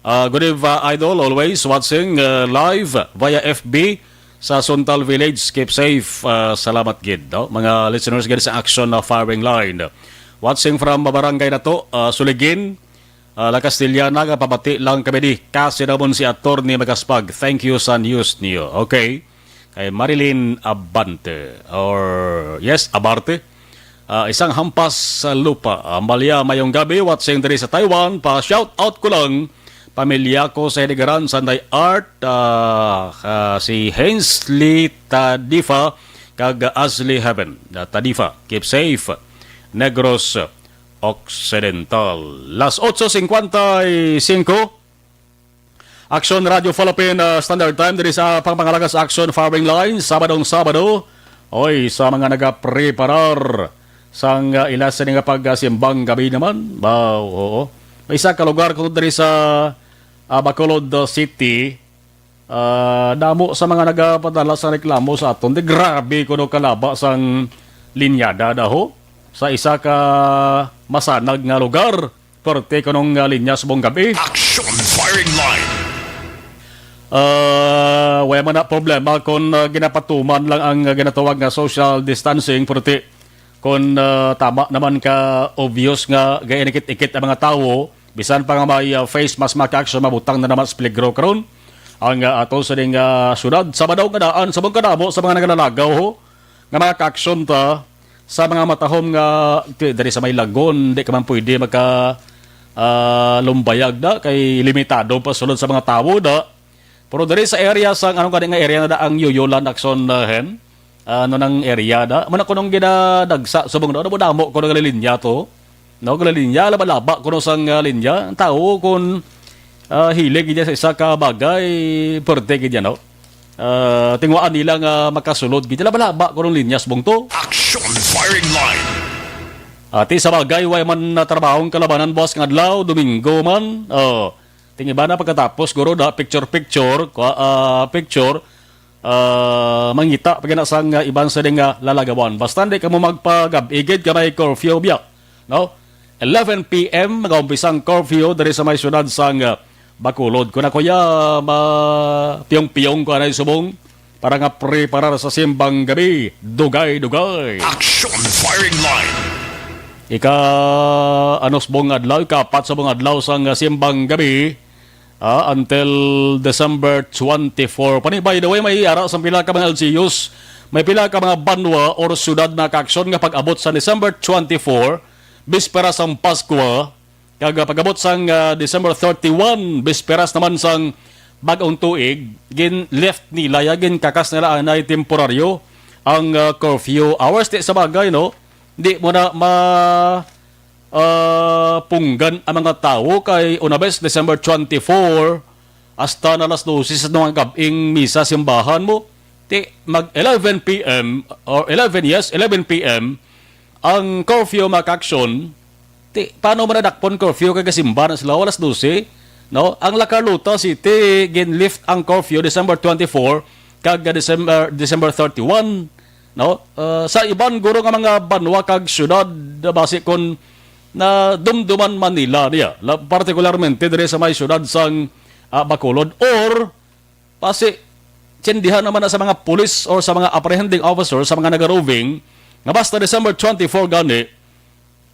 Ah, good eve, ah, idol, always watching, ah, live via F B sa Suntal Village. Keep safe. Ah, salamat gid, no? Mga listeners gid sa Action na Firing Line. Watching from Barangay Nato, ah, Suligin, ah, La Castellana, nga pabati lang kami di. Kasi naman si Attorney Magaspag. Thank you sa news niyo. Okay. Kay Marilyn Abante. Or, yes, Abarte. Ah, isang hampas sa lupa. Amalia, mayong gabi. Watching diri sa Taiwan. Pa shout out ko lang. Pamilya ko sa Hinigaran, Sanday Art, ah, ah, si Hensley Tadifa, kag Ashley Heaven, ah, Tadifa. Keep safe. Negros Occidental. Las otso cincuenta y cinco. Action Radio Philippine, ah, Standard Time diri sa pangpangalaga sa Action Firing Line, Sabadong Sabado. Oy, sa mga nagapreparar sang, ah, ila sini nga pagsimbang gabi naman. Wow, oo. May isa ka lugar ko diri sa, ah, Bacolod, ah, City. Ah, damo sa mga nagapadala sa reklamo sa aton. Di grabe kuno kalaba sang linyada daho sa isa ka masanag nga lugar. Perti kunong, ah, linya subong gabi. Action Firing Line. Ah, wala man na problema kung, ah, ginapatuman lang ang, ah, ginatawag nga social distancing, perti kung, ah, tama naman ka obvious nga gainikit-ikit ang mga tawo, bisan pa nga may, ah, face mask, mga ka-aksyon, mabutang na naman sa peligro karon ang, ah, ato sa ding, ah, syudad. Sabado nga daan, subong kadamo sa mga nagalalagaw, ho, nga mga ka-aksyon ta sa mga matahom nga ti-, diri sa may Lagon, di ka man pwede maka, ah, lumbayag da, kay limitado pa sulod sa mga tawo da. Pero diri sa area sa, ano kani nga area na da ang Yoyolan, Action, ah, Hen? Ah, ano nang area da? Muna kunong ginadagsa subong da, ano mo damo ko nga linya to? No, nga linya, laba-laba kuno sang, ah, linya. Ang tawo kung, ah, hilig niya sa isa ka bagay, pwerte gid yan, no? Ah, tingwaan nila nga makasulod gid. Laba-laba kunong linya subong to. Action Firing Line. Ati sa bagay, way man na trabahong kalabanan buwas nga adlaw, Domingo man. Oh, ting iba na pagkatapos, guro, da, picture-picture, kwa-, ah, picture, ah, mangita pa gina sang, ah, iban sa ding, ah, lalagawan. Basta di ka mo magpagab-i gid ka may curfew biya, no? Eleven P M, mag-umpisa ang curfew diri sa may syudad sang, ah, Bacolod. Kung ako ya, ma-, piyong-piyong ko anay subong para nga preparar sa simbang gabi. Dugay-dugay. Action Firing Line. Ika, ano, subong adlaw, ika-apat subong adlaw sang, ah, simbang gabi, ah, until December twenty-four. Pani, by the way, may ara sa pila ka mga L G Us, may pila ka mga banwa or syudad na ka-action nga pag-abot sa December twenty-four, bispera sang Paskwa, kag, ah, pag-abot sang, ah, December thirty-one, bisperas naman sang bag-ong tuig, gin-lift nila ya, ginkakas nila anay temporaryo ang, ah, curfew hours. Di sa bagay, no? Di mo na ma-, ah, punggan ang mga tawo kay una bes December twenty-four hasta na alas dose sa mga gab-ing misa simbahan mo. Ti mag eleven P M or eleven, yes, eleven P M ang curfew, mga ka-action. Ti paano man nadakpon curfew kay gasimba na sila alas dose, no? Ang La Carlota City gin-lift ang curfew December twenty-four kag December, December thirty-one, no? Ah, sa iban guro nga mga banwa kag syudad, basi kon nadumduman man nila niya, la-, partikularmente diri sa may syudad sang, ah, Bacolod, or basi tsindihan naman na sa mga pulis or sa mga apprehending officer, sa mga nagaroving, nga basta December twenty-four gani,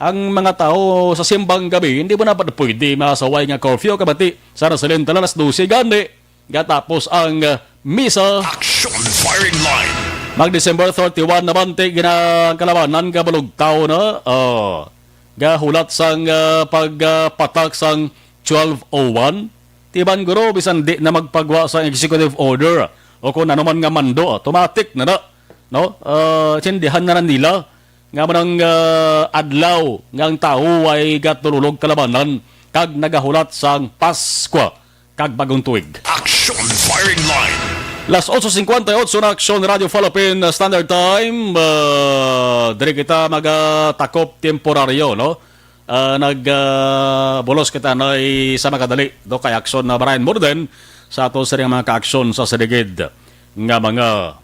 ang mga tawo sa simbang gabi, hindi mo na pa pwede masaway nga curfew, kabati, sa Rasalin, tala alas dose gani. gatapos ang, ah, misa. Action Firing Line. Mag December thirty-one naman ti ginakalabanan nga balugtaw na. Oh, gahulat sang, ah, pagpatak sang twelve oh one. Ti man guro, bisan di na magpagwa sang executive order o kung ano man nga mando, automatic na na, no? Ah, sindihan na na nila nga manang, ah, adlaw nga ang tawo ay gatululog kalabanan kag nagahulat sang Paskwa kag Bagong Tuig. Action Firing Line. Las otso cincuenta y ocho na Action Radio Philippine Standard Time. Ah, diri kita magatakop temporaryo, no? Ah, nag, ah, bulos kita na sa makadali do kay Action na Brian Morden sa ato sa mga ka-action sa siligid nga mga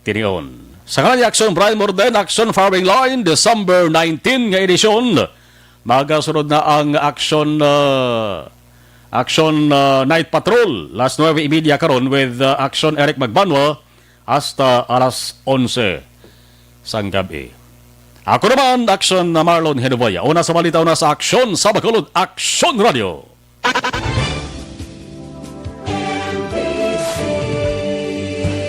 tinion. Sa ngalan ni Action Brian Morden, Action Firing Line, December nineteen nga edisyon. Magasunod na ang Action, ah, Action, ah, Night Patrol, las nuebe y media karon with, ah, Action Eric Magbanwa hasta alas onse sang gabi. Ako naman, Action na Marlon Henovaya. Una sa balita, una sa Action sa Bacolod, Action Radio.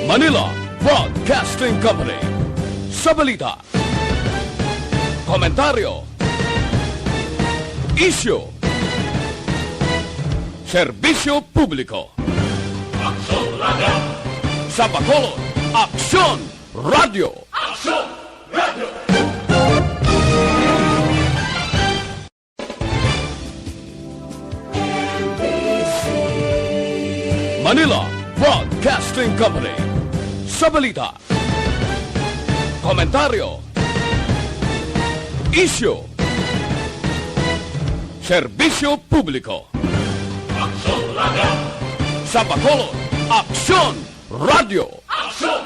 Manila Broadcasting Company. Sa balita, komentaryo, isyu, serbisyo publiko. Aksyon Radio. Sa Bacolod, Aksyon Radio. Aksyon Radio. Manila Broadcasting Company. Sa balita, komentaryo, isyu, serbisyo publiko. Aksyon Radio. Sa Bacolod, Aksyon Radio. Aksyon